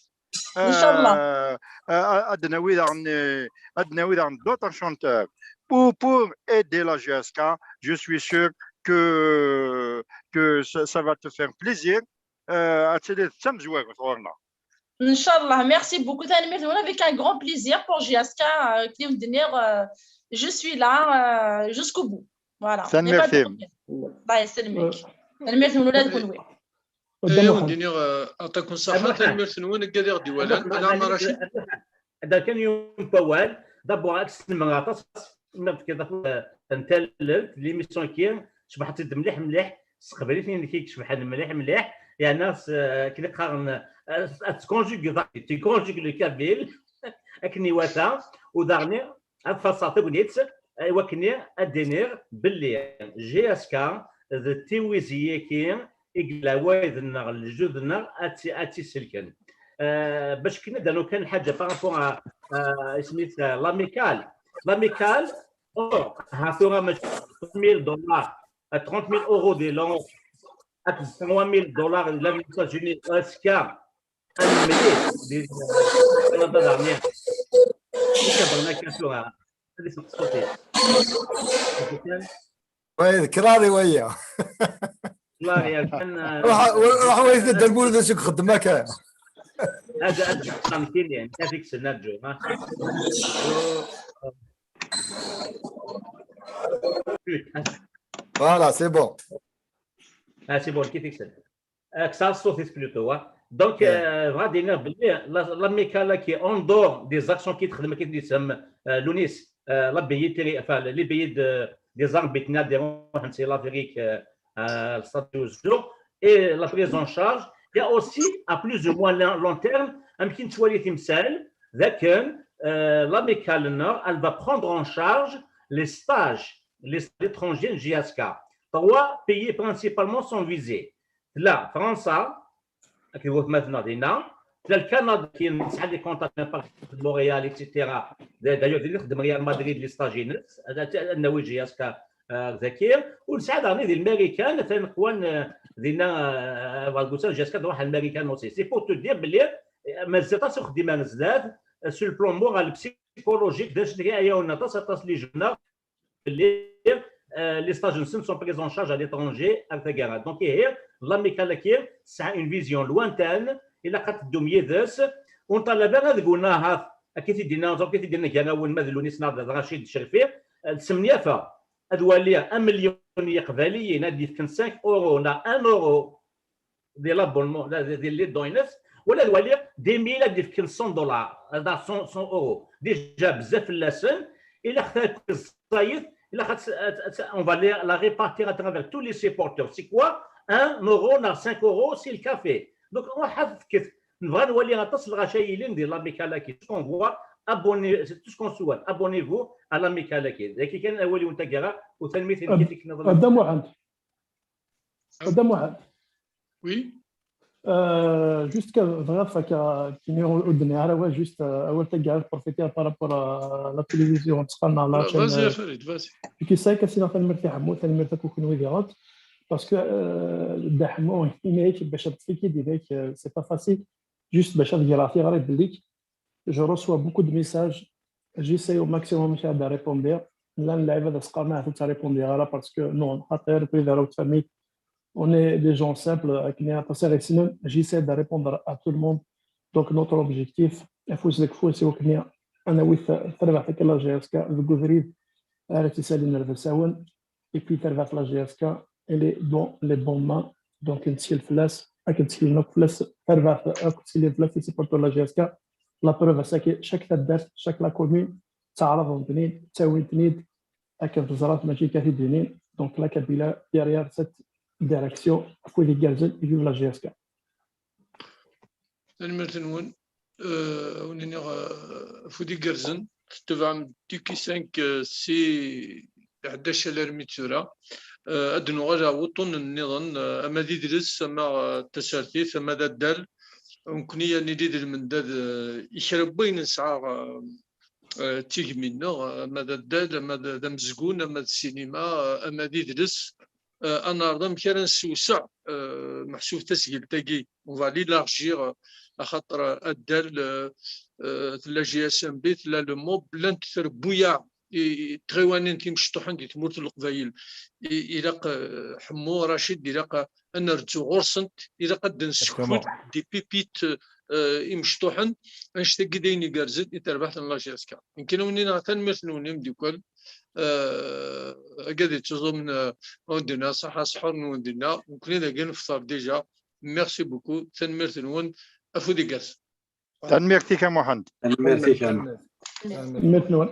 Inchallah. Euh, euh, ad nawi daɣen, euh, ad nawi daɣen d'autres chanteurs. Pour, pour aider la J S K, je suis sûr que, que ça, ça va te faire plaisir. Euh, ad tiliḍ d tamezwarut ɣur-neɣ. Inchallah, merci beaucoup. Tanemmirt-nwen, avec un grand plaisir pour J S K, euh, akken i wen-d-nniɣ, euh, je suis là, euh, jusqu'au bout. Voilà. Il n'y a pas de Tanemmirt-im. Problème. Allah yesselmek. Tanemmirt-nwen ula d kunwi. Aya wen-d-iniɣ, ɛṭakum ṣaḥa, tanemmirt-nwen, akka ad aɣ-d-iwalan. Ala Maṛacid. Da kan yiwen n wawal, d'abord ad k-snemmer aṭas, mi d-tefkiḍ afud n tallelt, l'émission-agi, cebḥent-id mliḥ mliḥ, s teqbaylit-inek i icebḥen mliḥ mliḥ, yeɛni akken i qqaren, ad tconjugueḍ, tu conjugues le kabyle, akken iwata, u daɣen ad faṣṣeɣ tagnit, i wakken ad d-iniɣ belli J S K d tiwizi-agi i yella wayed-nneɣ, lejdud-nneɣ ad tt-, ad tt-iselken. Euh, bac akken ad d-nernu kan lḥaǧa par rapport à, à, isem-is, euh, l'Amicale. L'Amicale, or, ha tura mačči trente mille dollars, euh, trente mille euros di l'or, ak trois mille dollars di les États-Unis, azekka, ad nemlil di Kanada daɣen. Ika bɣan akka tura, ad iseqseṭ. Wa d kraḍi waya. Claudia, kan, euh, Ruḥ, ruḥ, wa yedda dda lmulud acu ixeddem akka. Ad, ad, ad, ad, ad, ad, Voilà, c'est bon. Ah, c'est bon, كيف يكسب. Euh, que ça soit plutôt, hein. Donc, Ouais. euh, bɣiɣ ad d-iniɣ belli la, l'Amicale-agi, en dehors des actions qui txeddem, qui txeddem, euh, Lounis, euh, la billetterie, enfin, les billets de, des arbitres, des, c'est l'Afrique, euh, euh, le statut jour, et la prise en charge. Il y a aussi, à plus ou moins long, long terme, un petit choix timsal, ذاك, euh, l'Amicale-nneɣ, elle va prendre en charge les stages, les stages étrangers de J S K. Trois pays principalement sont visés. Tella Fransa, akked watmaten-nneɣ dinna, tella le Canada qui a des contacts par exemple de Montréal, et cetera. D'ailleurs, din i txeddem Real Madrid les stages-ines, ad, ad, ad nawi J S K, euh, daki, u nesɛa daɣen di Lmarikan, atan qwan, euh, dinna, euh, J S K d Lmarikan aussi. C'est pour te dire belli, euh, mazal aṭas uxeddim ar zdat, euh, sur le plan moral, psychologique, d acu i ɛyawen aṭas, aṭas les jeunes, belli, euh, les stages-nsen sont pris en charge à l'étranger, ar taggara. Donc, ihi, l'Amicale-agi tesɛa une vision lointaine, ilaq ad teddum yid-s, ur nṭalab ara deg-wen ahat, akka i t-id-yenna, akka i t-id-yenna gar-awen ma d Lounis neɣ d Racid Cerfi, euh, d semnyafa, ad waliɣ amelyun n Yiqbayliyen ad d-yefken cinq euros neɣ un euro, di l'abonnement, di, di, di les dons-ines, wala ad waliɣ dix mille ad d-yefken cent dollars, cent, cent euros. Déjà, bezzaf fell-asen, ilaq takti ẓẓayet, ilaq ad, ad, ad, on va les, la répartir à travers tous les supporters. C'est quoi? Un euro neɣ cinq euros, c'est le café. Donc, ruḥ ad tefket. Nebɣa ad nwali aṭas n lɣaci yellan di l'Amicale-agi. Tout ce qu'on voit, abonnez, c'est tout ce qu'on souhaite. Abonnez-vous à l'Amicale-agi. Dagi kan awal-iw n taggara, u tanemmirt i nekk i tikkelt-nniḍen. Dda Muḥend. Dda Muḥend. Oui. Euh, juste que, bref, que, qui n'est au dernier, ouais, juste, euh, awal taggara, profiter par rapport à la télévision, parce qu'on a la chaîne, Vas-y, euh, Farid, vas-y. Qui sait que sinon, tanemmirt i Ḥemmu, tanemmirt akk i kunwi diɣen, parce que, euh, Dda Ḥemmu, yenna-ak, bac ad tfiki, d-, euh, c'est pas facile, juste bac ad greɣ tiɣri belli, je reçois beaucoup de messages, j'essaie au maximum ad répondre, llan lɛibad ad s-qqaren ahat ur ttrépondiɣ ara, parce que non, xaṭer, après, d arraw n tfamit, on est des gens simples, akken aṭas i ɣ-yessnen, j'essaie de répondre à tout le monde. Donc, notre objectif, afus deg ufus, i wakken ad nawi ta-, tarbaɛt akken la J S K deg ubrid ara tt-isalin ar d asawen. Et puis, tarbaɛt la J S K, elle est dans les bonnes mains. Donc, nettkel fell-as, akken ttkelen akk fell-as, tarbaɛt akk ttkelen fell-as, les supporters la J S K. La preuve, c'est que chaque taddart, chaque la commune, ttɛaraḍen-ten-id, ttawin-ten-id, akken teẓraḍ, mačči akka t-id-inin. Donc, la Kabylie derrière cette direction, afud igerrzen, vive la J S K. Tanemmirt-nwen. Euh, ad wen-iniɣ, euh, afud igerrzen. Tetebɛem Tiki cinq, euh, si iɛedda ccan alarmi d tura. Euh, ad d-nuɣal ɣer wuṭṭunen nniḍen, euh, ama d idles, ama, euh, d tasertit, ama d addal. Nekkni ad nili d lmendad, euh, i kra n wayen nesɛa, euh, euh, d tigmi-nneɣ, ama d addal, ama d, d amezgun, ama d ssinima, euh, ama d idles. Euh, ad neɛreḍ amek ara nessewseɛ, euh, meḥsub tasgilt-agi, on va l'élargir, euh, axaṭer, euh, addal, euh, euh, tella G S M B, tella le MOB, llant trebbuyaɛ i, i tɣiwanin timecṭuḥin di tmurt n Leqbayel. I, ilaq, euh, Ḥemmu, Racid, ilaq, euh, ad nerzu ɣur-sent, ilaq ad d-nessekfel des pépites, euh, eh, imecṭuḥen, annect-agi d ayen igerrzen i terbaɛt n la G S K. Nekkini wen-iniɣ tanemmirt-nwen imeddukal, eh, agad yettuẓumen, eh, wen-d-iniɣ ṣaḥa, ṣḥur-nwen dinna, nekkni dagi nefṭer déjà. Merci beaucoup, tanemmirt-nwen, afud igerrzen. Tanemmirt-ik a Muḥend. Tanemmirt-ik a Tanemmirt-nwen.